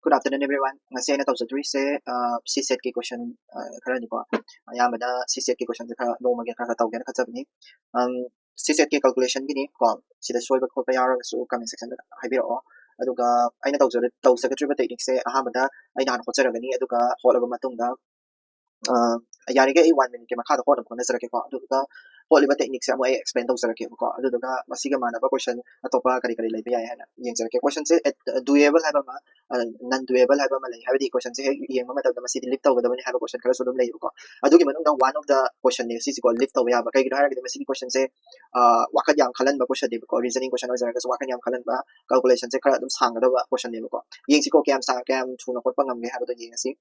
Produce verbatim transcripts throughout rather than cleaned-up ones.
Good afternoon, everyone. ꯉꯁꯤ ꯑꯩꯅ ꯇꯧꯖꯗꯣꯔꯤꯁꯦ ꯁꯤ ꯁꯦꯠꯀꯤ ꯀꯣꯏꯁꯟ ꯈꯔꯅꯤꯀꯣ꯫ ꯑꯌꯥꯝꯕꯅ ꯁꯤ ꯁꯦꯠꯀꯤ ꯀꯣꯏꯁꯟꯁꯦ ꯈꯔ ꯅꯣꯡꯃꯒꯤ ꯈꯔ ꯈꯔ ꯇꯧꯒꯦꯅ ꯈꯟꯖꯕꯅꯤ꯫ ꯁꯤ ꯁꯦꯠꯀꯤ ꯀꯦꯜꯀꯨꯂꯦꯁꯟꯒꯤꯅꯤ ꯀꯣ꯫ ꯁꯤꯗ ꯁꯣꯏꯕ ꯈꯣꯠꯄ ꯌꯥꯎꯔꯒꯁꯨ ꯀꯃꯦꯟ ꯁꯦꯛꯁꯟꯗ ꯍꯥꯏꯕꯤꯔꯛꯑꯣ꯫ ꯑꯗꯨꯒ ꯑꯩꯅ ꯇꯧꯖꯔ ꯇꯧꯖꯒꯗꯧꯔꯤꯕ ꯇꯦꯛꯅꯤꯛꯁꯦ ꯑꯍꯥꯟꯕꯗ ꯑꯩꯅ ꯍꯥꯟꯅ ꯍꯣꯠꯆꯔꯒꯅꯤ, ꯑꯗꯨꯒ ꯍꯣꯠꯂꯕ ꯃꯇꯨꯡꯗ ꯑ, ꯌꯥꯔꯤꯈꯩ ꯑꯩ ꯋꯥꯟ ꯃꯤꯅꯤꯠꯀꯤ ꯃꯈꯥꯗ ꯍꯣꯠꯅꯕ ꯍꯣꯠꯅꯖꯔꯛꯀꯦꯀꯣ꯫ ꯑꯗꯨꯗꯨꯒ ꯍꯣꯠꯂꯤꯕ ꯇꯦꯛꯅꯤꯛꯁꯦ ꯑꯃꯨꯛ ꯑꯩ ꯑꯦꯛꯁꯄ꯭ꯂꯦꯟ ꯇꯧꯖꯔꯛꯀꯦꯕꯀꯣ꯫ ꯑꯗꯨꯗꯨꯒ ꯃꯁꯤꯒ ꯃꯥꯟꯅꯕ ꯀꯣꯏꯁꯟ ꯑꯇꯣꯞꯄ ꯀꯔꯤ ꯀꯔꯤ ꯂꯩꯕ ꯌꯥꯏ ꯍꯥꯏꯅ ꯌꯦꯡꯖꯔꯛꯀꯦ꯫ ꯀꯣꯏꯁꯟꯁꯦ ꯗꯨꯑꯦꯕꯜ ꯍꯥꯏꯕ ꯑꯃ, ꯅꯟ ꯗꯨꯑꯦꯕꯜ ꯍꯥꯏꯕ ꯑꯃ ꯂꯩ, ꯍꯥꯏꯕꯗꯤ ꯀꯣꯏꯁꯟꯁꯦ ꯍꯦꯛ ꯌꯦꯡꯕ ꯃꯇꯝꯗ ꯃꯁꯤꯗꯤ ꯂꯤꯐ ꯇꯧꯒꯗꯕꯅꯤ ꯍꯥꯏꯕ ꯀꯣꯏꯁꯟ ꯈꯔꯁꯨ ꯑꯗꯨꯝ ꯂꯩꯌꯦꯕꯀꯣ꯫ ꯑꯗꯨꯒꯤ ꯃꯅꯨꯡꯗ ꯋꯥꯟ ꯑꯣꯐ ꯗ ꯀꯣꯏꯁꯟꯅꯦ ꯁꯤꯁꯤꯀꯣ, ꯂꯤꯐ ꯇꯧꯕ ꯌꯥꯕ꯫ ꯀꯩꯒꯤꯅꯣ ꯍꯥꯏꯔꯒꯗꯤ ꯃꯁꯤꯒꯤ ꯀꯣꯏꯁꯟꯁꯦ ꯋꯥꯈꯜ ꯌꯥꯝ ꯈꯜꯍꯟꯕ ꯀꯣꯏꯁꯟꯅꯦꯕꯀꯣ꯫ ꯔꯤꯖꯅꯤꯡ ꯀꯣꯏꯁꯟ ꯑꯣꯏꯖꯔꯒꯁꯨ ꯋꯥꯈꯜ ꯌꯥꯝ ꯈꯜꯍꯟꯕ, ꯀꯦꯜꯀꯨꯂꯦꯁꯟꯁꯦ ꯈꯔ ꯑꯗꯨꯝ ꯁꯥꯡꯒꯗꯕ ꯀꯣꯏꯁꯟꯅꯦꯕꯀꯣ꯫ ꯌꯦꯡꯁꯤꯀꯣ, ꯀꯌꯥꯝ ꯁꯥꯡ ꯀꯌꯥꯝ ꯊꯨꯅ ꯈꯣꯠꯄ ꯉꯝꯒꯦ ꯍꯥꯏꯕꯗꯣ ꯌꯦꯡꯉꯁꯤ꯫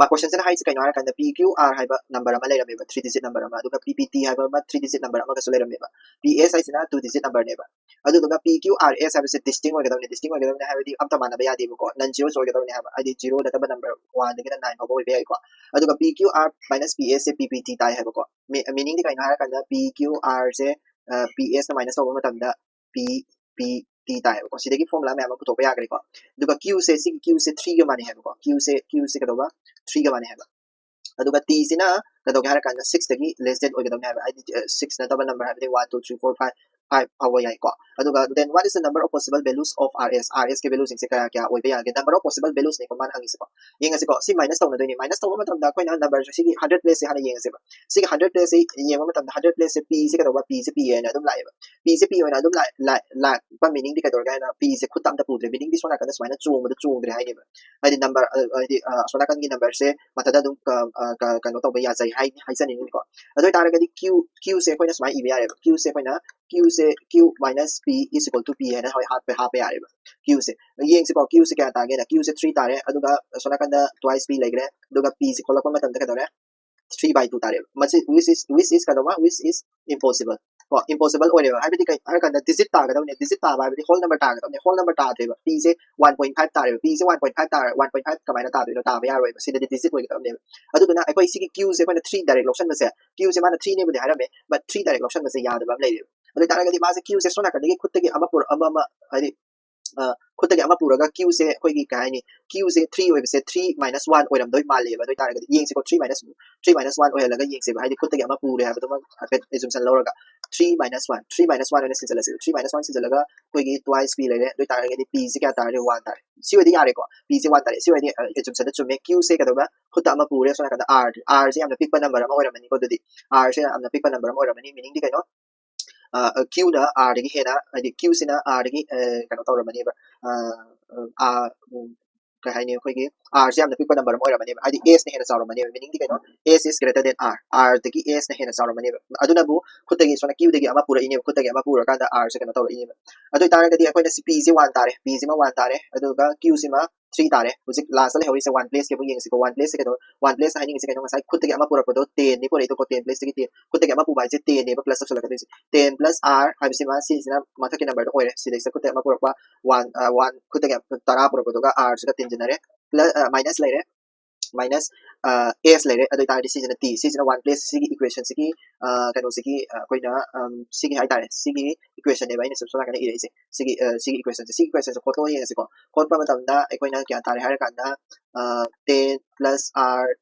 ꯃꯥ ꯀꯣꯏꯁꯟꯁꯤꯅ ꯍꯥꯏꯁꯦ ꯀꯩꯅꯣ ꯍꯥꯏꯔꯀꯥꯟꯗ, ꯄꯤ ꯀ꯭ꯌꯨ ꯑꯥꯔ ꯍꯥꯏꯕ ꯅꯝꯕꯔ ꯑꯃ ꯂꯩꯔꯝꯃꯦꯕ, ꯊ꯭ꯔꯤ ꯗꯤꯖꯤꯠ ꯅꯝꯕꯔ ꯑꯃ, ꯑꯗꯨꯒ ꯄꯤ ꯄꯤ ꯇꯤ ꯍꯥꯏꯕ ꯑꯃ ꯊ꯭ꯔꯤ ꯗꯤꯖꯤꯠ ꯅꯝꯕꯔ ꯑꯃꯒꯁꯨ ꯂꯩꯔꯝꯃꯦꯕ꯫ ꯄꯤ ꯑꯦꯁ ꯍꯥꯏꯁꯤꯅ ꯇꯨ ꯗꯤꯖꯤꯠ ꯅꯝꯕꯔꯅꯦꯕ꯫ ꯑꯗꯨꯗꯨꯒ ꯄꯤ ꯀ꯭ꯌꯨ ꯑꯥꯔ ꯑꯦꯁ ꯍꯥꯏꯕꯁꯦ ꯗꯤꯁꯇꯤꯡ ꯑꯣꯏꯒꯗꯕꯅꯤ꯫ ꯗꯤꯁꯇꯤꯡ ꯑꯣꯏꯒꯗꯕꯅꯤ ꯍꯥꯏꯕꯗꯤ ꯑꯝꯇ ꯃꯥꯟꯅꯕ ꯌꯥꯗꯦꯕꯀꯣ, ꯅꯟ ꯖꯤꯔꯣꯁ ꯑꯣꯏꯒꯗꯕꯅꯤ ꯍꯥꯏꯕ, ꯍꯥꯏꯗꯤ ꯖꯤꯔꯣ ꯅꯠꯇꯕ ꯅꯝꯕꯔ ꯋꯥꯟꯗꯒꯤꯅ ꯅꯥꯏꯟ ꯐꯥꯎꯕ ꯑꯣꯏꯕ ꯌꯥꯏꯀꯣ꯫ ꯑꯗꯨꯒ ꯄꯤ ꯀ꯭ꯌꯨ ꯑꯥꯔ ꯃꯥꯏꯅꯁ ꯄꯤ ꯑꯦꯁꯁꯦ ꯄꯤ ꯄꯤ ꯇꯤ ꯇꯥꯏ ꯍꯥꯏꯕꯀꯣ꯫ ꯃꯤꯅꯤꯡꯗꯤ ꯀꯩꯅꯣ ꯍꯥꯏꯔꯀꯥꯟꯗ, ꯄꯤ ꯀ꯭ꯌꯨ ꯑꯥꯔꯁꯦ ꯄꯤ ꯑꯦꯁꯅ ꯃꯥꯏꯅꯁ ꯇꯧꯕ ꯃꯇꯝꯗ ꯄꯤ ꯄꯤ ꯇꯤ ꯇꯥꯏꯌꯦꯕꯀꯣ꯫ ꯁꯤꯗꯒꯤ ꯐꯣꯔꯃꯨꯂꯥ ꯃꯌꯥꯝ ꯑꯃ ꯄꯨꯊꯣꯛꯄ ꯌꯥꯈ꯭ꯔꯦꯀꯣ꯫ ꯑꯗꯨꯒ ꯀ꯭ꯌꯨꯁꯦ, ꯁꯤꯒꯤ ꯀ꯭ꯌꯨꯁꯦ ꯊ꯭ꯔꯤꯒ ꯃꯥꯟꯅꯩ ꯍꯥꯏꯕꯀꯣ꯫ ꯀ꯭ꯌꯨꯁꯦ ꯀ꯭ꯌꯨꯁꯦ ꯀꯩꯗꯧꯕ, ꯊ꯭ꯔꯤꯒ ꯃꯥꯟꯅꯩ ꯍꯥꯏꯕ꯫ ꯑꯗꯨꯒ ꯇꯤꯁꯤꯅ ꯀꯩꯗꯧꯒꯦ ꯍꯥꯏꯔ ꯀꯥꯟꯗ ꯁꯤꯛꯁꯇꯒꯤ ꯂꯦꯁ ꯗꯦꯟ ꯑꯣꯏꯒꯗꯕꯅꯤ ꯍꯥꯏꯕ, ꯍꯥꯏꯗꯤ ꯁꯤꯛꯁ ꯅꯠꯇꯕ ꯅꯝꯕꯔ ꯍꯥꯏꯕꯗꯤ one, two, three, four, five, five ꯐꯥꯎꯕ ꯌꯥꯏꯀꯣ꯫ ꯑꯗꯨꯒ then what is the number of possible values of R S? R S ꯀꯤ ꯚꯦꯂꯨꯁꯤꯡꯁꯦ ꯀꯌꯥ ꯀꯌꯥ ꯑꯣꯏꯕ ꯌꯥꯒꯦ? Number of possible values ꯅꯤꯀꯣ ꯃꯥꯅ ꯍꯪꯉꯤꯁꯤꯀꯣ꯫ ꯌꯦꯡꯉꯁꯤꯀꯣ, ꯁꯤ ꯃꯥꯏꯅꯁ ꯇꯧꯅꯗꯣꯏꯅꯤ꯫ ꯃꯥꯏꯅꯁ ꯇꯧꯕ ꯃꯇꯝꯗ ꯑꯩꯈꯣꯏꯅ ꯅꯝꯕꯔꯁꯦ ꯁꯤꯒꯤ ꯍꯟꯗ꯭ꯔꯦꯠ ꯄ꯭ꯂꯦꯁꯁꯦ ꯍꯥꯟꯅ ꯌꯦꯡꯉꯁꯦꯕ꯫ ꯁꯤꯒꯤ ꯍꯟꯗ꯭ꯔꯦꯠ ꯄ꯭ꯂꯦꯁꯁꯦ ꯌꯦꯡꯕ ꯃꯇꯝꯗ ꯍꯟꯗ꯭ꯔꯦꯠ ꯄ꯭ꯂꯦꯁꯁꯦ ꯄꯤꯁꯦ ꯀꯩꯗꯧꯕ, ꯄꯤꯁꯦ ꯄꯤ ꯑꯦꯅ ꯑꯗꯨꯝ ꯂꯥꯛꯑꯦꯕ꯫ ꯄꯤꯁꯦ ꯄꯤ ꯑꯣꯏꯅ ꯑꯗꯨꯝ ꯂꯥꯛ- ꯂꯥꯛ- ꯂꯥꯛꯄ ꯃꯤꯅꯤꯡꯗꯤ ꯀꯩꯗꯧꯔꯒꯦ ꯍꯥꯏꯅ, ꯄꯤꯁꯦ ꯈꯨꯠꯇ ꯑꯝꯇ ꯄꯨꯗ꯭ꯔꯦ꯫ ꯃꯤꯅꯤꯡꯗꯤ ꯁꯣꯝ ꯅꯥꯀꯟꯗ ꯁꯨꯃꯥꯏꯅ ꯆꯣꯡꯕꯗ ꯆꯣꯡꯗ꯭ꯔꯦ ꯍꯥꯏꯅꯦꯕ꯫ ꯍꯥꯏꯗꯤ ꯅꯝꯕꯔ, ꯑ, ꯍꯥꯏꯗꯤ, ꯑ, ꯑꯁꯣꯝ ꯅꯥꯀꯟꯒꯤ ꯅꯝꯕꯔꯁꯦ ꯃꯊꯟꯇ ꯑꯗꯨꯝ ꯀ- ꯑ, ꯀ- ꯀꯩꯅꯣ ꯇꯧꯕ ꯌꯥꯖꯩ ꯍꯥꯏ ꯍꯥꯏꯖꯅꯤꯡꯉꯤꯀꯣ꯫ ꯑꯗꯨ ꯑꯣꯏꯇꯥꯔꯒꯗꯤ ꯀ꯭ꯌꯨ ꯀ꯭ꯌꯨꯁꯦ ꯑꯩꯈꯣꯏꯅ ꯁꯨꯃꯥꯏꯅ ꯏꯕ ꯌꯥꯔꯦꯕ꯫ ꯀ꯭ꯌꯨꯁꯦ ꯑꯩꯈꯣꯏꯅ ꯀ꯭ꯌꯨꯁꯦ ꯀ꯭ꯌꯨ ꯃꯥꯏꯅꯁ ꯄꯤ ꯏꯁ ꯏꯀ꯭ꯋꯜ ꯇꯨ ꯄꯤ ꯍꯥꯏꯅ ꯍꯣꯏ ꯍꯥꯞꯄ ꯍꯥꯞꯄ ꯌꯥꯔꯦꯕ꯫ ꯀ꯭ꯌꯨꯁꯦ ꯌꯦꯡꯁꯤꯀꯣ꯫ ꯀ꯭ꯌꯨꯁꯦ ꯀꯌꯥ ꯇꯥꯒꯦꯅ? ꯀ꯭ꯌꯨꯁꯦ ꯊ꯭ꯔꯤ ꯇꯥꯔꯦ꯫ ꯑꯗꯨꯒ ꯑꯁꯣꯝ ꯅꯥꯀꯟꯗ ꯇ꯭ꯋꯥꯏꯁ ꯄꯤ ꯂꯩꯈ꯭ꯔꯦ꯫ ꯑꯗꯨꯒ ꯄꯤꯁꯦ ꯈꯣꯠꯂꯛꯄ ꯃꯇꯝꯗ ꯀꯩꯗꯧꯔꯦ? ꯊ꯭ꯔꯤ ꯕꯥꯏ ꯇꯨ ꯇꯥꯔꯦꯕ꯫ ꯃꯁꯤ which is, which is ꯀꯩꯗꯧꯕ, which is impossible ꯀꯣ, ꯏꯝꯄꯣꯁꯤꯕꯜ ꯑꯣꯏꯔꯦꯕ꯫ ꯍꯥꯏꯕꯗꯤ ꯀꯩ ꯍꯥꯏꯔ ꯀꯥꯟꯗ ꯗꯤꯖꯤꯠ ꯇꯥꯒꯗꯕꯅꯦ꯫ ꯗꯤꯖꯤꯠ ꯇꯥꯕ ꯍꯥꯏꯕꯗꯤ ꯍꯣꯜ ꯅꯝꯕꯔ ꯇꯥꯒꯗꯕꯅꯦ꯫ ꯍꯣꯜ ꯅꯝꯕꯔ ꯇꯥꯗ꯭ꯔꯦꯕ꯫ ꯄꯤꯁꯦ ꯋꯥꯟ ꯄꯣꯏꯟ ꯐꯥꯏꯚ ꯇꯥꯔꯦꯕ꯫ ꯄꯤꯁꯦ ꯋꯥꯟ ꯄꯣꯏꯟ ꯐꯥꯏꯚ ꯇꯥꯔꯦ꯫ ꯋꯥꯟ ꯄꯣꯏꯟ ꯐꯥꯏꯚ ꯀꯃꯥꯏꯅ ꯇꯥꯗꯣꯏꯅꯣ? ꯇꯥꯕ ꯌꯥꯔꯣꯏꯕ꯫ ꯁꯤꯗꯗꯤ ꯗꯤꯖꯤꯠ ꯑꯣꯏꯒꯗꯕꯅꯦꯕ꯫ ꯑꯗꯨꯗꯨꯅ ꯑꯩꯈꯣꯏ ꯁꯤꯒꯤ ꯀ꯭ꯌꯨꯁꯦ ꯑꯩꯈꯣꯏꯅ ꯊ꯭ꯔꯤ ꯗꯥꯏꯔꯦꯛ ꯂꯧꯁꯟꯕꯁꯦ, ꯀ꯭ꯌꯨꯁꯦ ꯃꯥꯅ ꯊ꯭ꯔꯤꯅꯦꯕꯨꯗꯤ ꯍꯥꯏꯔꯝꯃꯦ, but ꯊ꯭ꯔꯤ ꯗꯥꯏꯔꯦꯛ ꯂꯧꯁꯟꯕꯁꯦ ꯌꯥꯗꯕ ꯑꯃ ꯂꯩꯔꯦꯕ꯫ ꯑꯗꯨ ꯑꯣꯏꯇꯥꯔꯒꯗꯤ ꯃꯥꯁꯦ ꯀ꯭ꯌꯨꯁꯦ ꯁꯣꯝ ꯅꯥꯀꯟꯗꯒꯤ ꯈꯨꯠꯇꯒꯤ ꯑꯃ ꯄꯨꯔꯛ-, ꯑꯃ, ꯑꯃ, ꯍꯥꯏꯗꯤ ꯈꯨꯠꯇꯒꯤ ꯑꯃ ꯄꯨꯔꯒ ꯀ꯭ꯌꯨꯁꯦ ꯑꯩꯈꯣꯏꯒꯤ ꯀꯩ ꯍꯥꯏꯅꯤ, ꯀ꯭ꯌꯨꯁꯦ ꯊ꯭ꯔꯤ ꯑꯣꯏꯕꯁꯦ ꯊ꯭ꯔꯤ ꯃꯥꯏꯅꯁ ꯋꯥꯟ ꯑꯣꯏꯔꯝꯗꯣꯏ ꯃꯥꯜꯂꯦꯕ꯫ ꯑꯗꯨ ꯑꯣꯏꯇꯥꯔꯒꯗꯤ ꯌꯦꯡꯁꯤꯀꯣ, three minus three minus one ꯑꯣꯏꯍꯜꯂꯒ ꯌꯦꯡꯁꯦꯕ꯫ ꯍꯥꯏꯗꯤ ꯈꯨꯠꯇꯒꯤ ꯑꯃ ꯄꯨꯔꯦ ꯍꯥꯏꯕꯗꯨꯃ ꯍꯥꯏꯐꯦꯠ ꯑꯦꯖꯨꯝꯁꯟ ꯂꯧꯔꯒ three minus one three minus one ꯑꯣꯏꯅ ꯁꯤꯟꯖꯜꯂꯁꯦꯕ꯫ ꯊ꯭ꯔꯤ ꯃꯥꯏꯅꯁ ꯋꯥꯟ ꯁꯤꯟꯖꯜꯂꯒ ꯑꯩꯈꯣꯏꯒꯤ ꯇ꯭ꯋꯥꯏꯁ ꯄꯤ ꯂꯩꯔꯦ꯫ ꯑꯗꯨ ꯑꯣꯏꯇꯥꯔꯒꯗꯤ ꯄꯤꯁꯦ ꯀꯌꯥ ꯇꯥꯔꯦ? ꯋꯥꯟ ꯇꯥꯔꯦ꯫ ꯁꯤ ꯑꯣꯏꯗꯤ ꯌꯥꯔꯦꯀꯣ, ꯄꯤꯁꯦ ꯋꯥꯟ ꯇꯥꯔꯦ꯫ ꯁꯤ ꯑꯣꯏꯗꯤ ꯑꯦꯖꯨꯝꯁꯟꯗ ꯆꯨꯝꯃꯦ꯫ ꯀ꯭ꯌꯨꯁꯦ ꯀꯩꯗꯧꯕ? ꯈꯨꯠꯇ ꯑꯃ ꯄꯨꯔꯦ꯫ ꯁꯣꯝ ꯅꯥꯀꯟꯗ ꯑꯥꯔ, ꯑꯥꯔꯁꯦ ꯌꯥꯝꯅ ꯄꯤꯛꯄ ꯅꯝꯕꯔ ꯑꯃ ꯑꯣꯏꯔꯝꯃꯅꯤꯀꯣ꯫ ꯑꯗꯨꯗꯤ ꯑꯥꯔꯁꯦ ꯌꯥꯝꯅ ꯄꯤꯛꯄ ꯅꯝꯕꯔ ꯑꯃ ꯑꯣꯏꯔꯝꯃꯅꯤ꯫ ꯃꯤꯅꯤꯡꯗꯤ ꯀꯩꯅꯣ? ꯀ꯭ꯌꯨꯅ ꯑꯥꯔꯗꯒꯤ ꯍꯦꯟꯅ, ꯍꯥꯏꯗꯤ ꯀ꯭ꯌꯨꯁꯤꯅ ꯑꯥꯔꯗꯒꯤ ꯀꯩꯅꯣ ꯇꯧꯔꯝꯃꯅꯦꯕ꯫ ꯀꯩ ꯍꯥꯏꯅꯤ, ꯑꯩꯈꯣꯏꯒꯤ ꯑꯥꯔꯁꯦ ꯌꯥꯝꯅ ꯄꯤꯛꯄ ꯅꯝꯕꯔ ꯑꯃ ꯑꯣꯏꯔꯝꯃꯅꯦꯕ꯫ ꯍꯥꯏꯗꯤ ꯑꯦꯁꯅ ꯍꯦꯟꯅ ꯆꯥꯎꯔꯝꯃꯅꯦꯕ꯫ ꯃꯤꯅꯤꯡꯗꯤ ꯀꯩꯅꯣ? S is greater than R, ꯑꯥꯔꯗꯒꯤ ꯑꯦꯁꯅ ꯍꯦꯟꯅ ꯆꯥꯎꯔꯝꯃꯅꯦꯕ꯫ ꯑꯗꯨꯅꯕꯨ ꯈꯨꯠꯇꯒꯤ, ꯁꯣꯝꯅ ꯀ꯭ꯌꯨꯗꯒꯤ ꯑꯃ ꯄꯨꯔꯛꯏꯅꯦꯕ, ꯈꯨꯠꯇꯒꯤ ꯑꯃ ꯄꯨꯔꯀꯥꯟꯗ ꯑꯥꯔꯁꯦ ꯀꯩꯅꯣ ꯇꯧꯔꯛꯏꯅꯦꯕ꯫ ꯑꯗꯨ ꯑꯣꯏꯇꯥꯔꯒꯗꯤ ꯑꯩꯈꯣꯏꯅ ꯁꯤ ꯄꯤꯁꯦ ꯋꯥꯟ ꯇꯥꯔꯦ, ꯄꯤꯁꯤꯃ ꯋꯥꯟ ꯇꯥꯔꯦ, ꯑꯗꯨꯒ ꯀ꯭ꯌꯨꯁꯤꯃ ꯊ꯭ꯔꯤ ꯇꯥꯔꯦ꯫ ꯍꯧꯖꯤꯛ ꯂꯥꯁꯇ ꯂꯩꯍꯧꯔꯤꯁꯦ ꯋꯥꯟ ꯄ꯭ꯂꯦꯁꯀꯤ ꯑꯃꯨꯛ ꯌꯦꯡꯁꯤꯀꯣ꯫ ꯋꯥꯟ ꯄ꯭ꯂꯦꯁꯁꯦ ꯀꯩꯅꯣ? ꯋꯥꯟ ꯄ꯭ꯂꯦꯁ ꯍꯥꯏꯅꯤꯡꯉꯤꯁꯦ ꯀꯩꯅꯣ? ꯉꯁꯥꯏ ꯈꯨꯠꯇꯒꯤ ꯑꯃ ꯄꯨꯔꯛꯄꯗꯣ ꯇꯦꯟꯅꯤ ꯄꯨꯔꯛꯏꯗꯣꯀꯣ, ꯇꯦꯟ ꯄ꯭ꯂꯦꯁꯇꯒꯤ ꯇꯦꯟ꯫ ꯈꯨꯠꯇꯒꯤ ꯑꯃ ꯄꯨꯕ ꯍꯥꯏꯁꯦ ꯇꯦꯟꯅꯦꯕ ꯄ꯭ꯂꯁ ꯇꯧꯁꯜꯂꯛꯀꯗꯣꯏꯁꯦ꯫ ꯇꯦꯟ ꯄ꯭ꯂꯁ ꯑꯥꯔ ꯍꯥꯏꯕꯁꯤꯃ ꯁꯤꯁꯤꯅ ꯃꯊꯛꯀꯤ ꯅꯝꯕꯔꯗꯣ ꯑꯣꯏꯔꯦ꯫ ꯁꯤꯗꯩꯁꯤꯗ ꯈꯨꯠꯇꯒꯤ ꯑꯃ ꯄꯨꯔꯛꯄ ꯋꯥꯟ, ꯋꯥꯟ ꯈꯨꯠꯇꯒꯤ ꯇꯔꯥ ꯄꯨꯔꯛꯄꯗꯨꯒ ꯑꯥꯔꯁꯤꯒ ꯇꯤꯟꯁꯤꯟꯅꯔꯦ꯫ ꯄ꯭ꯂꯁ ꯃꯥꯏꯅꯁ ꯂꯩꯔꯦ, ꯃꯥꯏꯅꯁ ꯑꯦꯁ ꯂꯩꯔꯦ꯫ ꯑꯗꯨ ꯑꯣꯏꯇꯥꯔꯗꯤ ꯁꯤꯁꯤꯅ ꯇꯤ, ꯁꯤꯁꯤꯅ ꯋꯥꯟ ꯄ꯭ꯂꯦꯁ ꯁꯤꯒꯤ ꯏꯀ꯭ꯋꯦꯁꯟꯁꯤꯒꯤ ꯀꯩꯅꯣꯁꯤꯒꯤ ꯑꯩꯈꯣꯏꯅ ꯁꯤꯒꯤ ꯍꯥꯏꯇꯥꯔꯦ, ꯁꯤꯒꯤ ꯏꯀ꯭ꯋꯦꯁꯟꯅꯦꯕ ꯑꯩꯅ ꯁꯨꯝ ꯁꯣꯝ ꯅꯥꯀꯟꯗ ꯏꯔꯛꯏꯁꯦ꯫ ꯁꯤꯒꯤ ꯁꯤꯒꯤ ꯏꯀ꯭ꯋꯦꯁꯟꯁꯦ, ꯁꯤꯒꯤ ꯏꯀ꯭ꯋꯦꯁꯟꯁꯦ ꯈꯣꯠꯇꯣꯛꯑ ꯌꯦꯡꯉꯁꯤꯀꯣ꯫ ꯈꯣꯠꯄ ꯃꯇꯝꯗ ꯑꯩꯈꯣꯏꯅ ꯀꯌꯥ ꯇꯥꯔꯦ ꯍꯥꯏꯔꯀꯥꯟꯗ ꯇꯦꯟ ꯄ꯭ꯂꯁ ꯑꯥꯔ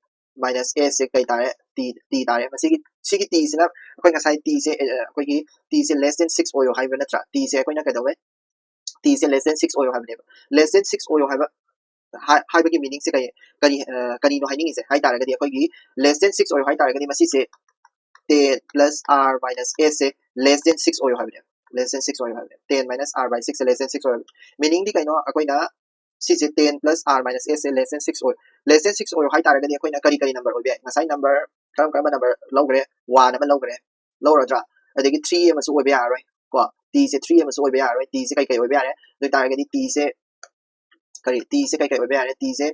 ꯃꯥꯏꯅꯁ ꯑꯦꯁꯁꯦ ꯀꯩ ꯇꯥꯔꯦ? ꯇꯤ, ꯇꯤ ꯇꯥꯔꯦ꯫ ꯃꯁꯤꯒꯤ, ꯁꯤꯒꯤ ꯇꯤꯁꯤꯅ ꯑꯩꯈꯣꯏ ꯉꯁꯥꯏ ꯇꯤꯁꯦ, ꯑꯩꯈꯣꯏꯒꯤ ꯇꯤꯁꯦ ꯂꯦꯁ ꯗꯦꯟ ꯁꯤꯛꯁ ꯑꯣꯏꯌꯣ ꯍꯥꯏꯕ ꯅꯠꯇ꯭ꯔꯥ? ꯇꯤꯁꯦ ꯑꯩꯈꯣꯏꯅ ꯀꯩꯗꯧꯋꯦ? ꯇꯤꯁꯦ ꯂꯦꯁ ꯗꯦꯟ ꯁꯤꯛꯁ ꯑꯣꯏꯌꯣ ꯍꯥꯏꯕꯅꯦꯕ꯫ ꯂꯦꯁ ꯗꯦꯟ ꯁꯤꯛꯁ ꯑꯣꯏꯌꯣ ꯍꯥꯏꯕ ꯍꯥꯏ-, ꯍꯥꯏꯕꯒꯤ ꯃꯤꯅꯤꯡꯁꯦ ꯀꯔꯤ, ꯀꯔꯤ, ꯑ, ꯀꯔꯤꯅꯣ ꯍꯥꯏꯅꯤꯡꯉꯤꯁꯦ ꯍꯥꯏ ꯇꯥꯔꯒꯗꯤ, ꯑꯩꯈꯣꯏꯒꯤ ꯂꯦꯁ ꯗꯦꯟ ꯁꯤꯛꯁ ꯑꯣꯏꯌꯣ ꯍꯥꯏ ꯇꯥꯔꯒꯗꯤ ꯃꯁꯤꯁꯦ ꯇꯦꯟ ꯄ꯭ꯂꯁ ꯑꯥꯔ ꯃꯥꯏꯅꯁ ꯑꯦꯁꯁꯦ ꯂꯦꯁ ꯗꯦꯟ ꯁꯤꯛꯁ ꯑꯣꯏꯌꯣ ꯍꯥꯏꯕꯅꯦ꯫ ꯂꯦꯁ ꯗꯦꯟ ꯁꯤꯛꯁ ꯑꯣꯏꯌꯣ ꯍꯥꯏꯕꯅꯦ꯫ ꯇꯦꯟ ꯃꯥꯏꯅꯁ ꯑꯥꯔ ꯕꯥꯏ ꯁꯤꯛꯁꯁꯦ ꯂꯦꯁ ꯗꯦꯟ ꯁꯤꯛꯁ ꯑꯣꯏꯌꯣ ꯍꯥꯏꯕꯅꯦ꯫ ꯃꯤꯅꯤꯡꯗꯤ ꯀꯩꯅꯣ? ꯑꯩꯈꯣꯏꯅ ꯁꯤꯁꯦ ꯇꯦꯟ ꯄ꯭ꯂꯁ ꯑꯥꯔ ꯃꯥꯏꯅꯁ ꯑꯦꯁꯁꯦ ꯂꯦꯁ ꯗꯦꯟ ꯁꯤꯛꯁ ꯑꯣꯏ, ꯂꯦꯁ ꯗꯦꯟ ꯁꯤꯛꯁ ꯑꯣꯏꯌꯣ ꯍꯥꯏ ꯇꯥꯔꯒꯗꯤ ꯑꯩꯈꯣꯏꯅ ꯀꯔꯤ ꯀꯔꯤ ꯅꯝꯕꯔ ꯑꯣꯏꯕ ꯌꯥꯏ? ꯉꯁꯥꯏ ꯅꯝꯕꯔ ꯀꯔꯝ ꯀꯔꯝꯕ ꯅꯝꯕꯔ ꯂꯧꯈ꯭ꯔꯦ? ꯋꯥꯟ ꯑꯃ ꯂꯧꯈ꯭ꯔꯦ, ꯂꯧꯔꯗ꯭ꯔꯥ? ꯑꯗꯒꯤ ꯊ꯭ꯔꯤ ꯑꯃꯁꯨ ꯑꯣꯏꯕ ꯌꯥꯔꯔꯣꯏ ꯀꯣ, ꯇꯤꯁꯦ ꯊ꯭ꯔꯤ ꯑꯃꯁꯨ ꯑꯣꯏꯕ ꯌꯥꯔꯔꯣꯏ꯫ ꯇꯤꯁꯦ ꯀꯩ ꯀꯩ ꯑꯣꯏꯕ ꯌꯥꯔꯦ? ꯑꯗꯨ ꯑꯣꯏ ꯇꯥꯔꯒꯗꯤ ꯇꯤꯁꯦ ꯀꯔꯤ, ꯇꯤꯁꯦ ꯀꯩ ꯀꯩ ꯑꯣꯏꯕ ꯌꯥꯔꯦ? ꯇꯤꯁꯦ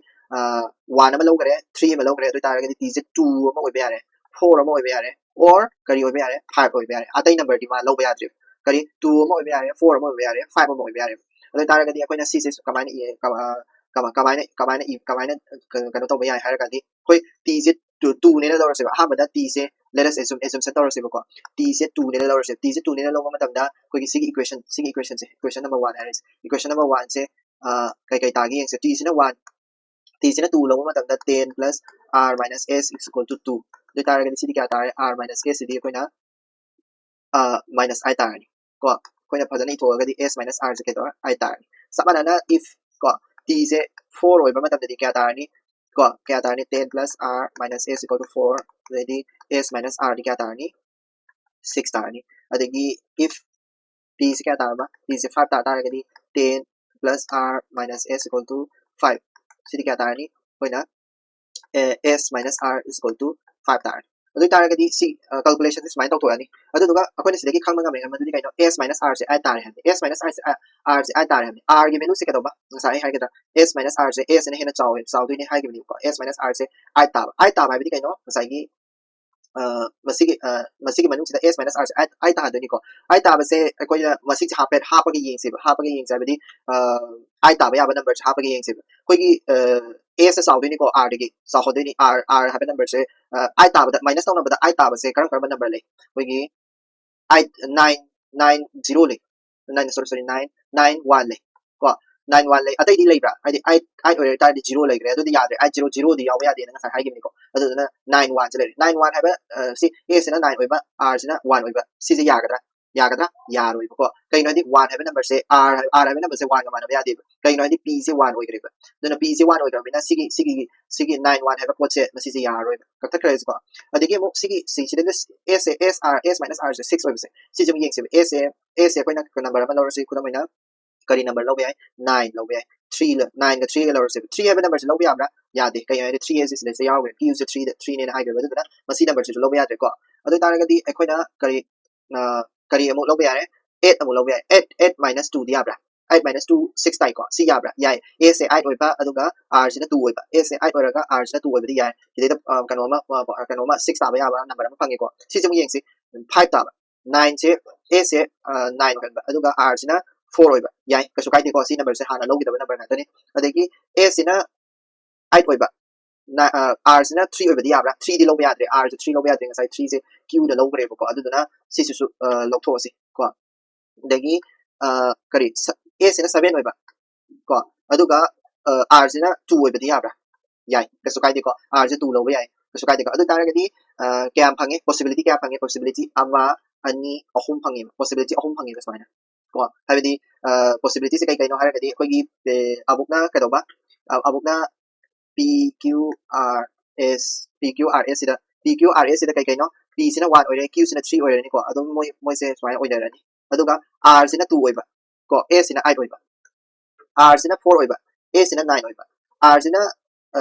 ꯋꯥꯟ ꯑꯃ ꯂꯧꯈ꯭ꯔꯦ, ꯊ꯭ꯔꯤ ꯑꯃ ꯂꯧꯈ꯭ꯔꯦ, ꯑꯗꯨ ꯑꯣꯏ ꯇꯥꯔꯒꯗꯤ ꯇꯤꯁꯦ ꯇꯨ ꯑꯃ ꯑꯣꯏꯕ ꯌꯥꯔꯦ, ꯐꯣꯔ ꯑꯃ ꯑꯣꯏꯕ ꯌꯥꯔꯦ, ꯑꯣꯔ ꯀꯔꯤ ꯑꯣꯏꯕ ꯌꯥꯔꯦ? ꯐꯥꯏꯚ ꯑꯣꯏꯕ ꯌꯥꯔꯦ꯫ ꯑꯇꯩ ꯅꯝꯕꯔꯗꯤ ꯃꯥ ꯂꯧꯕ ꯌꯥꯗ꯭ꯔꯦꯕ꯫ ꯀꯔꯤ, ꯇꯨ ꯑꯃ ꯑꯣꯏꯕ ꯌꯥꯔꯦ, ꯐꯣꯔ ꯑꯃ ꯑꯣꯏꯕ ꯌꯥꯔꯦ, ꯐꯥꯏꯚ ꯑꯃ ꯑꯣꯏꯕ ꯌꯥꯔꯦ꯫ ꯑꯗꯨ ꯑꯣꯏ ꯇꯥꯔꯒꯗꯤ ꯑꯩꯈꯣꯏꯅ ꯁꯤꯁꯦ ꯀꯃꯥꯏꯅ ꯏ-, ꯀꯃ-, ꯑ, ꯀꯃꯥꯏꯅ ꯀꯃꯥꯏꯅ ꯀꯃꯥꯏꯅ ꯀꯩꯅꯣ ꯇꯧꯕ ꯌꯥꯏ ꯍꯥꯏꯔꯒꯗꯤ, ꯑꯩꯈꯣꯏ ꯇꯤꯁꯦ ꯇꯨꯅꯦꯅ ꯂꯧꯔꯁꯦꯕ꯫ ꯑꯍꯥꯟꯕꯗ ꯇꯤꯁꯦ, let us assume, assumption ꯇꯧꯔꯁꯦꯕꯀꯣ꯫ ꯇꯤꯁꯦ ꯇꯨꯅꯦꯅ ꯂꯧꯔꯁꯦ꯫ ꯇꯤꯁꯦ ꯇꯨꯅꯦꯅ ꯂꯧꯕ ꯃꯇꯝꯗ ꯑꯩꯈꯣꯏꯒꯤ ꯁꯤꯒꯤ ꯏꯀ꯭ꯋꯦꯁꯟ ꯁꯤꯒꯤ ꯏꯀ꯭ꯋꯦꯁꯟꯁꯦ, ꯏꯀ꯭ꯋꯦꯁꯟ ꯅꯝꯕꯔ ꯋꯥꯟ ꯍꯥꯏꯔꯤꯁꯦ, ꯏꯀ꯭ꯋꯦꯁꯟ ꯅꯝꯕꯔ ꯋꯥꯟꯁꯦ ꯀꯩ ꯀꯩ ꯇꯥꯒꯦ ꯌꯦꯡꯁꯦ꯫ ꯇꯤꯁꯤꯅ ꯋꯥꯟ ꯇꯤꯁꯤꯅ ꯇꯨ ꯂꯧꯕ ꯃꯇꯝꯗ ten plus r minus s is equal to two꯫ ꯑꯗꯨ ꯑꯣꯏꯇꯥꯔꯒꯗꯤ ꯁꯤꯗꯤ ꯀꯌꯥ ꯇꯥꯔꯦ? R minus s ꯁꯤꯗꯤ ꯑꯩꯈꯣꯏꯅ ꯃꯥꯏꯅꯁ i ꯇꯥꯔꯅꯤ ꯀꯣ꯫ ꯑꯩꯈꯣꯏꯅ ꯐꯖꯅ ꯏꯊꯣꯛꯑꯒꯗꯤ s minus r ꯁꯦ ꯀꯩꯗꯧꯔ? I ꯇꯥꯔꯅꯤ꯫ ꯆꯞ ꯃꯥꯟꯅꯅ if ꯀꯣ, ꯇꯤꯁꯦ ꯐꯣꯔ ꯑꯣꯏꯕ ꯃꯇꯝꯗꯗꯤ ꯀꯌꯥ ꯇꯥꯔꯅꯤ? ꯀꯣ, ꯀꯌꯥ ꯇꯥꯔꯅꯤ? Ten plus r minus s equal to four꯫ ꯑꯗꯩꯗꯤ s minus r ꯗꯤ ꯀꯌꯥ ꯇꯥꯔꯅꯤ? Six ꯇꯥꯔꯅꯤ꯫ ꯑꯗꯒꯤ if ꯇꯤꯁꯦ ꯀꯌꯥ ꯇꯥꯔꯕ? ꯇꯤꯁꯦ ꯐꯥꯏꯚ ꯇꯥ ꯇꯥꯔꯒꯗꯤ ten plus r minus s equal to five꯫ ꯁꯤꯗꯤ ꯀꯌꯥ ꯇꯥꯔꯅꯤ? ꯑꯩꯈꯣꯏꯅ s minus r is equal to five ꯇꯥꯔꯅꯤ꯫ ꯑꯗꯨ ꯑꯣꯏꯇꯥꯔꯒꯗꯤ ꯁꯤ ꯀꯥꯜꯀꯨꯂꯦꯁꯟꯁꯦ ꯁꯨꯃꯥꯏꯅ ꯇꯧꯊꯣꯛꯑꯅꯤ꯫ ꯑꯗꯨꯗꯨꯒ ꯑꯩꯈꯣꯏꯅ ꯁꯤꯗꯒꯤ ꯈꯪꯕ ꯉꯝꯃꯦ, ꯃꯗꯨꯗꯤ ꯀꯩꯅꯣ? S minus r say i ꯇꯥꯔꯦ ꯍꯥꯏꯕꯅꯤ꯫ S minus r say, r say i ꯇꯥꯔꯦ ꯍꯥꯏꯕꯅꯤ꯫ R ꯒꯤ ꯚꯦꯂꯨꯁꯦ ꯀꯩꯗꯧꯕ? ꯉꯁꯥꯏ ꯑꯩ ꯍꯥꯏꯒꯗ꯭ꯔꯥ? S minus r ꯁꯦ, s ꯁꯤꯅ ꯍꯦꯟꯅ ꯆꯥꯎꯋꯦ, ꯆꯥꯎꯗꯣꯏꯅꯦ ꯍꯥꯏꯈꯤꯕꯅꯦꯕꯀꯣ꯫ S minus r say i ꯇꯥꯕ꯫ I ꯇꯥꯕ ꯍꯥꯏꯕꯗꯤ ꯀꯩꯅꯣ? ꯉꯁꯥꯏꯒꯤ ꯑ, ꯃꯁꯤꯒꯤ ꯑ, ꯃꯁꯤꯒꯤ ꯃꯅꯨꯡꯁꯤꯗ s minus r say i, i ꯇꯥꯍꯟꯗꯣꯏꯅꯤꯀꯣ꯫ I ꯇꯥꯕꯁꯦ ꯑꯩꯈꯣꯏꯅ ꯃꯁꯤꯡꯁꯦ ꯍꯥꯞꯄꯦ, ꯍꯥꯞꯄꯒ ꯌꯦꯡꯁꯦꯕ꯫ ꯍꯥꯞꯄꯒ ꯌꯦꯡꯁꯦ ꯍꯥꯏꯕꯗꯤ, ꯑ, i ꯇꯥꯕ ꯌꯥꯕ ꯅꯝꯕꯔꯁꯦ ꯍꯥꯞꯄꯒ ꯌꯦꯡꯁꯦꯕ꯫ ꯑꯩꯈꯣꯏꯒꯤ, ꯑ, s ꯁꯦ ꯆꯥꯎꯗꯣꯏꯅꯤꯀꯣ, r ꯗꯒꯤ ꯆꯥꯎꯍꯟꯗꯣꯏꯅꯤ꯫ R, r ꯍꯥꯏꯕ ꯅꯝꯕꯔꯁꯦ, ꯑ, i ꯇꯥꯕꯗ, ꯃꯥꯏꯅꯁ ꯇꯧꯅꯕꯗ i ꯇꯥꯕꯁꯦ ꯀꯔꯝ ꯀꯔꯝꯕ ꯅꯝꯕꯔ ꯂꯩ? ꯑꯩꯈꯣꯏꯒꯤ i, nine, nine, zero ꯂꯩ꯫ Nine, sorry, sorry, nine, nine, one ꯂꯩ ꯀꯣ꯫ Nine, one ꯂꯩ꯫ ꯑꯇꯩꯗꯤ ꯂꯩꯕ꯭ꯔꯥ? ꯍꯥꯏꯗꯤ i, i ꯑꯣꯏꯔ ꯇꯥꯔꯗꯤ zero ꯂꯩꯈ꯭ꯔꯦ, ꯑꯗꯨꯗꯤ ꯌꯥꯗ꯭ꯔꯦ꯫ I zero, zero ꯗꯤ ꯌꯥꯎꯕ ꯌꯥꯗꯦꯅ ꯉꯁꯥꯏ ꯍꯥꯏꯈꯤꯕꯅꯤꯀꯣ꯫ ꯑꯗꯨꯗꯨꯅ nine, one ꯁꯦ ꯂꯩꯔꯦ꯫ Nine, one ꯍꯥꯏꯕ, ꯑ, ꯁꯤ s ꯁꯤꯅ nine ꯑꯣꯏꯕ, r ꯁꯤꯅ one ꯑꯣꯏꯕ, ꯁꯤꯁꯦ ꯌꯥꯒꯗ꯭ꯔꯥ? ꯌꯥꯒꯗ꯭ꯔꯥ? ꯌꯥꯔꯣꯏꯕꯀꯣ꯫ ꯀꯩꯒꯤꯅꯣ ꯍꯥꯏꯗꯤ one ꯍꯥꯏꯕ ꯅꯝꯕꯔꯁꯦ, r ꯍꯥꯏ-, r ꯍꯥꯏꯕ ꯅꯝꯕꯔꯁꯦ one ꯒ ꯃꯥꯟꯅꯕ ꯌꯥꯗꯦꯕ꯫ ꯀꯩꯒꯤꯅꯣ ꯍꯥꯏꯗꯤ p ꯁꯦ one ꯑꯣꯏꯈ꯭ꯔꯦꯕ꯫ ꯑꯗꯨꯅ p ꯁꯦ one ꯑꯣꯏꯈ꯭ꯔꯕꯅꯤꯅ ꯁꯤꯒꯤ, ꯁꯤꯒꯤ, ꯁꯤꯒꯤ nine, one ꯍꯥꯏꯕ ꯄꯣꯠꯁꯦ ꯃꯁꯤꯁꯦ ꯌꯥꯔꯔꯣꯏꯕ, ꯀꯛꯊꯠꯈ꯭ꯔꯁꯤꯀꯣ꯫ ꯑꯗꯒꯤ ꯑꯃꯨꯛ ꯁꯤꯒꯤ, ꯁꯤꯁꯤꯗ s ꯁꯦ, s, r, s minus r ꯁꯦ six ꯑꯣꯏꯕꯁꯦ, ꯁꯤꯁꯦ ꯑꯃꯨꯛ ꯌꯦꯡꯁꯦꯕ꯫ S ꯁꯦ, s ꯁꯦ ꯑꯩꯈꯣꯏꯅ ꯅꯝꯕꯔ ꯑꯃ ꯂꯧꯔꯁꯤ, ꯈꯨꯗꯝ ꯑꯣꯏꯅ ꯀꯔꯤ ꯅꯝꯕꯔ ꯂꯧꯕ ꯌꯥꯏ? Nine ꯂꯧꯕ ꯌꯥꯏ꯫ Three ꯂ-, nine ꯒ three ꯒ ꯂꯧꯔꯁꯦꯕ꯫ Three ꯍꯥꯏꯕ ꯅꯝꯕꯔꯁꯦ ꯂꯧꯕ ꯌꯥꯕ꯭ꯔꯥ? ꯌꯥꯗꯦ꯫ ꯀꯩꯒꯤꯅꯣ ꯍꯥꯏꯗꯤ three ꯍꯥꯏꯁꯦ ꯁꯤꯗꯩꯁꯤꯗ ꯌꯥꯎꯈ꯭ꯔꯦ, p ꯁꯦ three ꯗ, three ꯅꯦꯅ ꯍꯥꯏꯈ꯭ꯔꯦꯕ꯫ ꯑꯗꯨꯗꯨꯅ ꯃꯁꯤ ꯅꯝꯕꯔꯁꯤꯁꯨ ꯂꯧꯕ ꯌꯥꯗ꯭ꯔꯦꯀꯣ꯫ ꯑꯗꯨ ꯑꯣꯏꯇꯥꯔꯒꯗꯤ ꯑꯩꯈꯣꯏꯅ ꯀꯔꯤ, ꯑ, ꯀꯔꯤ ꯑꯃꯨꯛ ꯂꯧꯕ ꯌꯥꯔꯦ? Eight ꯑꯃꯨꯛ ꯂꯧꯕ ꯌꯥꯏ꯫ Eight, eight minus two ꯗꯤ ꯌꯥꯕ꯭ꯔꯥ? Eight minus two, six ꯇꯥꯏꯀꯣ꯫ ꯁꯤ ꯌꯥꯕ꯭ꯔꯥ? ꯌꯥꯏ꯫ S ꯁꯦ eight ꯑꯣꯏꯕ, ꯑꯗꯨꯒ r ꯁꯤꯅ two ꯑꯣꯏꯕ꯫ S ꯁꯦ eight ꯑꯣꯏꯔꯒ r ꯁꯤꯅ two ꯑꯣꯏꯕꯗꯤ ꯌꯥꯏ꯫ ꯁꯤꯗꯩꯗ, ꯑ, ꯀꯩꯅꯣ ꯑꯃ, ꯑ, ꯀꯩꯅꯣ ꯑꯃ, six ꯇꯥꯕ ꯌꯥꯕ ꯅꯝꯕꯔ ꯑꯃ ꯐꯪꯉꯦꯀꯣ꯫ ꯁꯤꯁꯦ ꯑꯃꯨꯛ ꯌꯦꯡꯁꯤ꯫ Five ꯇꯥꯕ꯫ Nine ꯁꯦ, s ꯁꯦ, ꯑ, nine ꯑꯣꯏꯍꯟꯕ, ꯑꯗꯨꯒ r ꯁꯤꯅ four ꯑꯣꯏꯕ ꯌꯥꯏ, ꯀꯩꯁꯨ ꯀꯥꯏꯗꯦꯀꯣ꯫ ꯁꯤ number ꯁꯦ ꯍꯥꯟꯅ ꯂꯧꯒꯗꯕ number ꯉꯥꯛꯇꯅꯤ꯫ ꯑꯗꯒꯤ S ꯁꯤꯅ eight ꯑꯣꯏꯕ, R ꯁꯤꯅ three ꯑꯣꯏꯕꯗꯤ ꯌꯥꯕ꯭ꯔꯥ? Three ꯗꯤ ꯂꯧꯕ ꯌꯥꯗ꯭ꯔꯦ, R ꯁꯨ three ꯂꯧꯕ ꯌꯥꯗ꯭ꯔꯦ, ꯉꯁꯥꯏ three ꯁꯦ Q ꯗ ꯂꯧꯈ꯭ꯔꯦꯕꯀꯣ꯫ ꯑꯗꯨꯗꯨꯅ ꯁꯤꯁꯤꯁꯨ ꯂꯧꯊꯣꯛꯑꯁꯤ ꯀꯣ꯫ ꯑꯗꯒꯤ ꯀꯔꯤ, S ꯁꯤꯅ seven ꯑꯣꯏꯕ ꯀꯣ, ꯑꯗꯨꯒ R ꯁꯤꯅ two ꯑꯣꯏꯕꯗꯤ ꯌꯥꯕ꯭ꯔꯥ? ꯌꯥꯏ, ꯀꯩꯁꯨ ꯀꯥꯏꯗꯦꯀꯣ꯫ R ꯁꯦ two ꯂꯧꯕ ꯌꯥꯏ, ꯀꯩꯁꯨ ꯀꯥꯏꯗꯦꯀꯣ꯫ ꯑꯗꯨ ꯑꯣꯏꯇꯥꯔꯒꯗꯤ ꯀꯌꯥꯝ ꯐꯪꯉꯦ? Possibility ꯀꯌꯥ ꯐꯪꯉꯦ? Possibility ꯑꯃ, ꯑꯅꯤ, ꯑꯍꯨꯝ ꯐꯪꯉꯦꯕ꯫ Possibility ꯑꯍꯨꯝ ꯐꯪꯉꯦꯕ ꯁꯨꯃꯥꯏꯅ ꯀꯣ꯫ ꯍꯥꯏꯕꯗꯤ possibility ꯁꯦ ꯀꯩ ꯀꯩꯅꯣ ꯍꯥꯏꯔꯒꯗꯤ ꯑꯩꯈꯣꯏꯒꯤ ꯑꯃꯨꯛꯅ ꯀꯩꯗꯧꯕ, ꯑꯃꯨꯛꯅ P Q R S, P Q R S ꯁꯤꯗ, P Q R S ꯁꯤꯗ ꯀꯩ ꯀꯩꯅꯣ? P ꯁꯤꯅ one ꯑꯣꯏꯔꯦ, Q ꯁꯤꯅ three ꯑꯣꯏꯔꯅꯤꯀꯣ꯫ ꯑꯗꯨꯝ ꯃꯣꯏ ꯃꯣꯏꯁꯦ ꯁꯨꯃꯥꯏꯅ ꯑꯣꯏꯅꯔꯅꯤ꯫ ꯑꯗꯨꯒ R ꯁꯤꯅ two ꯑꯣꯏꯕ ꯀꯣ, S ꯁꯤꯅ eight ꯑꯣꯏꯕ, R ꯁꯤꯅ four ꯑꯣꯏꯕ, S ꯁꯤꯅ nine ꯑꯣꯏꯕ, R ꯁꯤꯅ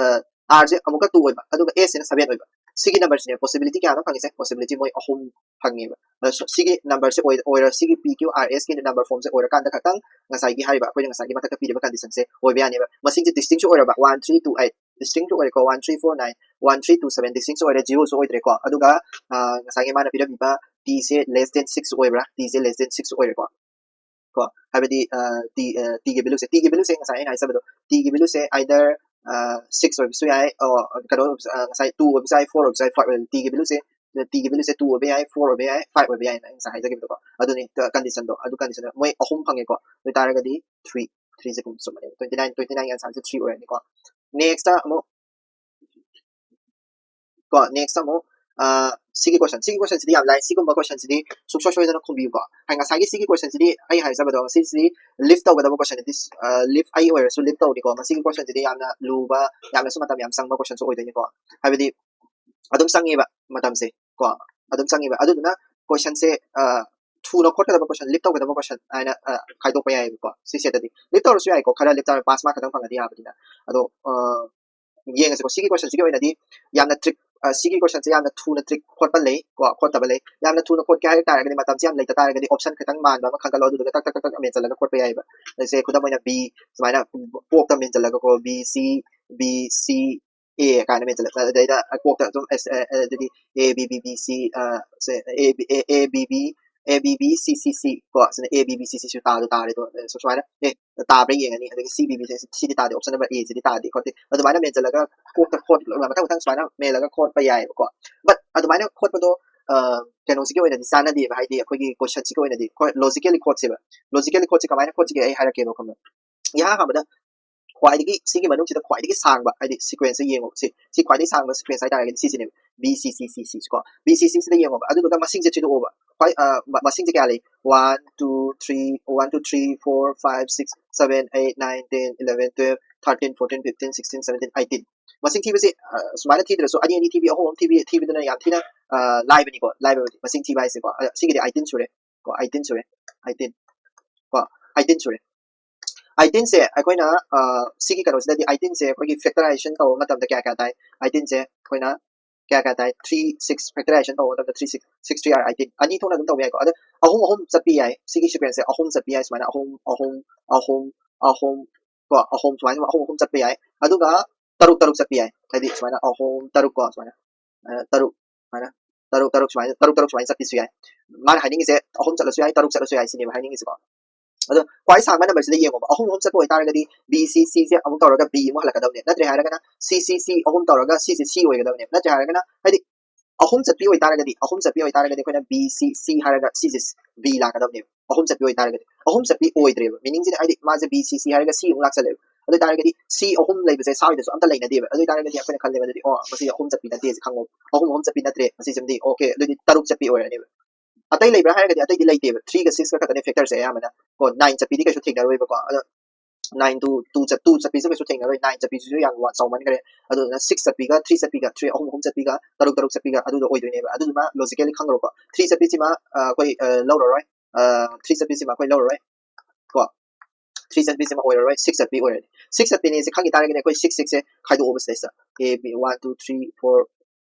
R ꯁꯦ ꯑꯃꯨꯛꯀ two ꯑꯣꯏꯕ, ꯑꯗꯨꯒ S ꯁꯤꯅ seven ꯑꯣꯏꯕ꯫ ꯁꯤꯒꯤ number ꯁꯤꯅꯦ possibility ꯀꯌꯥꯅꯣ ꯐꯪꯉꯤꯁꯦ? Possibility ꯃꯣꯏ ꯑꯍꯨꯝ ꯐꯪꯉꯦꯕ꯫ ꯑꯗꯣ ꯁꯤꯒꯤ number ꯁꯦ ꯑꯣꯏꯔ, ꯁꯤꯒꯤ P Q R S ꯀꯤ number form ꯁꯦ ꯑꯣꯏꯔꯀꯥꯟꯗ ꯈꯛꯇꯪ ꯉꯁꯥꯏꯒꯤ ꯍꯥꯏꯔꯤꯕ, ꯑꯩꯈꯣꯏꯅ ꯉꯁꯥꯏꯒꯤ ꯃꯊꯛꯇ ꯄꯤꯔꯤꯕ condition ꯁꯦ ꯑꯣꯏꯕ ꯌꯥꯅꯦꯕ꯫ ꯃꯁꯤꯡꯁꯦ distinct ꯁꯨ ꯑꯣꯏꯔꯕ, one three two eight distinct ꯁꯨ ꯑꯣꯏꯔꯦꯀꯣ, one three four nine, one three two seven distinct ꯁꯨ ꯑꯣꯏꯔꯦ, zero ꯁꯨ ꯑꯣꯏꯗ꯭ꯔꯦꯀꯣ꯫ ꯑꯗꯨꯒ ꯉꯁꯥꯏꯒꯤ ꯃꯥꯅ ꯄꯤꯔꯝꯃꯤꯕ T ꯁꯦ less than six ꯑꯣꯏꯕ꯭ꯔꯥ? T ꯁꯦ less than six ꯑꯣꯏꯔꯦꯀꯣ꯫ ꯀꯣ ꯍꯥꯏꯕꯗꯤ T, T ꯒꯤ value ꯁꯦ, T ꯒꯤ value ꯁꯦ ꯉꯁꯥꯏ ꯑꯩꯅ ꯍꯥꯏꯖꯕꯗꯣ, T ꯒꯤ value ꯁꯦ either six ꯑꯣꯏꯕꯁꯨ ꯌꯥꯏ, ꯀꯩꯅꯣ, ꯉꯁꯥꯏ two ꯑꯣꯏꯕꯁꯨ ꯌꯥꯏ, four ꯑꯣꯏꯕꯁꯨ ꯌꯥꯏ, five ꯑꯣꯏꯕ꯫ T ꯒꯤ value ꯁꯦ, T ꯒꯤ value ꯁꯦ two ꯑꯣꯏꯕ ꯌꯥꯏ, four ꯑꯣꯏꯕ ꯌꯥꯏ, five ꯑꯣꯏꯕ ꯌꯥꯏꯅ ꯑꯩ ꯉꯁꯥꯏ ꯍꯥꯏꯖꯈꯤꯕꯗꯣꯀꯣ꯫ ꯑꯗꯨꯅꯤ condition ꯗꯣ, ꯑꯗꯨ condition ꯗꯣ ꯃꯣꯏ ꯑꯍꯨꯝ ꯐꯪꯉꯦꯀꯣ꯫ ꯑꯗꯨ ꯑꯣꯏꯇꯥꯔꯒꯗꯤ three, three ꯁꯦ ꯆꯨꯝꯕꯅꯦꯕ꯫ Twenty nine, twenty nine ꯒꯤ answer ꯁꯦ three ꯑꯣꯏꯔꯅꯤꯀꯣ꯫ Next ꯑꯃꯨꯛ ꯀꯣ next ꯑꯃꯨꯛ ꯁꯤꯒꯤ question, ꯁꯤꯒꯤ question ꯁꯤꯗꯤ ꯌꯥꯝ ꯂꯥꯏ꯫ ꯁꯤꯒꯨꯝꯕ question ꯁꯤꯗꯤ ꯁꯨꯡꯁꯣꯏ ꯁꯣꯏꯗꯅ ꯈꯨꯝꯕꯤꯌꯨꯀꯣ꯫ ꯍꯥꯏ, ꯉꯁꯥꯏꯒꯤ ꯁꯤꯒꯤ question ꯁꯤꯗꯤ ꯑꯩ ꯍꯥꯏꯖꯕꯗꯣ, ꯁꯤꯁꯤꯗꯤ leap ꯇꯧꯒꯗꯕ question ꯅꯠꯇꯦ꯫ Leap, ꯑꯩ ꯑꯣꯏꯔꯁꯨ leap ꯇꯧꯅꯤꯀꯣ꯫ ꯃꯁꯤꯒꯤ question ꯁꯤꯗꯤ ꯌꯥꯝꯅ ꯂꯨꯕ, ꯌꯥꯝꯅꯁꯨ ꯃꯇꯝ ꯌꯥꯝ ꯆꯪꯕ question ꯁꯨ ꯑꯣꯏꯗꯣꯏꯅꯤꯀꯣ꯫ ꯍꯥꯏꯕꯗꯤ ꯑꯗꯨꯝ ꯆꯪꯉꯦꯕ ꯃꯇꯝꯁꯦ ꯀꯣ, ꯑꯗꯨꯝ ꯆꯪꯉꯦꯕ꯫ ꯑꯗꯨꯗꯨꯅ question ꯁꯦ ꯊꯨꯅ ꯈꯣꯠꯀꯗꯕ question, leap ꯇꯧꯒꯗꯕ question ꯍꯥꯏꯅ ꯈꯥꯏꯗꯣꯛꯄ ꯌꯥꯏꯑꯕꯀꯣ꯫ ꯁꯤ set ꯇꯗꯤ leap ꯇꯧꯔꯁꯨ ꯌꯥꯏꯀꯣ, ꯈꯔ leap ꯇꯧꯔ pass mark ꯈꯛꯇꯪ ꯐꯪꯉꯗꯤ ꯌꯥꯕꯅꯤꯅ꯫ ꯑꯗꯣ ꯌꯦꯡꯉꯁꯤꯀꯣ꯫ ꯁꯤꯒꯤ question ꯁꯤꯒꯤ ꯑꯣꯏꯅꯗꯤ ꯌꯥꯝꯅ trick, ꯁꯤꯒꯤ question ꯁꯦ ꯌꯥꯝꯅ ꯊꯨꯅ trick ꯈꯣꯠꯄ ꯂꯩ ꯀꯣ, ꯈꯣꯠꯇꯕ ꯂꯩ꯫ ꯌꯥꯝꯅ ꯊꯨꯅ ꯈꯣꯠꯀꯦ ꯍꯥꯏ ꯇꯥꯔꯒꯗꯤ, ꯃꯇꯝꯁꯦ ꯌꯥꯝ ꯂꯩꯇ ꯇꯥꯔꯒꯗꯤ option ꯈꯤꯇꯪ ꯃꯥꯟꯕ ꯑꯃ ꯈꯟꯒꯠꯂꯣ, ꯑꯗꯨꯗꯨꯒ ꯇꯛ ꯇꯛ ꯇꯛ ꯇꯛ ꯃꯦꯟꯁꯤꯜꯂꯒ ꯈꯣꯠꯄ ꯌꯥꯏꯑꯕ꯫ ꯁꯦ ꯈꯨꯗꯝ ꯑꯣꯏꯅ B ꯁꯨꯃꯥꯏꯅ ꯀꯣꯛꯇ ꯃꯦꯟꯁꯤꯜꯂꯒꯀꯣ, B C, B C A ꯀꯥꯏꯅ ꯃꯦꯟꯁꯤꯜꯂꯒ, ꯑꯗꯩꯗ ꯀꯣꯛꯇ ꯑꯗꯨꯝ ꯑꯗꯨꯗꯤ A B B B C, say A B, A, A B B A B B C C C ꯀꯣ, ꯁꯤꯅ A B B C C ꯁꯨ ꯇꯥꯗ ꯇꯥꯔꯦ ꯑꯗꯣ, ꯑ, ꯁꯨꯃꯥꯏꯅ ꯑꯦ ꯇꯥꯕ꯭ꯔꯥ ꯌꯦꯡꯉꯅꯤ꯫ ꯑꯗꯒꯤ C B B ꯁꯤꯗꯤ ꯇꯥꯗꯦ, option number A ꯁꯤꯗꯤ ꯇꯥꯗꯦ ꯈꯣꯠꯇꯦ, ꯑꯗꯨꯃꯥꯏꯅ ꯃꯦꯟꯁꯤꯜꯂꯒ ꯀꯣꯛꯇ ꯈꯣꯠ ꯃꯊꯪ ꯃꯊꯪ ꯁꯨꯃꯥꯏꯅ ꯃꯦꯜꯂꯒ ꯈꯣꯠꯄ ꯌꯥꯏꯑꯕꯀꯣ꯫ But ꯑꯗꯨꯃꯥꯏꯅ ꯈꯣꯠꯄꯗꯣ ꯑ, ꯀꯩꯅꯣꯁꯤꯒꯤ ꯑꯣꯏꯅꯗꯤ ꯆꯥꯟꯅꯗꯦꯕ, ꯍꯥꯏꯗꯤ ꯑꯩꯈꯣꯏꯒꯤ question ꯁꯤꯒꯤ ꯑꯣꯏꯅꯗꯤ꯫ ꯍꯣꯏ, logically ꯈꯣꯠꯁꯦꯕ꯫ Logically ꯈꯣꯠꯁꯦ ꯀꯃꯥꯏꯅ ꯈꯣꯠꯁꯤꯒꯦ ꯑꯩ ꯍꯥꯏꯔꯛꯀꯦꯕ, ꯈꯪꯕ꯭ꯔꯥ? ꯏꯍꯥꯟ ꯍꯥꯟꯕꯗ ꯈ꯭ꯋꯥꯏꯗꯒꯤ, ꯁꯤꯒꯤ ꯃꯅꯨꯡꯁꯤꯗ ꯈ꯭ꯋꯥꯏꯗꯒꯤ ꯁꯥꯡꯕ, ꯍꯥꯏꯗꯤ sequence ꯁꯦ ꯌꯦꯡꯉꯣ꯫ ꯁꯤ, ꯁꯤ ꯈ꯭ꯋꯥꯏꯗꯒꯤ ꯁꯥꯡꯕ sequence ꯍꯥꯏꯇꯥꯔꯒꯗꯤ ꯁꯤꯁꯤꯅꯦꯕ, B C C C C ꯀꯣ꯫ B C C ꯁꯤꯗ ꯌꯦꯡꯉꯣꯕ, ꯑꯗꯨꯗꯨꯒ ꯃꯁꯤꯡꯁꯦ ꯊꯤꯗꯣꯛꯑꯣꯕ꯫ ꯈ꯭ꯋꯥꯏ, ꯑ, ꯃ-, ꯃꯁꯤꯡꯁꯦ ꯀꯌꯥ ꯂꯩ? One, two, three, one, two, three, four, five, six, seven, eight, nine, ten, eleven, twelve, thirteen, fourteen, fifteen, sixteen, seventeen, eighteen꯫ ꯃꯁꯤꯡ ꯊꯤꯕꯁꯦ, ꯑ, ꯁꯨꯃꯥꯏꯅ ꯊꯤꯗ꯭ꯔꯁꯨ ꯑꯅꯤ ꯑꯅꯤ ꯊꯤꯕꯤ, ꯑꯍꯨꯝ ꯑꯍꯨꯝ ꯊꯤꯕꯤ, ꯊꯤꯕꯗꯨꯅ ꯌꯥꯝ ꯊꯤꯅ, ꯑ, ꯂꯥꯏꯕꯅꯤꯀꯣ, ꯂꯥꯏꯕꯕꯨꯗꯤ꯫ ꯃꯁꯤꯡ ꯊꯤꯕ ꯍꯥꯏꯁꯦꯀꯣ꯫ ꯑ, ꯁꯤꯒꯤꯗꯤ eighteen ꯁꯨꯔꯦ ꯀꯣ, eighteen ꯁꯨꯔꯦ, eighteen ꯀꯣ, eighteen ꯁꯨꯔꯦ꯫ Eighteen ꯁꯦ ꯑꯩꯈꯣꯏꯅ, ꯑ, ꯁꯤꯒꯤ ꯀꯩꯅꯣꯁꯤꯗꯗꯤ eighteen ꯁꯦ ꯑꯩꯈꯣꯏꯒꯤ factorization ꯇꯧꯕ ꯃꯇꯝꯗ ꯀꯌꯥ ꯀꯌꯥ ꯇꯥꯏ? Eighteen ꯁꯦ ꯑꯩꯈꯣꯏꯅ ꯀꯌꯥ ꯀꯌꯥ ꯇꯥꯏ? Three, six, factorization ꯇꯧꯕ ꯃꯇꯝꯗ three, six, six three are eighteen꯫ ꯑꯅꯤ ꯊꯣꯛꯅ ꯑꯗꯨꯝ ꯇꯧꯕ ꯌꯥꯏꯀꯣ꯫ ꯑꯗ ꯑꯍꯨꯝ ꯑꯍꯨꯝ ꯆꯠꯄꯤ ꯌꯥꯏ꯫ ꯁꯤꯒꯤ sequence ꯁꯦ ꯑꯍꯨꯝ ꯆꯠꯄꯤ ꯌꯥꯏ꯫ ꯁꯨꯃꯥꯏꯅ ꯑꯍꯨꯝ, ꯑꯍꯨꯝ, ꯑꯍꯨꯝ, ꯑꯍꯨꯝ ꯀꯣ, ꯑꯍꯨꯝ, ꯁꯨꯃꯥꯏꯅ ꯑꯍꯨꯝ ꯑꯍꯨꯝ ꯆꯠꯄ ꯌꯥꯏ꯫ ꯑꯗꯨꯒ ꯇꯔꯨꯛ ꯇꯔꯨꯛ ꯆꯠꯄ ꯌꯥꯏ꯫ ꯍꯥꯏꯗꯤ ꯁꯨꯃꯥꯏꯅ ꯑꯍꯨꯝ, ꯇꯔꯨꯛ ꯀꯣ, ꯁꯨꯃꯥꯏꯅ, ꯑ, ꯇꯔꯨꯛ, ꯁꯨꯃꯥꯏꯅ, ꯇꯔꯨꯛ, ꯇꯔꯨꯛ, ꯁꯨꯃꯥꯏꯅ, ꯇꯔꯨꯛ, ꯇꯔꯨꯛ ꯁꯨꯃꯥꯏꯅ ꯆꯠꯄꯁꯨ ꯌꯥꯏ꯫ ꯃꯥꯅ ꯍꯥꯏꯅꯤꯡꯉꯤꯁꯦ ꯑꯍꯨꯝ ꯆꯠꯂꯁꯨ ꯌꯥꯏ, ꯇꯔꯨꯛ ꯆꯠꯂꯁꯨ ꯌꯥꯏ ꯁꯤꯅꯦꯕ ꯍꯥꯏꯅꯤꯡꯉꯤꯁꯦꯀꯣ꯫ ꯑꯗꯣ ꯈ꯭ꯋꯥꯏ ꯁꯥꯡꯕ number ꯁꯤꯗ ꯌꯦꯡꯉꯣꯕ, ꯑꯍꯨꯝ ꯑꯍꯨꯝ ꯆꯠꯄ ꯑꯣꯏꯇꯥꯔꯒꯗꯤ B C C ꯁꯦ ꯑꯃꯨꯛ ꯇꯧꯔꯒ B ꯑꯃꯨꯛ ꯍꯜꯂꯛꯀꯗꯕꯅꯦ, ꯅꯠꯇ꯭ꯔꯦ ꯍꯥꯏꯔꯒꯅ C C C ꯑꯍꯨꯝ ꯇꯧꯔꯒ ꯁꯤꯁꯦ C ꯑꯣꯏꯒꯗꯕꯅꯦ, ꯅꯠꯇ꯭ꯔꯦ ꯍꯥꯏꯔꯒꯅ, ꯍꯥꯏꯗꯤ ꯑꯍꯨꯝ ꯆꯠꯄꯤ ꯑꯣꯏꯇꯥꯔꯒꯗꯤ, ꯑꯍꯨꯝ ꯆꯠꯄꯤ ꯑꯣꯏꯇꯥꯔꯒꯗꯤ ꯑꯩꯈꯣꯏꯅ B C C ꯍꯥꯏꯔꯒ ꯁꯤꯁꯦ B ꯂꯥꯛꯀꯗꯕꯅꯦꯕ꯫ ꯑꯍꯨꯝ ꯆꯠꯄꯤ ꯑꯣꯏꯇꯥꯔꯒꯗꯤ, ꯑꯍꯨꯝ ꯆꯠꯄꯤ ꯑꯣꯏꯗ꯭ꯔꯦꯕ, meaning ꯁꯤꯅ ꯍꯥꯏꯗꯤ ꯃꯥꯁꯦ B C C ꯍꯥꯏꯔꯒ C ꯑꯃꯨꯛ ꯂꯥꯛꯆꯜꯂꯦꯕ꯫ ꯑꯗꯨ ꯑꯣꯏꯇꯥꯔꯒꯗꯤ C ꯑꯍꯨꯝ ꯂꯩꯕꯁꯦ ꯁꯥ ꯑꯣꯏꯗꯁꯨ ꯑꯝꯇ ꯂꯩꯅꯗꯦꯕ꯫ ꯑꯗꯨ ꯑꯣꯏꯇꯥꯔꯒꯗꯤ ꯑꯩꯈꯣꯏꯅ ꯈꯜꯂꯦꯕ, ꯑꯗꯨꯗꯤ ꯑꯣ, ꯃꯁꯤ ꯑꯍꯨꯝ ꯆꯠꯄꯤ ꯅꯠꯇꯦ ꯁꯤ ꯈꯪꯉꯣ, ꯑꯍꯨꯝ ꯑꯍꯨꯝ ꯆꯠꯄꯤ ꯅꯠꯇ꯭ꯔꯦ ꯃꯁꯤꯁꯤꯃꯗꯤ, okay, ꯑꯗꯨꯗꯤ ꯇꯔꯨꯛ ꯆꯠꯄꯤ ꯑꯣꯏꯔꯅꯦꯕ꯫ ꯑꯇꯩ ꯂꯩꯕ꯭ꯔꯥ ꯍꯥꯏꯔꯒꯗꯤ ꯑꯇꯩꯗꯤ ꯂꯩꯇꯦꯕ, three ꯒ six ꯀ ꯈꯛꯇꯅꯦ factor ꯁꯦ ꯑꯌꯥꯝꯕꯅ ꯀꯣ, nine ꯆꯠꯄꯤꯗꯤ ꯀꯩꯁꯨ ꯊꯦꯡꯅꯔꯣꯏꯕꯀꯣ꯫ ꯑꯗꯣ nine to two ꯆꯠ-, two ꯆꯠꯄꯤꯁꯨ ꯀꯩꯁꯨ ꯊꯦꯡꯅꯔꯣꯏ, nine ꯆꯠꯄꯤꯁꯤꯁꯨ ꯌꯥꯝ ꯋꯥ-, ꯆꯥꯎꯃꯟꯈ꯭ꯔꯦ꯫ ꯑꯗꯨꯗꯨꯅ six ꯆꯠꯄꯤꯒ three ꯆꯠꯄꯤꯒ, three ꯑꯍꯨꯝ ꯑꯍꯨꯝ ꯆꯠꯄꯤꯒ, ꯇꯔꯨꯛ ꯇꯔꯨꯛ ꯆꯠꯄꯤꯒ, ꯑꯗꯨꯗꯣ ꯑꯣꯏꯗꯣꯏꯅꯦꯕ꯫ ꯑꯗꯨꯗꯨꯃ logically ꯈꯪꯈ꯭ꯔꯣꯀꯣ꯫ Three ꯆꯠꯄꯤꯁꯤꯃ, ꯑ, ꯑꯩꯈꯣꯏ, ꯑ, ꯂꯧꯔꯔꯣꯏ꯫ ꯑ, three ꯆꯠꯄꯤꯁꯤꯃ ꯑꯩꯈꯣꯏ ꯂꯧꯔꯔꯣꯏ ꯀꯣ꯫ Three ꯆꯠꯄꯤꯁꯤꯃ ꯑꯣꯏꯔꯔꯣꯏ, six ꯆꯠꯄꯤ ꯑꯣꯏꯔꯅꯤ꯫ Six ꯆꯠꯄꯤꯅꯤ ꯁꯤ ꯈꯪꯈꯤ ꯇꯥꯔꯒꯗꯤ ꯑꯩꯈꯣꯏ six, six ꯁꯦ ꯈꯥꯏꯗꯣꯛꯑꯣꯕ ꯁꯤꯗꯩꯁꯤꯗ꯫ A, B, one, two, three, four,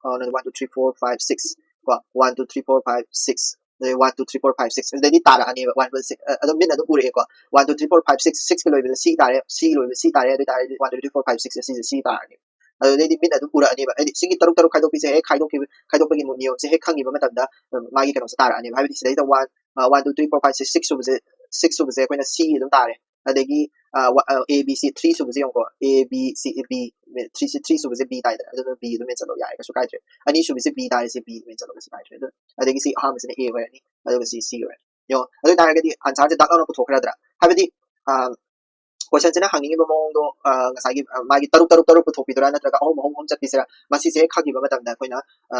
ꯑ, one, two, three, four, five, six ꯀꯣ꯫ One, two, three, four, five, six꯫ ꯑꯗꯩ one, two, three, four, five, six꯫ ꯑꯗꯩꯗꯤ ꯇꯥꯔꯛꯑꯅꯦꯕ꯫ One, two, six, ꯑ, ꯑꯗꯨꯝ ꯃꯤꯠꯅ ꯑꯗꯨꯝ ꯎꯔꯛꯑꯦꯀꯣ꯫ One, two, three, four, five, six, six ꯀ ꯂꯣꯏꯕꯗ C ꯇꯥꯔꯦ, C ꯂꯣꯏꯕꯗ C ꯇꯥꯔꯦ꯫ ꯑꯗꯨ ꯑꯣꯏꯇꯥꯔꯗꯤ one, two, three, four, five, six ꯁꯤꯁꯦ C ꯇꯥꯔꯅꯤ꯫ ꯑꯗꯨꯗꯩꯗꯤ ꯃꯤꯠ ꯑꯗꯨꯝ ꯎꯔꯛꯑꯅꯦꯕ꯫ ꯍꯥꯏꯗꯤ ꯁꯤꯒꯤ ꯇꯔꯨꯛ ꯇꯔꯨꯛ ꯈꯥꯏꯗꯣꯛꯄꯤꯁꯦ ꯍꯦꯛ ꯈꯥꯏꯗꯣꯛꯈꯤꯕ, ꯈꯥꯏꯗꯣꯛꯄꯒꯤ ꯃꯨ-, ꯅꯤꯌꯣꯝꯁꯦ ꯍꯦꯛ ꯈꯪꯈꯤꯕ ꯃꯇꯝꯗ, ꯎꯝ, ꯃꯥꯒꯤ ꯀꯩꯅꯣꯁꯦ ꯇꯥꯔꯛꯑꯅꯦꯕ꯫ ꯍꯥꯏꯕꯗꯤ ꯁꯤꯗꯩꯗ one, ꯑ, one, two, three, four, five, six, six ꯁꯨꯕꯁꯦ, six ꯁꯨꯕꯁꯦ ꯑꯩꯈꯣꯏꯅ C ꯑꯗꯨꯝ ꯇꯥꯔꯦ꯫ ꯑꯗꯒꯤ, ꯑ, ꯋ-, ꯑ, A B C three ꯁꯨꯕꯁꯦ ꯌꯦꯡꯉꯨꯀꯣ, A B C B, three ꯁꯤ, three ꯁꯨꯕꯁꯦ B ꯇꯥꯏꯗꯅ, ꯑꯗꯨꯅ B ꯑꯗꯨꯝ ꯃꯦꯟꯁꯤꯜꯂꯣ, ꯌꯥꯔꯦ, ꯀꯩꯁꯨ ꯀꯥꯏꯗ꯭ꯔꯦ꯫ ꯑꯅꯤ ꯁꯨꯕꯁꯦ B ꯇꯥꯔꯦ, ꯁꯤ B ꯑꯗꯨꯝ ꯃꯦꯟꯁꯤꯜꯂꯣ, ꯀꯩꯁꯨ ꯀꯥꯏꯗ꯭ꯔꯦ꯫ ꯑꯗꯨ, ꯑꯗꯒꯤ ꯁꯤ ꯑꯍꯥꯟꯕꯁꯤꯅ A ꯑꯣꯏꯔꯅꯤ, ꯑꯗꯨꯒ ꯁꯤ C ꯑꯣꯏꯔꯅꯤ꯫ ꯌꯦꯡꯉꯣ, ꯑꯗꯨ ꯑꯣꯏ ꯇꯥꯔꯒꯗꯤ answerꯁꯦ ꯗꯛ ꯂꯥꯎꯅ ꯄꯨꯊꯣꯛꯈ꯭ꯔꯗ꯭ꯔꯥ? ꯍꯥꯏꯕꯗꯤ, ꯑ, questionꯁꯤꯅ ꯍꯪꯅꯤꯡꯉꯤꯕ ꯃꯑꯣꯡꯗꯣ, ꯑ, ꯉꯁꯥꯏꯒꯤ, ꯑ, ꯃꯥꯒꯤ ꯇꯔꯨꯛ ꯇꯔꯨꯛ ꯇꯔꯨꯛ ꯄꯨꯊꯣꯛꯄꯤꯗꯣꯏꯔꯥ, ꯅꯠꯇ꯭ꯔꯒ ꯑꯍꯨꯝ ꯑꯍꯨꯝ ꯑꯍꯨꯝ ꯆꯠꯄꯤꯁꯤꯔꯥ? ꯃꯁꯤꯁꯦ ꯍꯦꯛ ꯈꯪꯈꯤꯕ ꯃꯇꯝꯗ ꯑꯩꯈꯣꯏꯅ, ꯑ,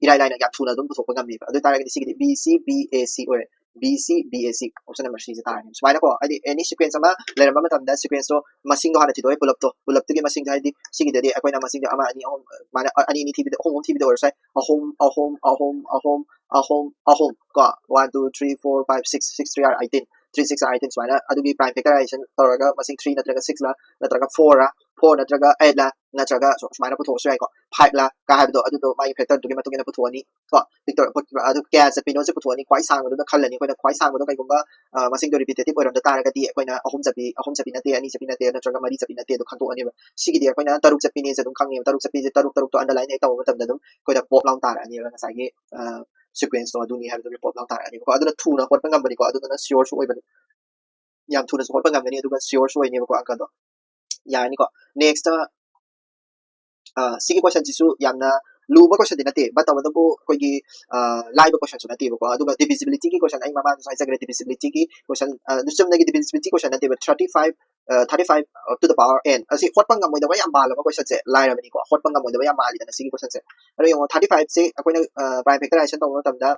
ꯏꯔꯥꯏ ꯂꯥꯏꯅ ꯌꯥꯝ ꯊꯨꯅ ꯑꯗꯨꯝ ꯄꯨꯊꯣꯛꯄ ꯉꯝꯃꯦꯕ꯫ ꯑꯗꯨ ꯑꯣꯏ ꯇꯥꯔꯒꯗꯤ ꯁꯤꯒꯤꯗꯤ B C B A C ꯑꯣꯏꯔꯦ, B C B A C, option number Cꯁꯦ ꯇꯥꯔꯅꯤ꯫ ꯁꯨꯃꯥꯏꯅꯀꯣ, ꯍꯥꯏꯗꯤ any sequence ꯑꯃ ꯂꯩꯔꯝꯕ ꯃꯇꯝꯗ sequenceꯇꯣ ꯃꯁꯤꯡꯗꯣ ꯍꯥꯟꯅ ꯊꯤꯗꯣꯛꯑꯦ, ꯄꯨꯂꯞꯇꯣ, ꯄꯨꯂꯞꯇꯨꯒꯤ ꯃꯁꯤꯡꯗꯣ, ꯍꯥꯏꯗꯤ ꯁꯤꯒꯤꯗꯗꯤ ꯑꯩꯈꯣꯏꯅ ꯃꯁꯤꯡꯗꯣ ꯑꯃ, ꯑꯅꯤ, ꯑꯍꯨꯝ, ꯑꯗꯨꯃꯥꯏꯅ ꯑꯅꯤ ꯑꯅꯤ ꯊꯤꯕꯗ, ꯑꯍꯨꯝ ꯑꯍꯨꯝ ꯊꯤꯕꯗ ꯑꯣꯏꯔꯁꯨ ꯌꯥꯏ, ꯑꯍꯨꯝ ꯑꯍꯨꯝ ꯑꯍꯨꯝ ꯑꯍꯨꯝ ꯑꯍꯨꯝ ꯑꯍꯨꯝ ꯀꯣ, one, two, three, four, five, six, six three are eighteen, three six are eighteen, ꯁꯨꯃꯥꯏꯅ ꯑꯗꯨꯒꯤ prime factorization ꯇꯧꯔꯒ ꯃꯁꯤꯡ three ꯅꯠꯇ꯭ꯔꯒ six ꯂ, ꯅꯠꯇ꯭ꯔꯒ four ꯔ, four ꯅꯠꯇ꯭ꯔꯒ eight ꯂ, ꯅꯠꯇ꯭ꯔꯒ ꯁꯨ-, ꯁꯨꯃꯥꯏꯅ ꯄꯨꯊꯣꯛꯑꯁꯨ ꯌꯥꯏꯀꯣ, five ꯂ ꯀꯥ ꯍꯥꯏꯕꯗꯣ, ꯑꯗꯨꯗꯣ ꯃꯥꯒꯤ factorꯗꯨꯒꯤ ꯃꯇꯨꯡ ꯏꯟꯅ ꯄꯨꯊꯣꯛꯑꯅꯤ ꯀꯣ꯫ Factor ꯄꯨ-, ꯑꯗꯨ ꯀꯌꯥ ꯆꯠꯄꯤꯅꯣꯁꯦ ꯄꯨꯊꯣꯛꯑꯅꯤ꯫ ꯈ꯭ꯋꯥꯏ ꯁꯥꯡꯕꯗꯨꯅ ꯈꯜꯂꯅꯤ ꯑꯩꯈꯣꯏꯅ꯫ ꯈ꯭ꯋꯥꯏ ꯁꯥꯡꯕꯗꯣ ꯀꯩꯒꯨꯝꯕ, ꯑ, ꯃꯁꯤꯡꯗꯣ repetitive ꯑꯣꯏꯔꯝꯗ ꯇꯥꯔꯒꯗꯤ ꯑꯩꯈꯣꯏꯅ ꯑꯍꯨꯝ ꯆꯠꯄꯤ, ꯑꯍꯨꯝ ꯆꯠꯄꯤ ꯅꯠꯇꯦ, ꯑꯅꯤ ꯆꯠꯄꯤ ꯅꯠꯇꯦ, ꯅꯠꯇ꯭ꯔꯒ ꯃꯔꯤ ꯆꯠꯄꯤ ꯅꯠꯇꯦ, ꯑꯗꯨ ꯈꯟꯗꯣꯛꯑꯅꯦꯕ꯫ ꯁꯤꯒꯤꯗꯤ ꯑꯩꯈꯣꯏꯅ ꯇꯔꯨꯛ ꯆꯠꯄꯤꯅꯦꯁꯦ ꯑꯗꯨꯝ ꯈꯪꯉꯦꯕ꯫ ꯇꯔꯨꯛ ꯆꯠꯄꯤꯁꯦ ꯇꯔꯨꯛ ꯇꯔꯨꯛꯇꯣ underline ꯍꯦꯛ ꯇꯧꯕ ꯃꯇꯝꯗ ꯑꯗꯨꯝ ꯑꯩꯈꯣꯏꯗ pop ꯂꯥꯎꯅ ꯇꯥꯔꯛꯑꯅꯦꯕ ꯉꯁꯥꯏꯒꯤ, ꯑ, sequenceꯇꯣ ꯑꯗꯨꯅꯤ ꯍꯥꯏꯕꯗꯨꯒꯤ pop ꯂꯥꯎꯅ ꯇꯥꯔꯛꯑꯅꯦꯕꯀꯣ꯫ ꯑꯗꯨꯅ ꯊꯨꯅ ꯍꯣꯠꯄ ꯉꯝꯕꯅꯤꯀꯣ, ꯑꯗꯨꯗꯨꯅ sureꯁꯨ ꯑꯣꯏꯕꯅꯤ꯫ ꯌꯥꯝ ꯊꯨꯅꯁꯨ ꯍꯣꯠꯄ ꯉꯝꯒꯅꯤ, ꯑꯗꯨꯒ sureꯁꯨ ꯑꯣꯏꯅꯦꯕꯀꯣ ꯑꯪꯀꯗꯣ꯫ ꯌꯥꯔꯅꯤꯀꯣ꯫ Next, ꯑ, ꯁꯤꯒꯤ questionꯁꯤꯁꯨ ꯌꯥꯝꯅ ꯂꯨꯕ questionꯗꯤ ꯅꯠꯇꯦ, but ꯇꯧꯕꯇꯕꯨ ꯑꯩꯈꯣꯏꯒꯤ, ꯑ, ꯂꯥꯏꯕ questionꯁꯨ ꯅꯠꯇꯦꯕꯀꯣ꯫ ꯑꯗꯨꯒ divisibilityꯒꯤ question ꯑꯩ ꯃꯃꯥꯡꯗꯁꯨ ꯍꯥꯏꯖꯈ꯭ꯔꯦ, divisibilityꯒꯤ question, ꯑ, ꯆꯨꯝꯅꯒꯤ divisibility question ꯅꯠꯇꯦꯕ, thirty five, ꯑ, thirty five to the power n ꯑꯁꯤ ꯍꯣꯠꯄ ꯉꯝꯃꯣꯏꯗꯕ ꯌꯥꯝ ꯃꯥꯜꯂꯕ questionꯁꯦ, ꯂꯥꯏꯔꯕꯅꯤꯀꯣ, ꯍꯣꯠꯄ ꯉꯝꯃꯣꯏꯗꯕ ꯌꯥꯝ ꯃꯥꯜꯂꯤꯗꯅ ꯁꯤꯒꯤ questionꯁꯦ꯫ ꯑꯗꯣ ꯌꯦꯡꯉꯣ, thirty fiveꯁꯦ ꯑꯩꯈꯣꯏꯅ, ꯑ, prime factorization ꯇꯧꯕ ꯃꯇꯝꯗ